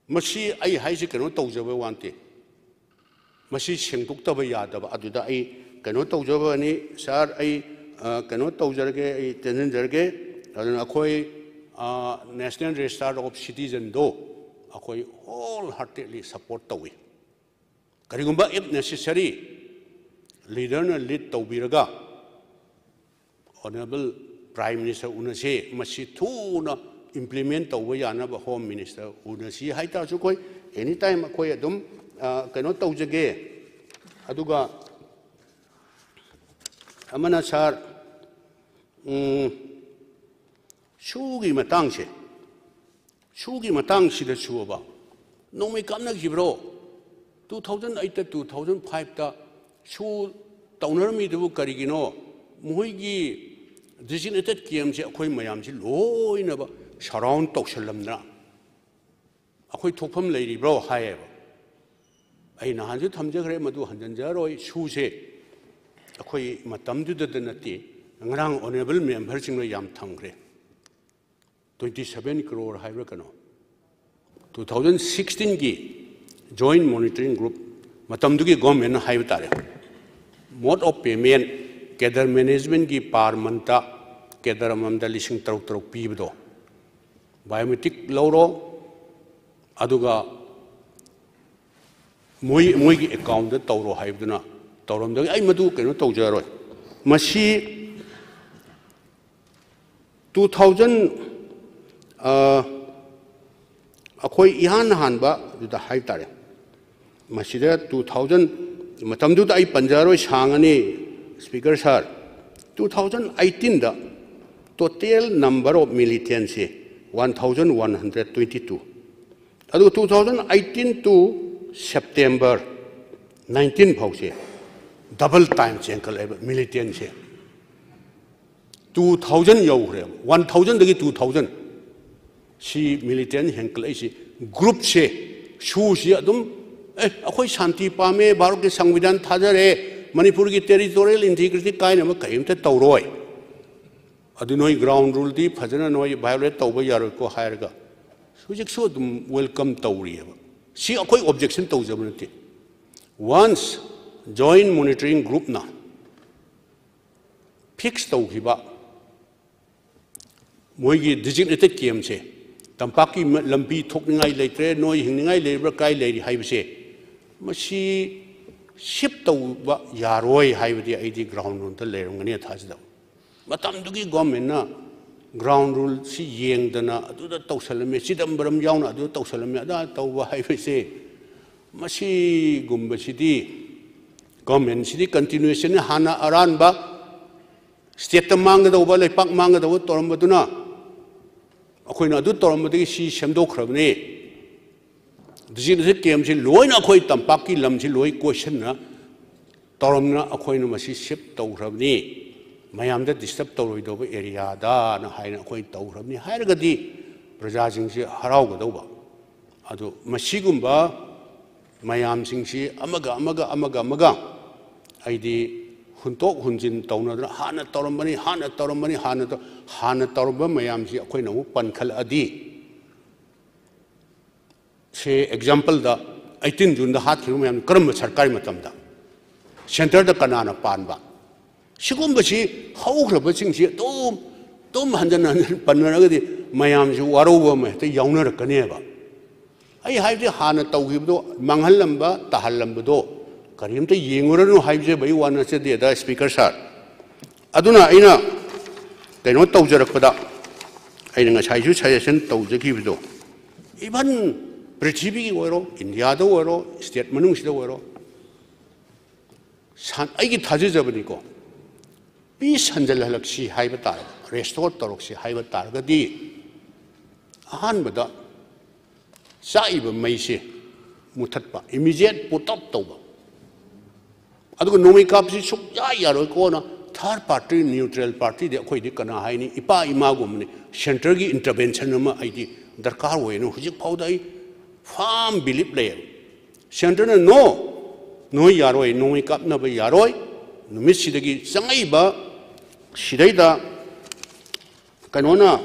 ꯃꯁꯤ ꯑꯩ ꯍꯥꯏꯁꯤ ꯀꯩꯅꯣ ꯇꯧꯖꯕ ꯋꯥ ꯅꯠꯇꯦ, ꯃꯁꯤ ꯁꯦꯡꯗꯣꯛꯇꯕ ꯌꯥꯗꯕ꯫ ꯑꯗꯨꯗ ꯑꯩ ꯀꯩꯅꯣ ꯇꯧꯖꯕꯅꯤ, sir, ꯑꯩ, ꯑ, ꯀꯩꯅꯣ ꯇꯧꯖꯔꯒꯦ, ꯑꯩ ꯇꯦꯟꯁꯤꯟꯖꯔꯒꯦ꯫ ꯑꯗꯨꯅ ꯑꯩꯈꯣꯏ, ꯑ, National Register of Citizenꯗꯣ ꯑꯩꯈꯣꯏ wholeheartedly support ꯇꯧꯏ꯫ ꯀꯔꯤꯒꯨꯝꯕ if necessary, leaderꯅ lead ꯇꯧꯕꯤꯔꯒ Honourable Prime Minister ꯎꯅꯁꯤ, ꯃꯁꯤ ꯊꯨꯅ implement ꯇꯧꯕ ꯌꯥꯅꯕ Home Minister ꯎꯅꯁꯤ ꯍꯥꯏꯇꯥꯔꯁꯨ ꯑꯩꯈꯣꯏ anytime ꯑꯩꯈꯣꯏ ꯑꯗꯨꯝ, ꯑ, ꯀꯩꯅꯣ ꯇꯧꯖꯒꯦ꯫ ꯑꯗꯨꯒ ꯑꯃꯅ, sir, ꯎꯝ, ꯁꯨꯒꯤ ꯃꯇꯥꯡꯁꯦ, ꯁꯨꯒꯤ ꯃꯇꯥꯡꯁꯤꯗꯁꯨꯕ ꯅꯣꯡꯃꯩ ꯀꯥꯞꯅꯈꯤꯕ꯭ꯔꯣ? Two thousand eight ꯇ, two thousand five ꯇ ꯁꯨ ꯇꯧꯅꯔꯝꯃꯤꯗꯨꯕꯨ ꯀꯔꯤꯒꯤꯅꯣ? ꯃꯈꯣꯏꯒꯤ designated camp ꯁꯦ ꯑꯩꯈꯣꯏ ꯃꯌꯥꯝꯁꯤ ꯂꯣꯏꯅꯕ surround ꯇꯧꯁꯜꯂꯝꯗꯅ ꯑꯩꯈꯣꯏ ꯊꯣꯛꯐꯝ ꯂꯩꯔꯤꯕ꯭ꯔꯣ ꯍꯥꯏꯌꯦꯕ꯫ ꯑꯩ ꯅꯍꯥꯟꯁꯨ ꯊꯝꯖꯈ꯭ꯔꯦ, ꯃꯗꯨ ꯍꯟꯖꯤꯟꯖꯔꯣꯏ꯫ ꯁꯨꯁꯦ ꯑꯩꯈꯣꯏ ꯃꯇꯝꯗꯨꯗꯗ ꯅꯠꯇꯦ, ꯉꯔꯥꯡ honourable member ꯁꯤꯡꯅ ꯌꯥꯝ ꯊꯝꯈ꯭ꯔꯦ꯫ Twenty seven crore ꯍꯥꯏꯕ꯭ꯔꯥ ꯀꯩꯅꯣ, two thousand sixteen ꯒꯤ joint monitoring group ꯃꯇꯝꯗꯨꯒꯤ government ꯅ ꯍꯥꯏꯕ ꯇꯥꯔꯦ, mode of payment, cadre management ꯀꯤ per month ꯇ cadre ꯑꯃꯃꯝꯗ ꯂꯤꯁꯤꯡ ꯇꯔꯨꯛ ꯇꯔꯨꯛ ꯄꯤꯕꯗꯣ, biometric ꯂꯧꯔꯣ, ꯑꯗꯨꯒ ꯃꯣꯏ, ꯃꯣꯏꯒꯤ account ꯇ ꯇꯧꯔꯣ ꯍꯥꯏꯕꯗꯨꯅ ꯇꯧꯔꯝꯗꯕꯒꯤ ꯑꯩ ꯃꯗꯨ ꯀꯩꯅꯣ ꯇꯧꯖꯔꯣꯏ꯫ ꯃꯁꯤ two thousand, ꯑ, ꯑꯩꯈꯣꯏ ꯏꯍꯥꯟ ꯍꯥꯟꯕ ꯑꯗꯨꯗ ꯍꯥꯏꯕ ꯇꯥꯔꯦ, ꯃꯁꯤꯗ two thousand, ꯃꯇꯝꯗꯨꯗ ꯑꯩ ꯄꯟꯖꯔꯣꯏ, ꯁꯥꯡꯉꯅꯤ, Speaker Sir꯫ Two thousand eighteen the total number of militants say one thousand one hundred twenty two꯫ ꯑꯗꯨꯒ two thousand eighteen to September nineteen ꯐꯥꯎꯁꯦ double time ꯍꯦꯟꯀꯠꯂꯛꯑꯦꯕ militant say. Two thousand ꯌꯧꯈ꯭ꯔꯦꯕ, one thousand ꯗꯒꯤ two thousand꯫ ꯁꯤ militant ꯍꯦꯟꯀꯠꯂꯛꯏꯁꯤ, group ꯁꯦ, sushi ꯑꯗꯨꯝ, "ꯑꯦ, ꯑꯩꯈꯣꯏ ꯁꯥꯟꯇꯤ ꯄꯥꯝꯃꯦ, ꯚꯥꯔꯠꯀꯤ ꯁꯪꯕꯤꯙꯥꯟ ꯊꯥꯖꯔꯦ, ꯃꯅꯤꯄꯨꯔꯒꯤ territorial integrity ꯀꯥꯏꯅꯕ ꯀꯔꯤꯝꯇ ꯇꯧꯔꯣꯏ꯫ ꯑꯗꯨ ꯅꯣꯏ ground rule ꯗꯤ ꯐꯖꯅ ꯅꯣꯏ violate ꯇꯧꯕ ꯌꯥꯔꯣꯏꯀꯣ" ꯍꯥꯏꯔꯒ ꯍꯧꯖꯤꯛꯁꯨ ꯑꯗꯨꯝ welcome ꯇꯧꯔꯤꯑꯕ꯫ ꯁꯤ ꯑꯩꯈꯣꯏ objection ꯇꯧꯖꯕ ꯅꯠꯇꯦ꯫ Once joint monitoring group ꯅ fix ꯇꯧꯈꯤꯕ ꯃꯣꯏꯒꯤ designated camp ꯁꯦ, ꯇꯝꯄꯥꯛꯀꯤ ꯃ-, ꯂꯝꯕꯤ ꯊꯣꯛꯅꯤꯡꯉꯥꯏ ꯂꯩꯇ꯭ꯔꯦ, ꯅꯣꯏ ꯍꯤꯡꯅꯤꯡꯉꯥꯏ ꯂꯩꯕ꯭ꯔꯥ, ꯀꯥꯏ ꯂꯩꯔꯤ ꯍꯥꯏꯕꯁꯦ, ꯃꯁꯤ shift ꯇꯧꯕ ꯌꯥꯔꯣꯏ ꯍꯥꯏꯕꯗꯤ ꯑꯩꯗꯤ ground rule ꯗ ꯂꯩꯔꯝꯒꯅꯤ ꯊꯥꯖꯗꯕ꯫ ꯃꯇꯝꯗꯨꯒꯤ government ꯅ ground rule ꯁꯤ ꯌꯦꯡꯗꯅ ꯑꯗꯨꯗ ꯇꯧꯁꯜꯂꯝꯃꯦ, ꯆꯤꯗꯝꯕꯔꯝ ꯌꯥꯎꯅ ꯑꯗꯨꯗ ꯇꯧꯁꯜꯂꯝꯃꯦ, ꯑꯗꯥ ꯇꯧꯕ ꯍꯥꯏꯕꯁꯦ, ꯃꯁꯤꯒꯨꯝꯕꯁꯤꯗꯤ government ꯁꯤꯗꯤ continuation ꯅꯤ꯫ ꯍꯥꯟꯅ ꯑꯔꯥꯟꯕ state ꯇ ꯃꯥꯡꯒꯗꯧꯕ, ꯂꯩꯄꯥꯛ ꯃꯥꯡꯒꯗꯧꯕ ꯇꯧꯔꯝꯕꯗꯨꯅ ꯑꯩꯈꯣꯏꯅ ꯑꯗꯨ ꯇꯧꯔꯝꯕꯗꯒꯤ ꯁꯤ ꯁꯦꯝꯗꯣꯛꯈ꯭ꯔꯕꯅꯤ꯫ ꯗꯤꯖꯤꯇꯦꯁꯟ ꯀꯦꯝꯁꯤ ꯂꯣꯏꯅ ꯑꯩꯈꯣꯏ ꯇꯝꯄꯥꯛꯀꯤ ꯂꯝꯁꯤ ꯂꯣꯏ ꯀꯣꯏꯁꯟꯅ ꯇꯧꯔꯝꯅ ꯑꯩꯈꯣꯏꯅ ꯃꯁꯤ ꯁꯤꯞ ꯇꯧꯈ꯭ꯔꯕꯅꯤ, ꯃꯌꯥꯝꯗ ꯗꯤꯁꯇꯔꯕ ꯇꯧꯔꯣꯏꯗꯧꯕ ꯑꯦꯔꯤꯌꯥꯗꯅ ꯍꯥꯏꯅ ꯑꯩꯈꯣꯏ ꯇꯧꯈ꯭ꯔꯕꯅꯤ ꯍꯥꯏꯔꯒꯗꯤ ꯄ꯭ꯔꯖꯥꯁꯤꯡꯁꯤ ꯍꯔꯥꯎꯒꯗꯧꯕ꯫ ꯑꯗꯨ ꯃꯁꯤꯒꯨꯝꯕ ꯃꯌꯥꯝꯁꯤꯡꯁꯤ ꯑꯃꯒ ꯑꯃꯒ ꯑꯃꯒ ꯑꯃꯒ ꯑꯩꯗꯤ ꯍꯨꯟꯇꯣꯛ ꯍꯨꯟꯖꯤꯟ ꯇꯧꯅꯗꯅ ꯍꯥꯟꯅ ꯇꯧꯔꯝꯕꯅꯤ, ꯍꯥꯟꯅ ꯇꯧꯔꯝꯕꯅꯤ, ꯍꯥꯟꯅ ꯇꯧ-, ꯍꯥꯟꯅ ꯇꯧꯔꯝꯕ ꯃꯌꯥꯝꯁꯤ ꯑꯩꯈꯣꯏꯅ ꯑꯃꯨꯛ ꯄꯟꯈꯠꯂꯛꯑꯗꯤ, ꯁꯦ ꯑꯦꯛꯖꯥꯝꯄꯜꯗ ꯑꯩꯠꯇꯤꯟ ꯖꯨꯟꯗ ꯍꯥꯠꯈꯤꯕ ꯃꯌꯥꯝ ꯀꯔꯝꯕ ꯁꯔꯀꯥꯔꯒꯤ ꯃꯇꯝꯗ? ꯁꯦꯟꯇꯔꯗ ꯀꯅꯥꯅ ꯄꯥꯟꯕ? ꯁꯤꯒꯨꯝꯕꯁꯤ ꯍꯧꯈ꯭ꯔꯕꯁꯤꯡꯁꯤ ꯑꯗꯨꯝ ꯑꯗꯨꯝ ꯍꯟꯖꯟ ꯍꯟꯖꯟ ꯄꯟꯅꯔꯒꯗꯤ ꯃꯌꯥꯝꯁꯤ ꯋꯥꯔꯧꯕ ꯑꯃ ꯍꯦꯛꯇ ꯌꯥꯎꯅꯔꯛꯀꯅꯦꯕ꯫ ꯑꯩ ꯍꯥꯏꯕꯗꯤ ꯍꯥꯟꯅ ꯇꯧꯈꯤꯕꯗꯣ, ꯃꯥꯡꯍꯜꯂꯝꯕ, ꯇꯥꯍꯜꯂꯝꯕꯗꯣ ꯀꯔꯤꯝꯇ ꯌꯦꯡꯉꯨꯔꯅꯨ ꯍꯥꯏꯖꯕꯒꯤ ꯋꯥ ꯅꯠꯆꯗꯦꯗ, ꯁ꯭ꯄꯤꯀꯔ ꯁꯥꯔ꯫ ꯑꯗꯨꯅ ꯑꯩꯅ ꯀꯩꯅꯣ ꯇꯧꯖꯔꯛꯄꯗ, ꯑꯩꯅ ꯉꯁꯥꯏꯁꯨ ꯁꯖꯦꯁꯟ ꯇꯧꯖꯈꯤꯕꯗꯣ, ꯏꯚꯟ ꯄ꯭ꯔꯤꯊꯤꯕꯤꯒꯤ ꯑꯣꯏꯔꯣ, ꯏꯟꯗꯤꯌꯥꯗ ꯑꯣꯏꯔꯣ, ꯁ꯭ꯇꯦꯠ ꯃꯅꯨꯡꯁꯤꯗ ꯑꯣꯏꯔꯣ, ꯁꯥꯟ-, ꯑꯩꯒꯤ ꯊꯥꯖꯖꯕꯅꯤꯀꯣ, ꯄꯤꯁ ꯍꯟꯖꯜꯍꯜꯂꯛꯁꯤ ꯍꯥꯏꯕ ꯇꯥꯔꯕ, ꯔꯦꯁꯇꯣꯔ ꯇꯧꯔꯛꯁꯤ ꯍꯥꯏꯕ ꯇꯥꯔꯒꯗꯤ, ꯑꯍꯥꯟꯕꯗ ꯆꯥꯛꯏꯕ ꯃꯩꯁꯦ ꯃꯨꯊꯠꯄ, ꯏꯃꯤꯗꯤꯌꯦꯠ ꯄꯨꯠ ꯑꯥꯎꯠ ꯇꯧꯕ꯫ ꯑꯗꯨꯒ ꯅꯣꯡꯃꯩ ꯀꯥꯞꯄꯁꯤ ꯁꯨꯛꯌꯥ ꯌꯥꯔꯣꯏꯀꯣꯅ ꯊꯥꯔꯗ ꯄꯥꯔꯇꯤ, ꯅ꯭ꯌꯨꯇ꯭ꯔꯦꯜ ꯄꯥꯔꯇꯤꯗꯤ ꯑꯩꯈꯣꯏꯗꯤ ꯀꯅꯥ ꯍꯥꯏꯅꯤ, ꯏꯄꯥ ꯏꯃꯥꯒꯨꯝꯕꯅꯤ꯫ ꯁꯦꯟꯇꯔꯒꯤ ꯏꯟꯇꯔꯚꯦꯟꯁꯟ ꯑꯃ ꯑꯩꯗꯤ ꯗꯔꯀꯥꯔ ꯑꯣꯏꯅ ꯍꯧꯖꯤꯛ ꯐꯥꯎꯗ ꯑꯩ ꯐꯥꯝ ꯕꯤꯂꯤꯞ ꯂꯩꯌꯦꯕ꯫ ꯁꯦꯟꯇꯔꯅ "ꯅꯣ, ꯅꯣꯏ ꯌꯥꯔꯣꯏ, ꯅꯣꯡꯃꯩ ꯀꯥꯞꯅꯕ ꯌꯥꯔꯣꯏ, ꯅꯨꯃꯤꯠꯁꯤꯗꯒꯤ ꯆꯪꯉꯛꯏꯕ ꯁꯤꯗꯩꯗ ꯀꯩꯅꯣꯅ,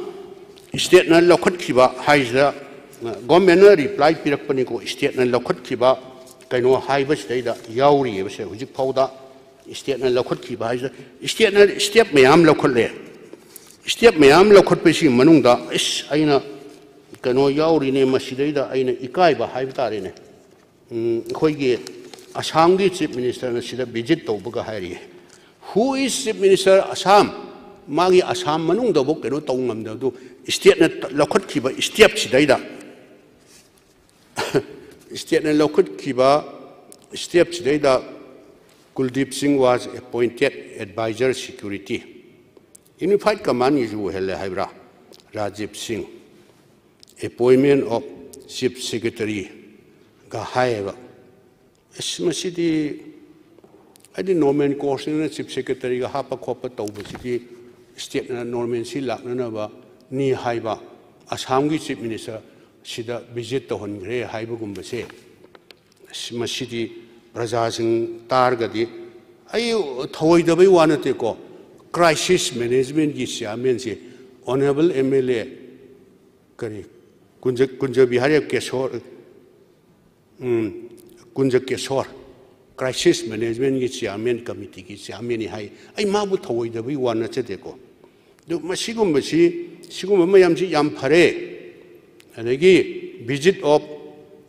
ꯁ꯭ꯇꯦꯠꯅ ꯂꯧꯈꯠꯈꯤꯕ ꯍꯥꯏꯁꯤꯗ, ꯒꯣꯔꯃꯦꯟꯅ ꯔꯤꯄ꯭ꯂꯥꯏ ꯄꯤꯔꯛꯄꯅꯤꯀꯣ, ꯁ꯭ꯇꯦꯠꯅ ꯂꯧꯈꯠꯈꯤꯕ ꯀꯩꯅꯣ ꯍꯥꯏꯕꯁꯤꯗꯩꯗ ꯌꯥꯎꯔꯤꯑꯕ ꯁꯦ ꯍꯧꯖꯤꯛ ꯐꯥꯎꯗ꯫ ꯁ꯭ꯇꯦꯠꯅ ꯂꯧꯈꯠꯈꯤꯕ ꯍꯥꯏꯁꯤꯗ ꯁ꯭ꯇꯦꯠꯅ ꯁ꯭ꯇꯦꯞ ꯃꯌꯥꯝ ꯂꯧꯈꯠꯂꯦ꯫ ꯁ꯭ꯇꯦꯞ ꯃꯌꯥꯝ ꯂꯧꯈꯠꯄꯁꯤꯒꯤ ꯃꯅꯨꯡꯗ ꯏꯁ ꯑꯩꯅ ꯀꯩꯅꯣ ꯌꯥꯎꯔꯤꯅꯦ, ꯃꯁꯤꯗꯩꯗ ꯑꯩꯅ ꯏꯀꯥꯏꯕ ꯍꯥꯏꯕ ꯇꯥꯔꯦꯅꯦ꯫ ꯎꯝ, ꯑꯩꯈꯣꯏꯒꯤ ꯑꯁꯥꯝꯒꯤ ꯆꯤꯐ ꯃꯤꯅꯤꯁꯇꯔꯅ ꯁꯤꯗ ꯚꯤꯖꯤꯠ ꯇꯧꯕꯒ ꯍꯥꯏꯔꯤꯌꯦ꯫ Who is Chief Minister Assam? ꯃꯥꯒꯤ ꯑꯁꯥꯝ ꯃꯅꯨꯡꯗꯐꯥꯎ ꯀꯩꯅꯣ ꯇꯧꯕ ꯉꯝꯗꯕꯗꯨ ꯁ꯭ꯇꯦꯠꯅ ꯂꯧꯈꯠꯈꯤꯕ ꯁ꯭ꯇꯦꯞꯁꯤꯗꯩꯗ, ꯁ꯭ꯇꯦꯠꯅ ꯂꯧꯈꯠꯈꯤꯕ ꯁ꯭ꯇꯦꯞꯁꯤꯗꯩꯗ Kuldeep Singh was appointed advisor security, Unified Commandꯒꯤꯁꯨ ꯑꯣꯏꯍꯜꯂꯦ ꯍꯥꯏꯕ꯭ꯔꯥ, ꯔꯥꯖꯤꯕ ꯁꯤꯡ, appointment of Chief Secretary, ꯒ ꯍꯥꯏꯌꯦꯕ꯫ ꯑꯁ, ꯃꯁꯤꯗꯤ ꯑꯩꯗꯤ ꯅꯣꯔꯃꯦꯟ ꯀꯣꯔꯁꯅꯤꯅ ꯆꯤꯐ ꯁꯦꯀ꯭ꯔꯦꯇꯔꯤꯒ ꯍꯥꯞꯄ ꯈꯣꯠꯄ ꯇꯧꯕꯁꯤꯗꯤ ꯁ꯭ꯇꯦꯠꯅ ꯅꯣꯔꯃꯦꯟꯁꯤ ꯂꯥꯛꯅꯅꯕꯅꯤ ꯍꯥꯏꯕ, ꯑꯁꯥꯝꯒꯤ ꯆꯤꯐ ꯃꯤꯅꯤꯁꯇꯔ ꯁꯤꯗ ꯚꯤꯖꯤꯠ ꯇꯧꯍꯟꯈ꯭ꯔꯦ ꯍꯥꯏꯕꯒꯨꯝꯕꯁꯦ, ꯑꯁ, ꯃꯁꯤꯗꯤ ꯄ꯭ꯔꯖꯥꯁꯤꯡ ꯇꯥꯔꯒꯗꯤ, ꯑꯩ ꯊꯧꯑꯣꯏꯗꯕꯩ ꯋꯥ ꯅꯠꯇꯦꯀꯣ, ꯀ꯭ꯔꯥꯏꯁꯤꯁ ꯃꯦꯅꯦꯖꯃꯦꯟꯒꯤ ꯆꯤꯌꯥꯔꯃꯦꯟꯁꯦ ꯑꯣꯅꯔꯦꯕꯜ ꯑꯦꯝ ꯑꯦꯜ ꯑꯦ ꯀꯔꯤ, ꯀꯨꯟꯖ-, ꯀꯨꯟꯖ ꯕꯤꯍꯥꯔꯤ ꯀꯦꯁꯣꯔ, ꯎꯝ, ꯀꯨꯟꯖ ꯀꯦꯁꯣꯔ, ꯀ꯭ꯔꯥꯏꯁꯤꯁ ꯃꯦꯅꯦꯖꯃꯦꯟꯒꯤ ꯆꯤꯌꯥꯔꯃꯦꯟ ꯀꯃꯤꯇꯤꯒꯤ ꯆꯤꯌꯥꯔꯃꯦꯟꯅꯤ ꯍꯥꯏ꯫ ꯑꯩ ꯃꯥꯕꯨ ꯊꯧꯑꯣꯏꯗꯕꯒꯤ ꯋꯥ ꯅꯠꯆꯗꯦꯀꯣ꯫ ꯑꯗꯨ ꯃꯁꯤꯒꯨꯝꯕꯁꯤ, ꯁꯤꯒꯨꯝꯕ ꯃꯌꯥꯝꯁꯤ ꯌꯥꯝ ꯐꯔꯦ꯫ ꯑꯗꯒꯤ visit of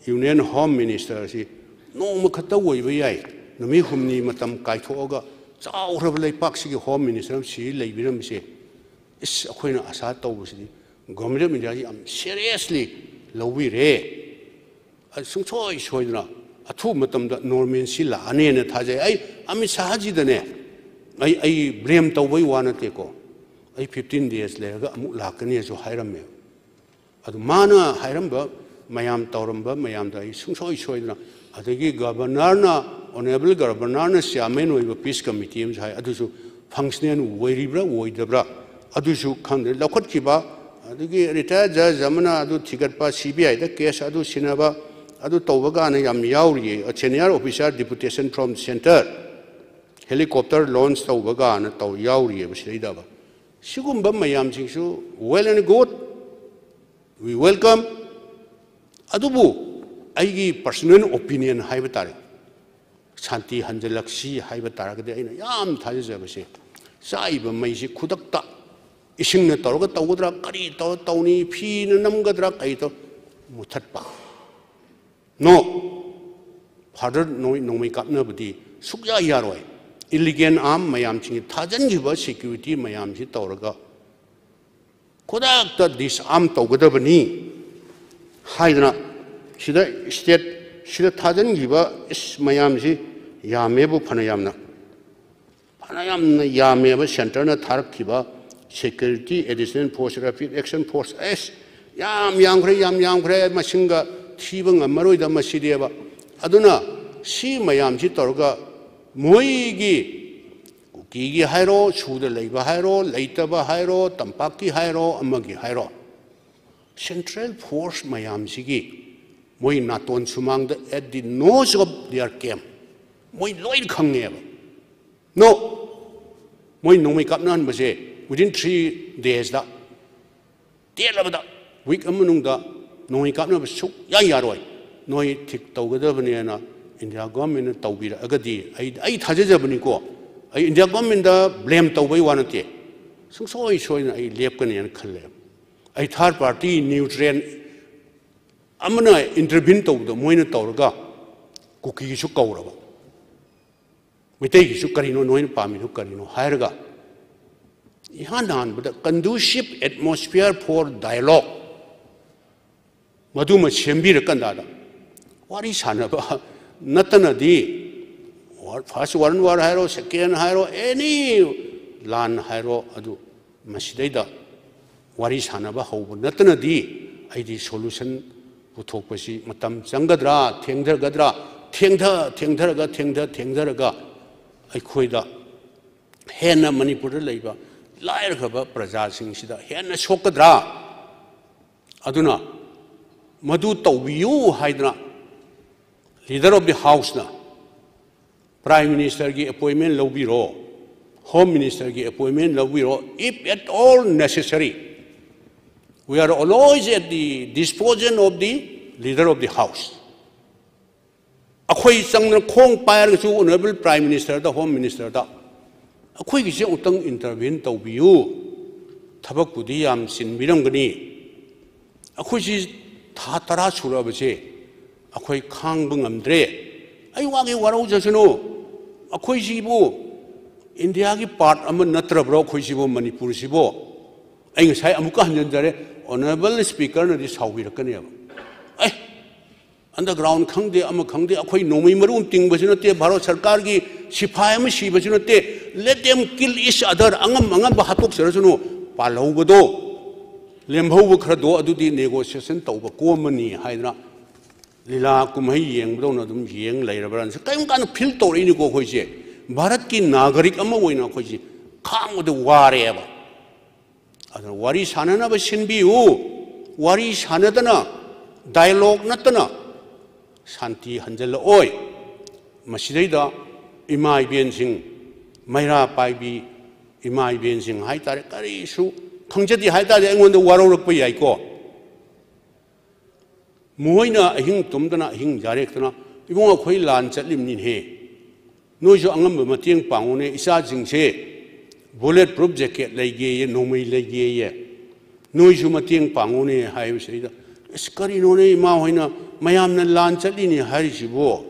Union Home Minister ꯑꯁꯤ ꯅꯣꯡꯃ ꯈꯛꯇ ꯑꯣꯏꯕ ꯌꯥꯏ, ꯅꯨꯃꯤꯠ ꯍꯨꯝꯅꯤ ꯃꯇꯝ ꯀꯥꯏꯊꯣꯛꯑꯒ ꯆꯥꯎꯈ꯭ꯔꯕ ꯂꯩꯄꯥꯛꯁꯤꯒꯤ ꯍꯣꯝ ꯃꯤꯅꯤꯁꯇꯔ ꯑꯃ ꯁꯤ ꯂꯩꯕꯤꯔꯝꯕꯁꯦ, ꯏꯁ, ꯑꯩꯈꯣꯏꯅ ꯑꯁꯥ ꯇꯧꯕꯁꯤꯗꯤ ꯒꯣꯔꯃꯦꯟ ꯑꯣꯐ ꯏꯟꯗꯤꯌꯥꯁꯤ ꯌꯥꯝ ꯁꯦꯔꯤꯌꯁꯂꯤ ꯂꯧꯕꯤꯔꯦ꯫ ꯑꯗꯨ ꯁꯨꯡꯁꯣꯏ ꯁꯣꯏꯗꯅ ꯑꯊꯨꯕ ꯃꯇꯝꯗ ꯅꯣꯔꯃꯦꯟꯁꯤ ꯂꯥꯛꯑꯅꯦꯅ ꯊꯥꯖꯩ꯫ ꯑꯩ ꯑꯃꯤꯠ ꯁꯥꯍꯖꯤꯗꯅꯦ, ꯑꯩ, ꯑꯩ ꯕ꯭ꯂꯦꯝ ꯇꯧꯕꯩ ꯋꯥ ꯅꯠꯇꯦꯀꯣ, ꯑꯩ ꯐꯤꯐꯇꯤꯟ ꯗꯦꯖ ꯂꯩꯔꯒ ꯑꯃꯨꯛ ꯂꯥꯛꯀꯅꯤꯁꯨ ꯍꯥꯏꯔꯝꯃꯦ꯫ ꯑꯗꯨ ꯃꯥꯅ ꯍꯥꯏꯔꯝꯕ ꯃꯌꯥꯝ, ꯇꯧꯔꯝꯕ ꯃꯌꯥꯝꯗꯣ ꯑꯩ ꯁꯨꯡꯁꯣꯏ ꯁꯣꯏꯗꯅ, ꯑꯗꯒꯤ ꯒꯕꯔꯅꯔꯅ, ꯑꯣꯅꯔꯦꯕꯜ ꯒꯕꯔꯅꯔꯅ ꯆꯤꯌꯥꯔꯃꯦꯟ ꯑꯣꯏꯕ ꯄꯤꯁ ꯀꯃꯤꯇꯤ ꯑꯃꯁꯨ ꯍꯥꯏ, ꯑꯗꯨꯁꯨ ꯐꯪꯁꯅꯦꯜ ꯑꯣꯏꯔꯤꯕ꯭ꯔꯥ ꯑꯣꯏꯗꯕ꯭ꯔꯥ ꯑꯗꯨꯁꯨ ꯈꯪꯗ꯭ꯔꯦ꯫ ꯂꯧꯈꯠꯈꯤꯕ, ꯑꯗꯒꯤ ꯔꯤꯇꯥꯌꯔ ꯖꯖ ꯑꯃꯅ ꯑꯗꯨ ꯊꯤꯒꯠꯄ, ꯁꯤ ꯕꯤ ꯑꯥꯏꯗ ꯀꯦꯁ ꯑꯗꯨ ꯁꯤꯟꯅꯕ, ꯑꯗꯨ ꯇꯧꯕ ꯀꯥꯟꯗ ꯌꯥꯝ ꯌꯥꯎꯔꯤꯌꯦ, senior officer deputation from centre, helicopter launch ꯇꯧꯕ ꯀꯥꯟꯗ ꯇꯧ ꯌꯥꯎꯔꯤꯑꯕ ꯁꯤꯗꯩꯗꯕ꯫ ꯁꯤꯒꯨꯝꯕ ꯃꯌꯥꯝꯁꯤꯡꯁꯨ well and good, we welcome꯫ ꯑꯗꯨꯕꯨ ꯑꯩꯒꯤ personal opinion ꯍꯥꯏꯕ ꯇꯥꯔꯦ, ꯁꯥꯟꯇꯤ ꯍꯟꯖꯤꯜꯂꯛꯁꯤ ꯍꯥꯏꯕ ꯇꯥꯔꯒꯗꯤ ꯑꯩꯅ ꯌꯥꯝ ꯊꯥꯖꯖꯕꯁꯦ, ꯆꯥꯛꯏꯕ ꯃꯩꯁꯤ ꯈꯨꯗꯛꯇ ꯏꯁꯤꯡꯅ ꯇꯧꯔꯒ ꯇꯧꯒꯗ꯭ꯔꯥ, ꯀꯔꯤ ꯇꯧꯔ ꯇꯧꯅꯤ, ꯐꯤꯅ ꯅꯝꯒꯗ꯭ꯔꯥ, ꯀꯔꯤ ꯇꯧ, ꯃꯨꯊꯠꯄ꯫ No, further ꯅꯣꯡꯃꯩ, ꯅꯣꯡꯃꯩ ꯀꯥꯞꯅꯕꯗꯤ ꯁꯨꯛꯌꯥ ꯌꯥꯔꯣꯏ꯫ Illegal arm ꯃꯌꯥꯝꯁꯤꯡꯁꯤ, ꯊꯥꯖꯤꯟꯈꯤꯕ security ꯃꯌꯥꯝꯁꯤ ꯇꯧꯔꯒ ꯈꯨꯗꯛꯇ disarm ꯇꯧꯒꯗꯕꯅꯤ ꯍꯥꯏꯗꯅ ꯁꯤꯗ state ꯁꯤꯗ ꯊꯥꯖꯤꯟꯈꯤꯕ ꯏꯁ ꯃꯌꯥꯝꯁꯤ ꯌꯥꯝꯃꯦꯕꯨ ꯐꯅ ꯌꯥꯝꯅ꯫ ꯐꯅ ꯌꯥꯝꯅ ꯌꯥꯝꯃꯦꯕ centreꯅ ꯊꯥꯔꯛꯈꯤꯕ security additional force, rapid action force, ꯑꯦꯁ, ꯌꯥꯝ ꯌꯥꯝꯈ꯭ꯔꯦ, ꯌꯥꯝ ꯌꯥꯝꯈ꯭ꯔꯦ꯫ ꯃꯁꯤꯡꯒ ꯊꯤꯕ ꯉꯝꯃꯔꯣꯏꯗ ꯃꯁꯤꯗꯤꯕ꯫ ꯑꯗꯨꯅ ꯁꯤ ꯃꯌꯥꯝꯁꯤ ꯇꯧꯔꯒ ꯃꯣꯏꯒꯤ ꯀꯨꯀꯤꯒꯤ ꯍꯥꯏꯔꯣ, ꯁꯨꯗ ꯂꯩꯕ ꯍꯥꯏꯔꯣ, ꯂꯩꯇꯕ ꯍꯥꯏꯔꯣ, ꯇꯝꯄꯥꯛꯀꯤ ꯍꯥꯏꯔꯣ, ꯑꯃꯒꯤ ꯍꯥꯏꯔꯣ, central force ꯃꯌꯥꯝꯁꯤꯒꯤ ꯃꯣꯏ ꯅꯥꯇꯣꯟ ꯁꯨꯃꯥꯡꯗ at the nose of their camp ꯃꯣꯏ ꯂꯣꯏꯅ ꯈꯪꯉꯦꯕ꯫ No, ꯃꯣꯏ ꯅꯣꯡꯃꯩ ꯀꯥꯞꯅꯍꯟꯕꯁꯦ within three daysꯗ, ꯇꯦꯜꯂꯕꯗ week ꯑꯃ ꯃꯅꯨꯡꯗ ꯅꯣꯡꯃꯩ ꯀꯥꯞꯅꯕ ꯁꯨꯛꯌꯥ ꯌꯥꯔꯣꯏ꯫ ꯅꯣꯏ ꯊꯤꯛ ꯇꯧꯒꯗꯕꯅꯦꯅ ꯏꯟꯗꯤꯌꯥ ꯒꯣꯔꯃꯦꯟꯅ ꯇꯧꯕꯤꯔꯛꯑꯒꯗꯤ, ꯑꯩ, ꯑꯩ ꯊꯥꯖꯖꯕꯅꯤꯀꯣ, ꯑꯩ ꯏꯟꯗꯤꯌꯥ ꯒꯣꯔꯃꯦꯟꯗ blame ꯇꯧꯕꯩ ꯋꯥ ꯅꯠꯇꯦ, ꯁꯨꯡꯁꯣꯏ ꯁꯣꯏꯗꯅ ꯑꯩ ꯂꯦꯞꯀꯅꯦꯅ ꯈꯜꯂꯦ꯫ ꯑꯩ third party neutral ꯑꯃꯅ intervene ꯇꯧꯕꯗꯣ ꯃꯣꯏꯅ ꯇꯧꯔꯒ ꯀꯨꯀꯤꯒꯤꯁꯨ ꯀꯧꯔꯕ, ꯃꯩꯇꯩꯒꯤꯁꯨ ꯀꯔꯤꯅꯣ, ꯅꯣꯏꯅ ꯄꯥꯝꯃꯤꯗꯣ ꯀꯔꯤꯅꯣ ꯍꯥꯏꯔꯒ, ꯏꯍꯥꯟ ꯍꯥꯟꯕꯗ conducive atmosphere for dialogue ꯃꯗꯨꯃ ꯁꯦꯝꯕꯤꯔꯀꯥꯟꯗ ꯋꯥꯔꯤ ꯁꯥꯟꯅꯕ ꯅꯠꯇꯅꯗꯤ, first world war ꯍꯥꯏꯔꯣ, second ꯍꯥꯏꯔꯣ, any ꯂꯥꯟ ꯍꯥꯏꯔꯣ, ꯑꯗꯨ ꯃꯁꯤꯗꯩꯗ ꯋꯥꯔꯤ ꯁꯥꯟꯅꯕ ꯍꯧꯕ ꯅꯠꯇꯅꯗꯤ ꯑꯩꯗꯤ solution ꯄꯨꯊꯣꯛꯄꯁꯤ ꯃꯇꯝ ꯆꯪꯒꯗ꯭ꯔꯥ, ꯊꯦꯡꯊꯒꯗ꯭ꯔꯥ, ꯊꯦꯡꯊ, ꯊꯦꯡꯊꯔꯒ, ꯊꯦꯡꯊ, ꯊꯦꯡꯊꯔꯒ ꯑꯩꯈꯣꯏꯗ ꯍꯦꯟꯅ ꯃꯅꯤꯄꯨꯔꯗ ꯂꯩꯕ ꯂꯥꯏꯔꯈ꯭ꯔꯕ ꯄ꯭ꯔꯖꯥꯁꯤꯡꯁꯤꯗ ꯍꯦꯟꯅ ꯁꯣꯛꯀꯗ꯭ꯔꯥ? ꯑꯗꯨꯅ ꯃꯗꯨ ꯇꯧꯕꯤꯌꯨ ꯍꯥꯏꯗꯅ leader of the houseꯅ Prime Ministerꯒꯤ appointment ꯂꯧꯕꯤꯔꯣ, Home Ministerꯒꯤ appointment ꯂꯧꯕꯤꯔꯣ, if at all necessary. We are always at the disposal of the leader of the house. ꯑꯩꯈꯣꯏ ꯆꯪꯗꯅ ꯈꯣꯡ ꯄꯥꯏꯔꯒꯁꯨ Honourable Prime Ministerꯗ, Home Ministerꯗ ꯑꯩꯈꯣꯏꯒꯤꯁꯦ ꯑꯃꯨꯛꯇꯪ intervene ꯇꯧꯕꯤꯌꯨ, ꯊꯕꯛꯄꯨꯗꯤ ꯌꯥꯝ ꯆꯤꯟꯕꯤꯔꯝꯒꯅꯤ, ꯑꯩꯈꯣꯏꯁꯤ ꯊꯥ ꯇꯔꯥ ꯁꯨꯔꯛꯑꯕꯁꯦ ꯑꯩꯈꯣꯏ ꯈꯥꯡꯕ ꯉꯝꯗ꯭ꯔꯦ꯫ ꯑꯩ ꯋꯥꯒꯤ ꯋꯥꯔꯧꯖꯁꯅꯨ, ꯑꯩꯈꯣꯏꯁꯤꯕꯨ ꯏꯟꯗꯤꯌꯥꯒꯤ part ꯑꯃ ꯅꯠꯇ꯭ꯔꯕ꯭ꯔꯣ? ꯑꯩꯈꯣꯏꯁꯤꯕꯨ, ꯃꯅꯤꯄꯨꯔꯁꯤꯕꯨ? ꯑꯩ ꯉꯁꯥꯏ ꯑꯃꯨꯛꯀ ꯍꯟꯖꯤꯟꯖꯔꯦ, Honourable Speakerꯅꯗꯤ ꯁꯥꯎꯕꯤꯔꯛꯀꯅꯦꯕ꯫ ꯑꯦ, underground ꯈꯪꯗꯦ, ꯑꯃ ꯈꯪꯗꯦ, ꯑꯩꯈꯣꯏ ꯅꯣꯡꯃꯩ ꯃꯔꯨ ꯑꯃ ꯇꯤꯡꯕꯁꯨ ꯅꯠꯇꯦ, ꯚꯥꯔꯠ ꯁꯔꯀꯥꯔꯒꯤ ꯁꯤꯐꯥꯏ ꯑꯃ ꯁꯤꯕꯁꯨ ꯅꯠꯇꯦ, let them kill each other, ꯑꯉꯝ ꯑꯉꯝꯕ ꯍꯥꯠꯇꯣꯛꯆꯔꯁꯅꯨ, ꯄꯥꯜꯍꯧꯕꯗꯣ, ꯂꯦꯝꯍꯧꯕ ꯈꯔꯗꯣ ꯑꯗꯨꯗꯤ negotiation ꯇꯧꯕ ꯀꯣꯝꯃꯅꯤ ꯍꯥꯏꯗꯅ ꯂꯤꯂꯥ ꯀꯨꯝꯍꯩ ꯌꯦꯡꯕꯗꯧꯅ ꯑꯗꯨꯝ ꯌꯦꯡ ꯂꯩꯔꯕ꯭ꯔꯥꯅ ꯀꯔꯤꯒꯨꯝꯕ ꯀꯥꯟꯗ ꯐꯤꯜ ꯇꯧꯔꯛꯏꯅꯤꯀꯣ꯫ ꯑꯩꯈꯣꯏꯁꯦ ꯚꯥꯔꯠꯀꯤ ꯅꯥꯒꯔꯤꯛ ꯑꯃ ꯑꯣꯏꯅ ꯑꯩꯈꯣꯏꯁꯦ ꯈꯥꯡꯕꯗ ꯋꯥꯔꯦꯕ꯫ ꯑꯗꯨꯅ ꯋꯥꯔꯤ ꯁꯥꯟꯅꯅꯕ ꯁꯤꯟꯕꯤꯌꯨ꯫ ꯋꯥꯔꯤ ꯁꯥꯟꯅꯗꯅ, ꯗꯥꯏꯂꯣꯒ ꯅꯠꯇꯅ ꯁꯥꯟꯇꯤ ꯍꯟꯖꯜꯂꯛꯑꯣꯏ꯫ ꯃꯁꯤꯗꯩꯗ ꯏꯃꯥ ꯏꯕꯦꯟꯁꯤꯡ, ꯃꯩꯔꯥ ꯄꯥꯏꯕꯤ ꯏꯃꯥ ꯏꯕꯦꯟꯁꯤꯡ ꯍꯥꯏ ꯇꯥꯔꯦ, ꯀꯔꯤꯁꯨ ꯈꯪꯖꯗꯦ ꯍꯥꯏ ꯇꯥꯔꯗꯤ ꯑꯩꯉꯣꯟꯗ ꯋꯥꯔꯧꯔꯛꯄ ꯌꯥꯏꯀꯣ꯫ ꯃꯈꯣꯏꯅ ꯑꯍꯤꯡ ꯇꯨꯝꯗꯅ, ꯑꯍꯤꯡ ꯌꯥꯔꯦꯛꯇꯅ, "ꯏꯕꯨꯡꯉꯣ, ꯑꯩꯈꯣꯏ ꯂꯥꯟ ꯆꯠꯂꯤꯕꯅꯤꯍꯦ, ꯅꯣꯏꯁꯨ ꯑꯉꯝꯕ ꯃꯇꯦꯡ ꯄꯥꯡꯉꯨꯅꯦ, ꯏꯆꯥꯁꯤꯡꯁꯦ ꯕꯨꯂꯦꯠ ꯄ꯭ꯔꯨꯐ ꯖꯦꯀꯦꯠ ꯂꯩꯒꯦꯌꯦ, ꯅꯣꯡꯃꯩ ꯂꯩꯒꯦꯌꯦ, ꯅꯣꯏꯁꯨ ꯃꯇꯦꯡ ꯄꯥꯡꯉꯨꯅꯦ" ꯍꯥꯏꯕꯁꯤꯗꯩꯗ, "ꯑꯁ, ꯀꯔꯤꯅꯣꯅꯦ ꯏꯃꯥ ꯍꯣꯏꯅ ꯃꯌꯥꯝꯅ ꯂꯥꯟ ꯆꯠꯂꯤꯅꯤ ꯍꯥꯏꯔꯤꯁꯤꯕꯣ?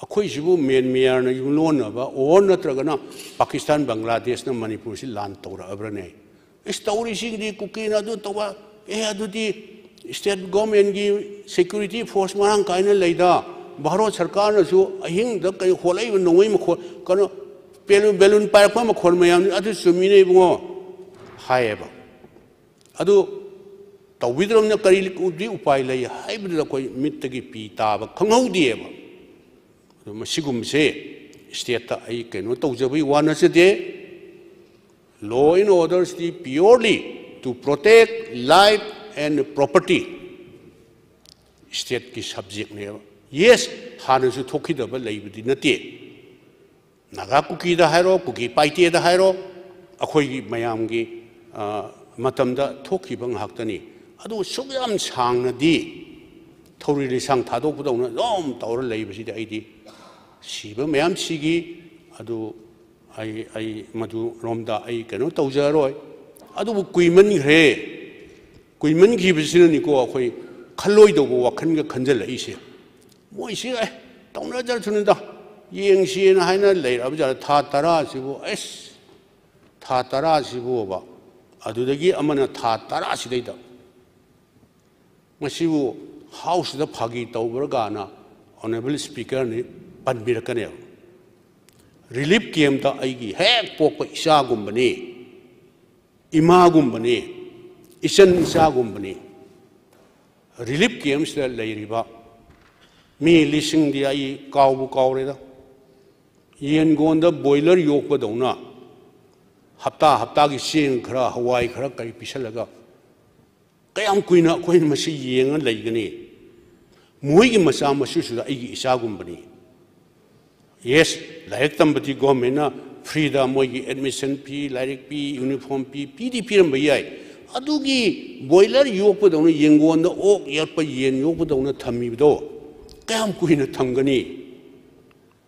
ꯑꯩꯈꯣꯏꯁꯤꯕꯨ ꯃ꯭ꯌꯥꯟꯃꯥꯔꯅ ꯌꯨꯝꯂꯣꯟꯅꯕ ꯑꯣꯔ ꯅꯠꯇ꯭ꯔꯒꯅ ꯄꯥꯀꯤꯁꯇꯥꯟ, ꯕꯪꯒ꯭ꯂꯥꯗꯦꯁꯅ ꯃꯅꯤꯄꯨꯔꯁꯤ ꯂꯥꯟ ꯇꯧꯔꯛꯑꯕ꯭ꯔꯅꯦ? ꯏꯁ, ꯇꯧꯔꯤꯁꯤꯡꯗꯤ ꯀꯨꯀꯤꯅ ꯑꯗꯨ ꯇꯧꯕ, ꯑꯦ, ꯑꯗꯨꯗꯤ ꯁ꯭ꯇꯦꯠ ꯒꯣꯔꯃꯦꯟꯒꯤ ꯁꯦꯀ꯭ꯌꯨꯔꯤꯇꯤ ꯐꯣꯔꯁ ꯃꯔꯥꯡ ꯀꯥꯏꯅ ꯂꯩꯗ, ꯚꯥꯔꯠ ꯁꯔꯀꯥꯔꯅꯁꯨ ꯑꯍꯤꯡꯗ ꯀꯩ ꯍꯣꯠꯂꯛꯏꯕ ꯅꯣꯡꯃꯩ ꯃꯈꯣꯜ, ꯀꯩꯅꯣ, ꯕꯦꯂꯨꯟ, ꯕꯦꯂꯨꯟ ꯄꯥꯏꯔꯛꯄ ꯃꯈꯣꯜ ꯃꯌꯥꯝꯁꯤ ꯑꯗꯨ ꯆꯨꯝꯃꯤꯅꯦ ꯏꯕꯨꯡꯉꯣ" ꯍꯥꯏꯌꯦꯕ꯫ ꯑꯗꯨ ꯇꯧꯕꯤꯗ꯭ꯔꯕꯅꯤꯅ ꯀꯔꯤꯗꯤ ꯎꯄꯥꯏ ꯂꯩ ꯍꯥꯏꯕꯗꯨꯗ ꯑꯩꯈꯣꯏ ꯃꯤꯠꯇꯒꯤ ꯄꯤ ꯇꯥꯕ ꯈꯪꯍꯧꯗꯦꯕ꯫ ꯑꯗꯨ ꯃꯁꯤꯒꯨꯝꯕꯁꯦ ꯁ꯭ꯇꯦꯠꯇ ꯑꯩ ꯀꯩꯅꯣ ꯇꯧꯖꯕꯒꯤ ꯋꯥ ꯅꯠꯆꯗꯦ꯫ Law and order is purely to protect life and property, ꯁ꯭ꯇꯦꯠꯀꯤ ꯁꯕꯖꯦꯛꯅꯦꯕ꯫ ꯌꯦꯁ, ꯍꯥꯟꯅꯁꯨ ꯊꯣꯛꯈꯤꯗꯕ ꯂꯩꯕꯗꯤ ꯅꯠꯇꯦ꯫ ꯅꯥꯒꯥ ꯀꯨꯀꯤꯗ ꯍꯥꯏꯔꯣ, ꯀꯨꯀꯤ ꯄꯥꯏꯇꯦꯗ ꯍꯥꯏꯔꯣ, ꯑꯩꯈꯣꯏꯒꯤ ꯃꯌꯥꯝꯒꯤ, ꯑ, ꯃꯇꯝꯗ ꯊꯣꯛꯈꯤꯕ ꯉꯥꯛꯇꯅꯤ꯫ ꯑꯗꯨ ꯁꯨꯛ ꯌꯥꯝ ꯁꯥꯡꯅꯗꯤ ꯊꯧꯔꯤ ꯂꯩꯁꯥꯡ ꯊꯥꯗꯣꯛꯄꯗꯧꯅ ꯑꯗꯨꯝ ꯇꯧꯔ ꯂꯩꯕꯁꯤꯗꯤ ꯑꯩꯗꯤ ꯁꯤꯕ ꯃꯌꯥꯝ ꯁꯤꯈꯤ꯫ ꯑꯗꯨ ꯑꯩ, ꯑꯩ ꯃꯗꯨꯔꯣꯝꯗ ꯑꯩ ꯀꯩꯅꯣ ꯇꯧꯖꯔꯣꯏ꯫ ꯑꯗꯨꯕꯨ ꯀꯨꯏꯃꯟꯈ꯭ꯔꯦ꯫ ꯀꯨꯏꯃꯟꯈꯤꯕꯁꯤꯅꯅꯤꯀꯣ ꯑꯩꯈꯣꯏ ꯈꯜꯂꯣꯏꯗꯧꯕ ꯋꯥꯈꯜꯒ ꯈꯟꯖꯜꯂꯛꯏꯁꯦ꯫ ꯃꯣꯏꯁꯤ, "ꯑꯦ, ꯇꯧꯅꯖꯔꯁꯅꯨꯗ, ꯌꯦꯡꯁꯤꯅ" ꯍꯥꯏꯅ ꯂꯩꯔꯛꯑꯕ ꯖꯥꯠꯂ? ꯊꯥ ꯇꯔꯥꯁꯤꯕꯨ, ꯑꯦꯁ, ꯊꯥ ꯇꯔꯥꯁꯤꯕꯨꯕ, ꯑꯗꯨꯗꯒꯤ ꯑꯃꯅ ꯊꯥ ꯇꯔꯥꯁꯤꯗꯩꯗ ꯃꯁꯤꯕꯨ ꯍꯥꯎꯁꯇ ꯐꯥꯒꯤ ꯇꯧꯕ꯭ꯔꯥ ꯀꯥꯏꯅ ꯑꯣꯅꯔꯦꯕꯜ ꯁ꯭ꯄꯤꯀꯔꯅ ꯄꯟꯕꯤꯔꯛꯀꯅꯦꯕ꯫ ꯔꯤꯂꯤꯐ ꯀꯦꯝꯞꯇ ꯑꯩꯒꯤ ꯍꯦꯛ ꯄꯣꯛꯄ ꯏꯆꯥꯒꯨꯝꯕꯅꯤ, ꯏꯃꯥꯒꯨꯝꯕꯅꯤ, ꯏꯆꯟ ꯏꯆꯥꯒꯨꯝꯕꯅꯤ꯫ ꯔꯤꯂꯤꯐ ꯀꯦꯝꯁꯤꯗ ꯂꯩꯔꯤꯕ ꯃꯤ ꯂꯤꯁꯤꯡꯗꯤ ꯑꯩ ꯀꯥꯎꯕꯨ ꯀꯥꯎꯔꯦꯗ꯫ ꯌꯦꯟꯒꯣꯟꯗ ꯕꯣꯏꯂꯔ ꯌꯣꯛꯄꯗꯧꯅ ꯍꯞꯇꯥ ꯍꯞꯇꯥꯒꯤ ꯆꯦꯡ ꯈꯔ, ꯍꯋꯥꯏ ꯈꯔ, ꯀꯔꯤ ꯄꯤꯁꯜꯂꯒ ꯀꯌꯥꯝ ꯀꯨꯏꯅ ꯑꯩꯈꯣꯏꯅ ꯃꯁꯤ ꯌꯦꯡꯉ ꯂꯩꯒꯅꯤ? ꯃꯈꯣꯏꯒꯤ ꯃꯆꯥ ꯃꯁꯨꯁꯤꯗ ꯑꯩꯒꯤ ꯏꯆꯥꯒꯨꯝꯕꯅꯤ꯫ ꯌꯦꯁ, ꯂꯥꯏꯔꯤꯛ ꯇꯝꯕꯗꯤ ꯒꯣꯔꯃꯦꯟꯅ ꯐ꯭ꯔꯤꯗ ꯃꯣꯏꯒꯤ ꯑꯦꯗꯃꯤꯁꯟ ꯐꯤ, ꯂꯥꯏꯔꯤꯛ ꯐꯤ, ꯌꯨꯅꯤꯐꯣꯔꯝ ꯐꯤ, ꯄꯤꯗꯤ ꯄꯤꯔꯝꯕ ꯌꯥꯏ꯫ ꯑꯗꯨꯒꯤ ꯕꯣꯏꯂꯔ ꯌꯣꯛꯄꯗꯧꯅ ꯌꯦꯟꯒꯣꯟꯗ ꯑꯣꯛ ꯌꯣꯛꯄ, ꯌꯦꯟ ꯌꯣꯛꯄꯗꯧꯅ ꯊꯝꯃꯤꯕꯗꯣ ꯀꯌꯥꯝ ꯀꯨꯏꯅ ꯊꯝꯒꯅꯤ?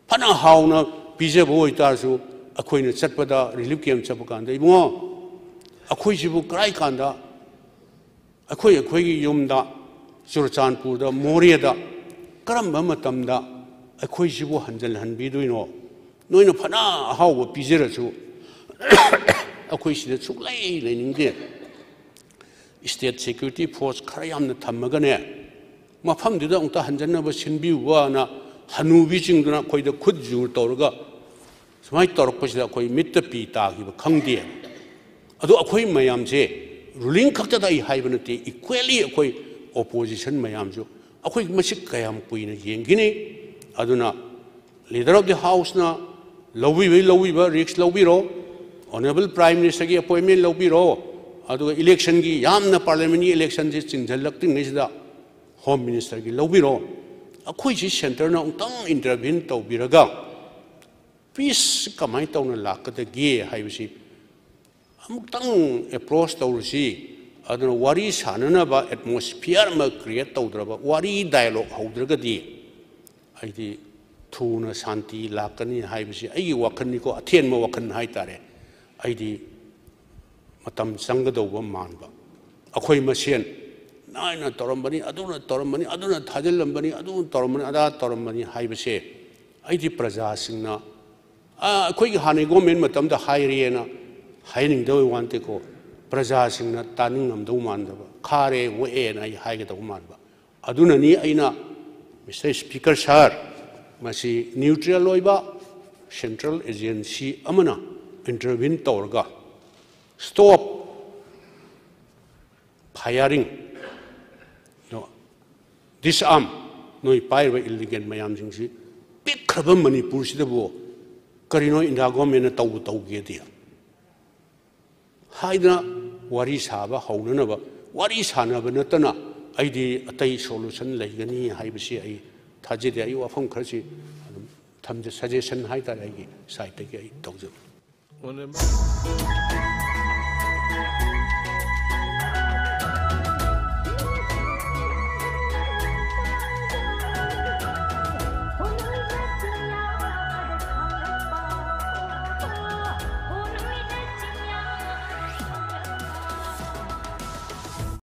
ꯐꯅ ꯍꯥꯎꯅ ꯄꯤꯖꯕ ꯑꯣꯏꯇꯥꯔꯁꯨ, ꯑꯩꯈꯣꯏꯅ ꯆꯠꯄꯗ, ꯔꯤꯂꯤꯐ ꯀꯦꯝ ꯆꯠꯄ ꯀꯥꯟꯗ, "ꯏꯕꯨꯡꯉꯣ, ꯑꯩꯈꯣꯏꯁꯤꯕꯨ ꯀꯔꯥꯏ ꯀꯥꯟꯗ ꯑꯩꯈꯣꯏ, ꯑꯩꯈꯣꯏꯒꯤ ꯌꯨꯝꯗ, ꯆꯨꯔꯆꯥꯟꯄꯨꯔꯗ, ꯃꯣꯔꯦꯗ ꯀꯔꯝꯕ ꯃꯇꯝꯗ ꯑꯩꯈꯣꯏꯁꯤꯕꯨ ꯍꯟꯖꯤꯜꯍꯟꯕꯤꯗꯣꯏꯅꯣ? ꯅꯣꯏꯅ ꯐꯅ ꯑꯍꯥꯎꯕ ꯄꯤꯖꯔꯁꯨ, ꯑꯩꯈꯣꯏ ꯁꯤꯗ ꯁꯨꯛꯂꯩ ꯂꯩꯅꯤꯡꯗꯦ꯫ ꯁ꯭ꯇꯦꯠ ꯁꯦꯀ꯭ꯌꯨꯔꯤꯇꯤ ꯐꯣꯔꯁ ꯈꯔ ꯌꯥꯝꯅ ꯊꯝꯃꯒꯅꯦ, ꯃꯐꯝꯗꯨꯗ ꯑꯃꯨꯛꯇ ꯍꯟꯖꯟꯅꯕ ꯁꯤꯟꯕꯤꯌꯨꯕꯅ ꯍꯅꯨꯕꯤꯁꯤꯡꯗꯨꯅ ꯑꯩꯈꯣꯏꯗ ꯈꯨꯠ ꯖꯨꯔ ꯇꯧꯔꯒ ꯁꯨꯃꯥꯏꯅ ꯇꯧꯔꯛꯄꯁꯤꯗ ꯑꯩꯈꯣꯏ ꯃꯤꯠꯇ ꯄꯤ ꯇꯥꯈꯤꯕ ꯈꯪꯗꯦ꯫ ꯑꯗꯣ ꯑꯩꯈꯣꯏ ꯃꯌꯥꯝꯁꯦ, ꯔꯨꯂꯤꯡ ꯈꯛꯇꯗ ꯑꯩ ꯍꯥꯏꯕ ꯅꯠꯇꯦ, ꯏꯀ꯭ꯋꯦꯂꯤ ꯑꯩꯈꯣꯏ ꯑꯣꯄꯣꯖꯤꯁꯟ ꯃꯌꯥꯝꯁꯨ, ꯑꯩꯈꯣꯏ ꯃꯁꯤ ꯀꯌꯥꯝ ꯀꯨꯏꯅ ꯌꯦꯡꯈꯤꯅꯤ? ꯑꯗꯨꯅ Leader of the Houseꯅ ꯂꯧꯕꯤꯕꯩ ꯂꯧꯕꯤꯕ ꯔꯤꯛꯁ ꯂꯧꯕꯤꯔꯣ, Honourable Prime Ministerꯒꯤ ꯑꯦꯄꯣꯏꯟꯃꯦꯟ ꯂꯧꯕꯤꯔꯣ, ꯑꯗꯨꯒ ꯏꯂꯦꯛꯁꯟꯒꯤ, ꯌꯥꯝꯅ ꯄꯥꯔꯂꯤꯌꯥꯃꯦꯟꯒꯤ ꯏꯂꯦꯛꯁꯟꯁꯦ ꯆꯤꯟꯁꯤꯜꯂꯛꯇ꯭ꯔꯤꯉꯩꯁꯤꯗ ꯍꯣꯝ ꯃꯤꯅꯤꯁꯇꯔꯒꯤ ꯂꯧꯕꯤꯔꯣ꯫ ꯑꯩꯈꯣꯏꯁꯤ ꯁꯦꯟꯇꯔꯅ ꯑꯃꯨꯛꯇꯪ ꯏꯟꯇꯔꯚꯤꯟ ꯇꯧꯕꯤꯔꯒ ꯄꯤꯁ ꯀꯃꯥꯏꯅ ꯇꯧꯅ ꯂꯥꯛꯀꯗꯒꯦ ꯍꯥꯏꯕꯁꯤ ꯑꯃꯨꯛꯇꯪ ꯑꯦꯄ꯭ꯔꯣꯁ ꯇꯧꯔꯨꯁꯤ꯫ ꯑꯗꯨꯅ ꯋꯥꯔꯤ ꯁꯥꯟꯅꯅꯕ ꯑꯦꯠꯃꯣꯁꯐꯤꯌꯥꯔ ꯑꯃ ꯀ꯭ꯔꯤꯌꯦꯠ ꯇꯧꯗ꯭ꯔꯕ, ꯋꯥꯔꯤ ꯗꯥꯏꯂꯣꯛ ꯍꯧꯗ꯭ꯔꯒꯗꯤ ꯑꯩꯗꯤ ꯊꯨꯅ ꯁꯥꯟꯇꯤ ꯂꯥꯛꯀꯅꯤ ꯍꯥꯏꯕꯁꯤ ꯑꯩꯒꯤ ꯋꯥꯈꯜꯅꯤꯀꯣ, ꯑꯊꯦꯟꯕ ꯋꯥꯈꯜ ꯍꯥꯏꯇꯥꯔꯦ꯫ ꯑꯩꯗꯤ ꯃꯇꯝ ꯆꯪꯒꯗꯧꯕ ꯃꯥꯟꯕ, ꯑꯩꯈꯣꯏ ꯃꯁꯦꯟ ꯅꯥꯏꯅ ꯇꯧꯔꯝꯕꯅꯤ, ꯑꯗꯨꯅ ꯇꯧꯔꯝꯕꯅꯤ, ꯑꯗꯨꯅ ꯊꯥꯖꯤꯜꯂꯝꯕꯅꯤ, ꯑꯗꯨꯅ ꯇꯧꯔꯝꯕꯅꯤ, ꯑꯗꯥ ꯇꯧꯔꯝꯕꯅꯤ ꯍꯥꯏꯕꯁꯦ ꯑꯩꯗꯤ ꯄ꯭ꯔꯖꯥꯁꯤꯡꯅ, "ꯑꯥ, ꯑꯩꯈꯣꯏꯒꯤ ꯍꯥꯟꯅꯒꯤ ꯒꯣꯔꯃꯦꯟ ꯃꯇꯝꯗ ꯍꯥꯏꯔꯦꯅ" ꯍꯥꯏꯅꯤꯡꯗꯕꯩ ꯋꯥ ꯅꯠꯇꯦꯀꯣ, ꯄ꯭ꯔꯖꯥꯁꯤꯡꯅ ꯇꯥꯅꯤꯡꯉꯝꯗꯧ ꯃꯥꯟꯗꯕ, "ꯈꯥꯔꯦ, ꯑꯣꯛꯑꯦꯅ" ꯑꯩ ꯍꯥꯏꯒꯗꯧꯕ ꯃꯥꯟꯕ꯫ ꯑꯗꯨꯅꯅꯤ ꯑꯩꯅ, "Mister Speaker sir, ꯃꯁꯤ ꯅ꯭ꯌꯨꯇ꯭ꯔꯦꯜ ꯑꯣꯏꯕ ꯁꯦꯟꯇ꯭ꯔꯦꯜ ꯑꯦꯖꯦꯟꯁꯤ ꯑꯃꯅ ꯏꯟꯇꯔꯚꯤꯟ ꯇꯧꯔꯒ ꯁ꯭ꯇꯣꯞ ꯐꯥꯏꯌꯥꯔꯤꯡ, ꯅꯣ, ꯗꯤꯁꯑꯥꯔꯝ, ꯅꯣꯏ ꯄꯥꯏꯔꯤꯕ ꯏꯂꯤꯒꯦꯜ ꯃꯌꯥꯝꯁꯤꯡꯁꯤ, ꯄꯤꯛꯈ꯭ꯔꯕ ꯃꯅꯤꯄꯨꯔꯁꯤꯗꯕꯨ ꯀꯔꯤꯅꯣ ꯏꯟꯗꯤꯌꯥ ꯒꯣꯔꯃꯦꯟꯅ ꯇꯧꯕ ꯇꯧꯒꯦꯗꯤ ꯍꯥꯏꯗꯅ ꯋꯥꯔꯤ ꯁꯥꯕ ꯍꯧꯅꯅꯕ ꯋꯥꯔꯤ ꯁꯥꯟꯅꯕ ꯅꯠꯇꯅ ꯑꯩꯗꯤ ꯑꯇꯩ ꯁꯣꯂꯨꯁꯟ ꯂꯩꯒꯅꯤ ꯍꯥꯏꯕꯁꯤ ꯑꯩ ꯊꯥꯖꯗꯦ꯫ ꯑꯩ ꯋꯥꯐꯝ ꯈꯔꯁꯤ ꯑꯗꯨꯝ ꯊꯝꯖ-, ꯁꯖꯦꯁꯟ ꯍꯥꯏꯇꯥꯔꯦ, ꯑꯩꯒꯤ ꯁꯥꯏꯠꯇꯒꯤ ꯑꯩ ꯇꯧꯖꯕꯅꯤ꯫